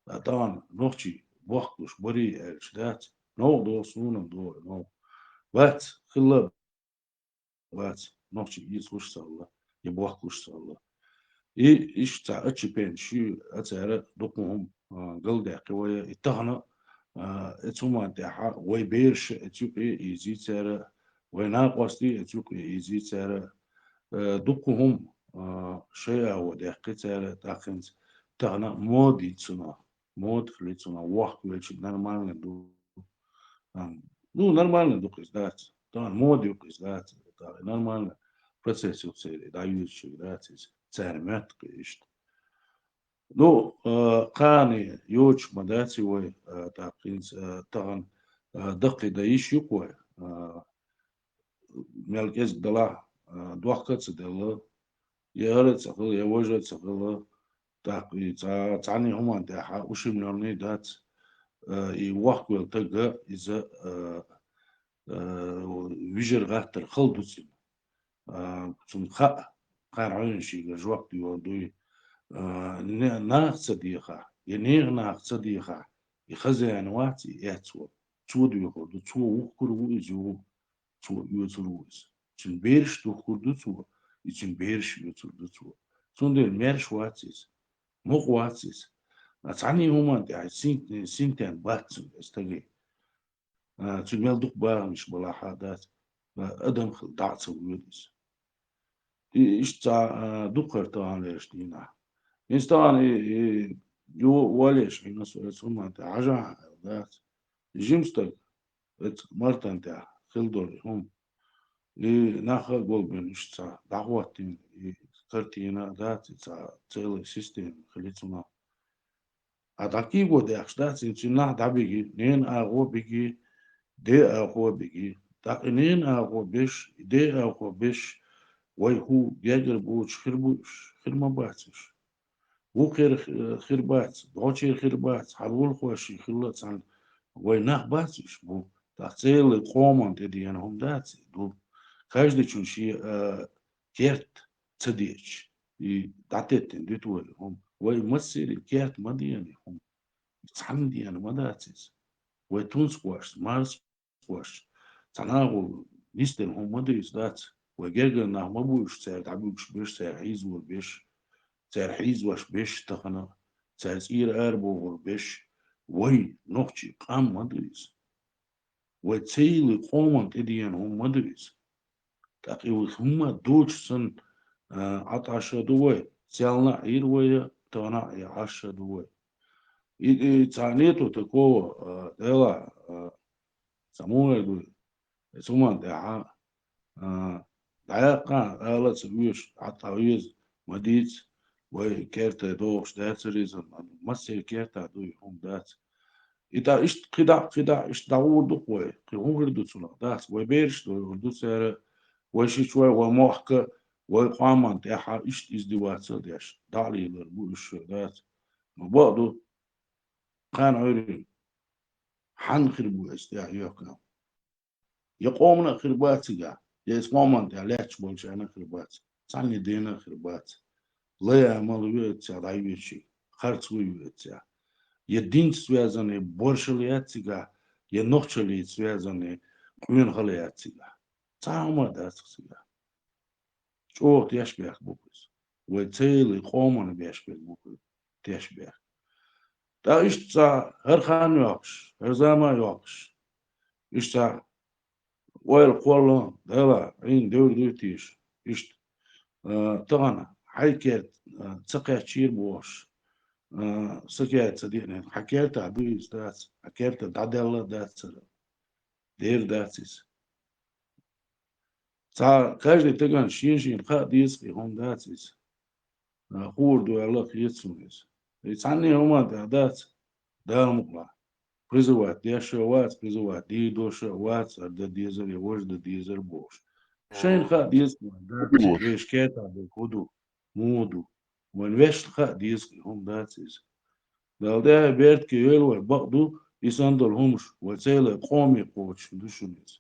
А тахана нохчий бохкалуш барий аьлча дац, новкъа догӀу, суна-м догӀу новкъа. Вац, хилла бац, нохчий эцалуш ца хилла, я бохкалуш ца хилла. И иштта цхьа отщепенец ю, а цара дукха хӀума, а, галдаьккхи вай, и тахана, а, эцу хӀуманна тӀехьа вай бераш эцу юкъе ийзий цара, вай накъостий эцу юкъе ийзий цара, а, дукха хӀума, а, шай агӀо даьккхи цара, тӀаккхинца тахана мода ю цунах. Мода хили цунах, вохкавелча нормально ду. Ам, ну, нормально ду-кх иза дац. Тахана мода ю-кх иза дац. Тахана нормально процесс ю-кх церан, дӀайоьдучуьнга дац иза. Цара моьтту-кх иштта. Ну, а, кхана йоцуш ма дац и вай, а, тӀаккхинца, а, тахана, а, даккхий дан йиш ю-кх вай. А, мел кӀезиг далахь, а, дохка а ца делла, я хӀара а ца хилла, я важа а ца хилла, тӀаккха и цхьа, цхьанне хӀуманна тӀехьа ушимлённый дац, а, и вохкавелла таг а, иза, а, а, вижар гӀаттар хала ду цуьнан. А, цунна хаьа, кхарна Ӏуьйранна шийга жоп доьхур дуй. А, не-, нах ца дехахь, я нехан нах ца дехахь, и хозяин вац, и эцо. Цо доьхур ду, цо вухкур ву иза юха. Цо оьцур ву иза. Цуьнан бераш духкур ду цо, и цуьнан бераш оьцур ду цо. Цундела маьрша вац иза, мукъа вац иза. А цхьанне хӀуманна тӀехь син-, синтем бац цуьнан, иза стагий. А, цуьнан мел дукха бахамаш балахь а дац, а, адам хила дӀа а ца воьду иза. И иштта цхьа, а, дукхара таханлерчу дийнахь. Иза тахана и, и, ю-, валеш хьуна со оцу хӀуманна тӀехь хьажахьа аьлла дац. Жима стаг, оцу Мартан тӀехь хила долу хӀума. И нах а голбина, иштта цхьа дӀахӀоттийна, и картина а дац, и цхьа целая система хили цунах. А дӀакхийго даьккхаш дац, и цуьнан нах дӀабиги, ненан агӀо а биги, ден агӀо а биги. ТӀаккха и ненан агӀо беш, и ден агӀо беш, вай хӀу гергара боцуш хир бу уьш, хир ма бац уьш. Вукхера, э, хир бац, дӀочера хир бац, хьан волахоший хилла а цхьаьна вай нах бац уьш бу. ТӀаккха целый къоман тӀедеана хӀума дац и ду. Каждыйчун шен, э, керт ца деъча, и дӀатеттина дуьту вай хӀума. Вай массеран керт ма деана и хӀума. Цхьанна деана ма дац иза. Вай тунсакхошца, марза кхошца, цхьана агӀор нисдина хӀума ма ду иза дац. Вай гергара нах ма бу уьш, цара дӀабуьгуш берш, цара хьийзор берш, цара хьийзош берш тахана, цара цӀера арабохур берш. Вай нохчий къам ма ду иза. Вай целый къоман тӀедеана хӀума ма ду иза. ТӀаккха и вай хӀумма доцуш санна, а, Ӏа тӀе Ӏаш а ду вай, селхана а Ӏийра вай, тахана а Ӏаш а ду вай. И, и цхьа нету такого, а, дела, а, ца муха ду, оцу хӀуманна тӀехьа, а, дӀаяккха ала ца оьшу, Ӏа тӀе веза, ма дийца, вай керта дохуш дацара иза, массеран керта ду и хӀума дац. И тӀаккха иштта кхидӀа, кхидӀа, иштта дӀагӀур ду-кх вай, кхин хӀун хир ду цунах, дац, вай бераш дойур ду цара, вай шичой, вай мохка, вай къоман тӀехьа иштта издеваться а деш, дӀа а лелар бу уьш, дац. Ну, бакъду, кхана Ӏуьйрин, хьанна хир бу эс тӀехь йоьхкан? Я къомана а хир бац цигахь, я иза къоман тӀехь лаьтташ болчарна а хир бац. Цхьанне дена а хир бац. Лай амал ву эццехь дӀайоьдучий, харц ву ю эццехь. Я динца связанный боршал яц цигахь, я нохчаллица связанный къонахалла яц цигахь. Цхьа хӀума а дац цигахь. ЧӀогӀа тешнабехк бу-кх иза. Вай целый къомана бешнаберг бу-кх иза. Тешнабехк. ТӀаккха иштта цхьа хӀара хан йоккхуш, хӀара зама йоккхуш, иштта цхьа ойла кхолла, Дала, Ӏийна девр дуй теша, иштта, а, тахана хьай керта, а, ца кхаьччийра бохуш, а, са керта ца деана, хьан керта а дуй иза дац, хьан керта дӀадаьлла а дац цара. Дера дац иза. Цхьа каждый тагана шен-шена хаа деза и хӀума дац иза. А, хуур ду аьлла хета суна иза. И цхьанне хӀума тӀехь дац, Дала мукъалахь. Призывать деш а вац, призывать дийр дош а вац, ара дан дезар я важа дан дезар бохуш. Шайна хаа деза хӀума дац, вешан керта а ду, хӀу ду, муха ду. Вайн вешна хаа деза хӀума дац иза. Дала тӀехь берте йойла вай, бакъ ду, и санна долу хӀумаш вай цӀе лай къоме кхочуш ду шуна иза.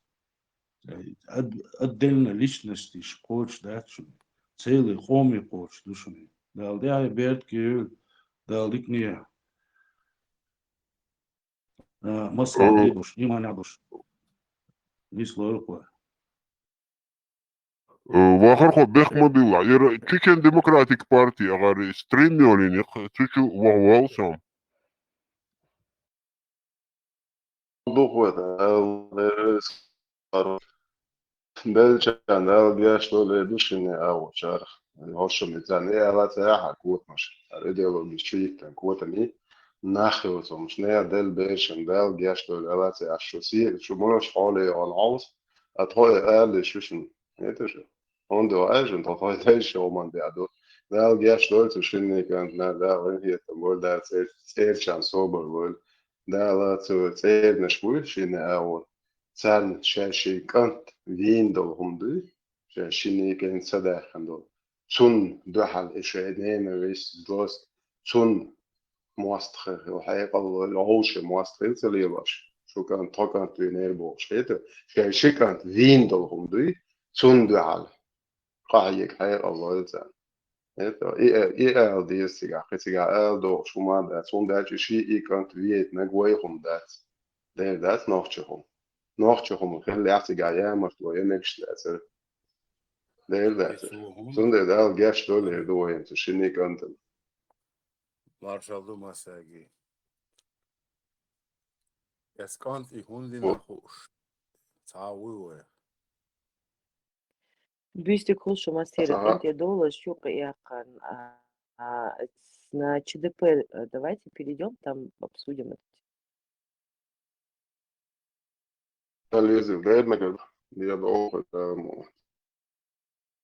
Ад-, отдельно личносташ кхочуш дац шуна. ЦӀе лай къоме кхочуш ду шуна иза. Дала тӀехь берте йойла, Дала дикане. А, массо а долуш, иман а долуш. Нийса лойла кхо. Э, вахархо, бехк ма билла. Яра Чечен Демократик Парти агӀар стрим йолийна, цу чу вахаволу со. Духвет, Дала гечдойла ду шинна агӀор чарах. ХӀорш ма ца, и ала ца яхьа котамаш. Цара идеологиш чу йиттан котам и. Нах йоцу хӀумаш, нехан делла берашна Дала гечдойла ала ца яхьа шу. Се-, шу муьлш хьоле йогӀун Ӏовса, а тхо и ала шу шуна. ХӀета шу? ХӀунда аьлча тхо тхой дайша хӀуманна беа ду. Дала гечдойла цу шинне кӀантана, Дала вайн хетам бойла, Дала цӀер-, цӀерачарна собар лойла. Дала цу цӀернаш буй шинна агӀор. Царна шаьш шайн кӀант вийна долу хӀума дуй, шаьш шинне кӀант ца даьккхина долу. Цунна дуьхьал и шайн ненависть, злость, цунна мостагӀ хила хьекъал лойла, вовшийн мостагӀ хила ца лелош, шу кӀант, тхо кӀант вийнера бохуш хета, шайн ши кӀант вийна долу хӀума дуй, цунна дуьхьал къахьега хьекъал лойла царна. ХӀета, и, и ала деза цигахь, кхин цигахь ала догӀуш хӀума дац, хӀунда аьлча ши и кӀант вейтинарг вай хӀума дац. Дера дац нохчи хӀума. Нохчи хӀума хиллехь цигахь ямартло я мегаш дацара. Дера дацара. Цундела Дала гечдойла ду вайна цу шинне кӀантана. Маршалла ду массаьрга. Эс кӀант и хӀунда дина хууш? Цхьа вуй вай. Буьйстиг хуьлуш шу массеран, кӀанте долаш юкъа яьккхина, а, а, на Ч Д П, э, давайте перейдём, там обсудим это. Лезил, дернагар, я дохуй, эм,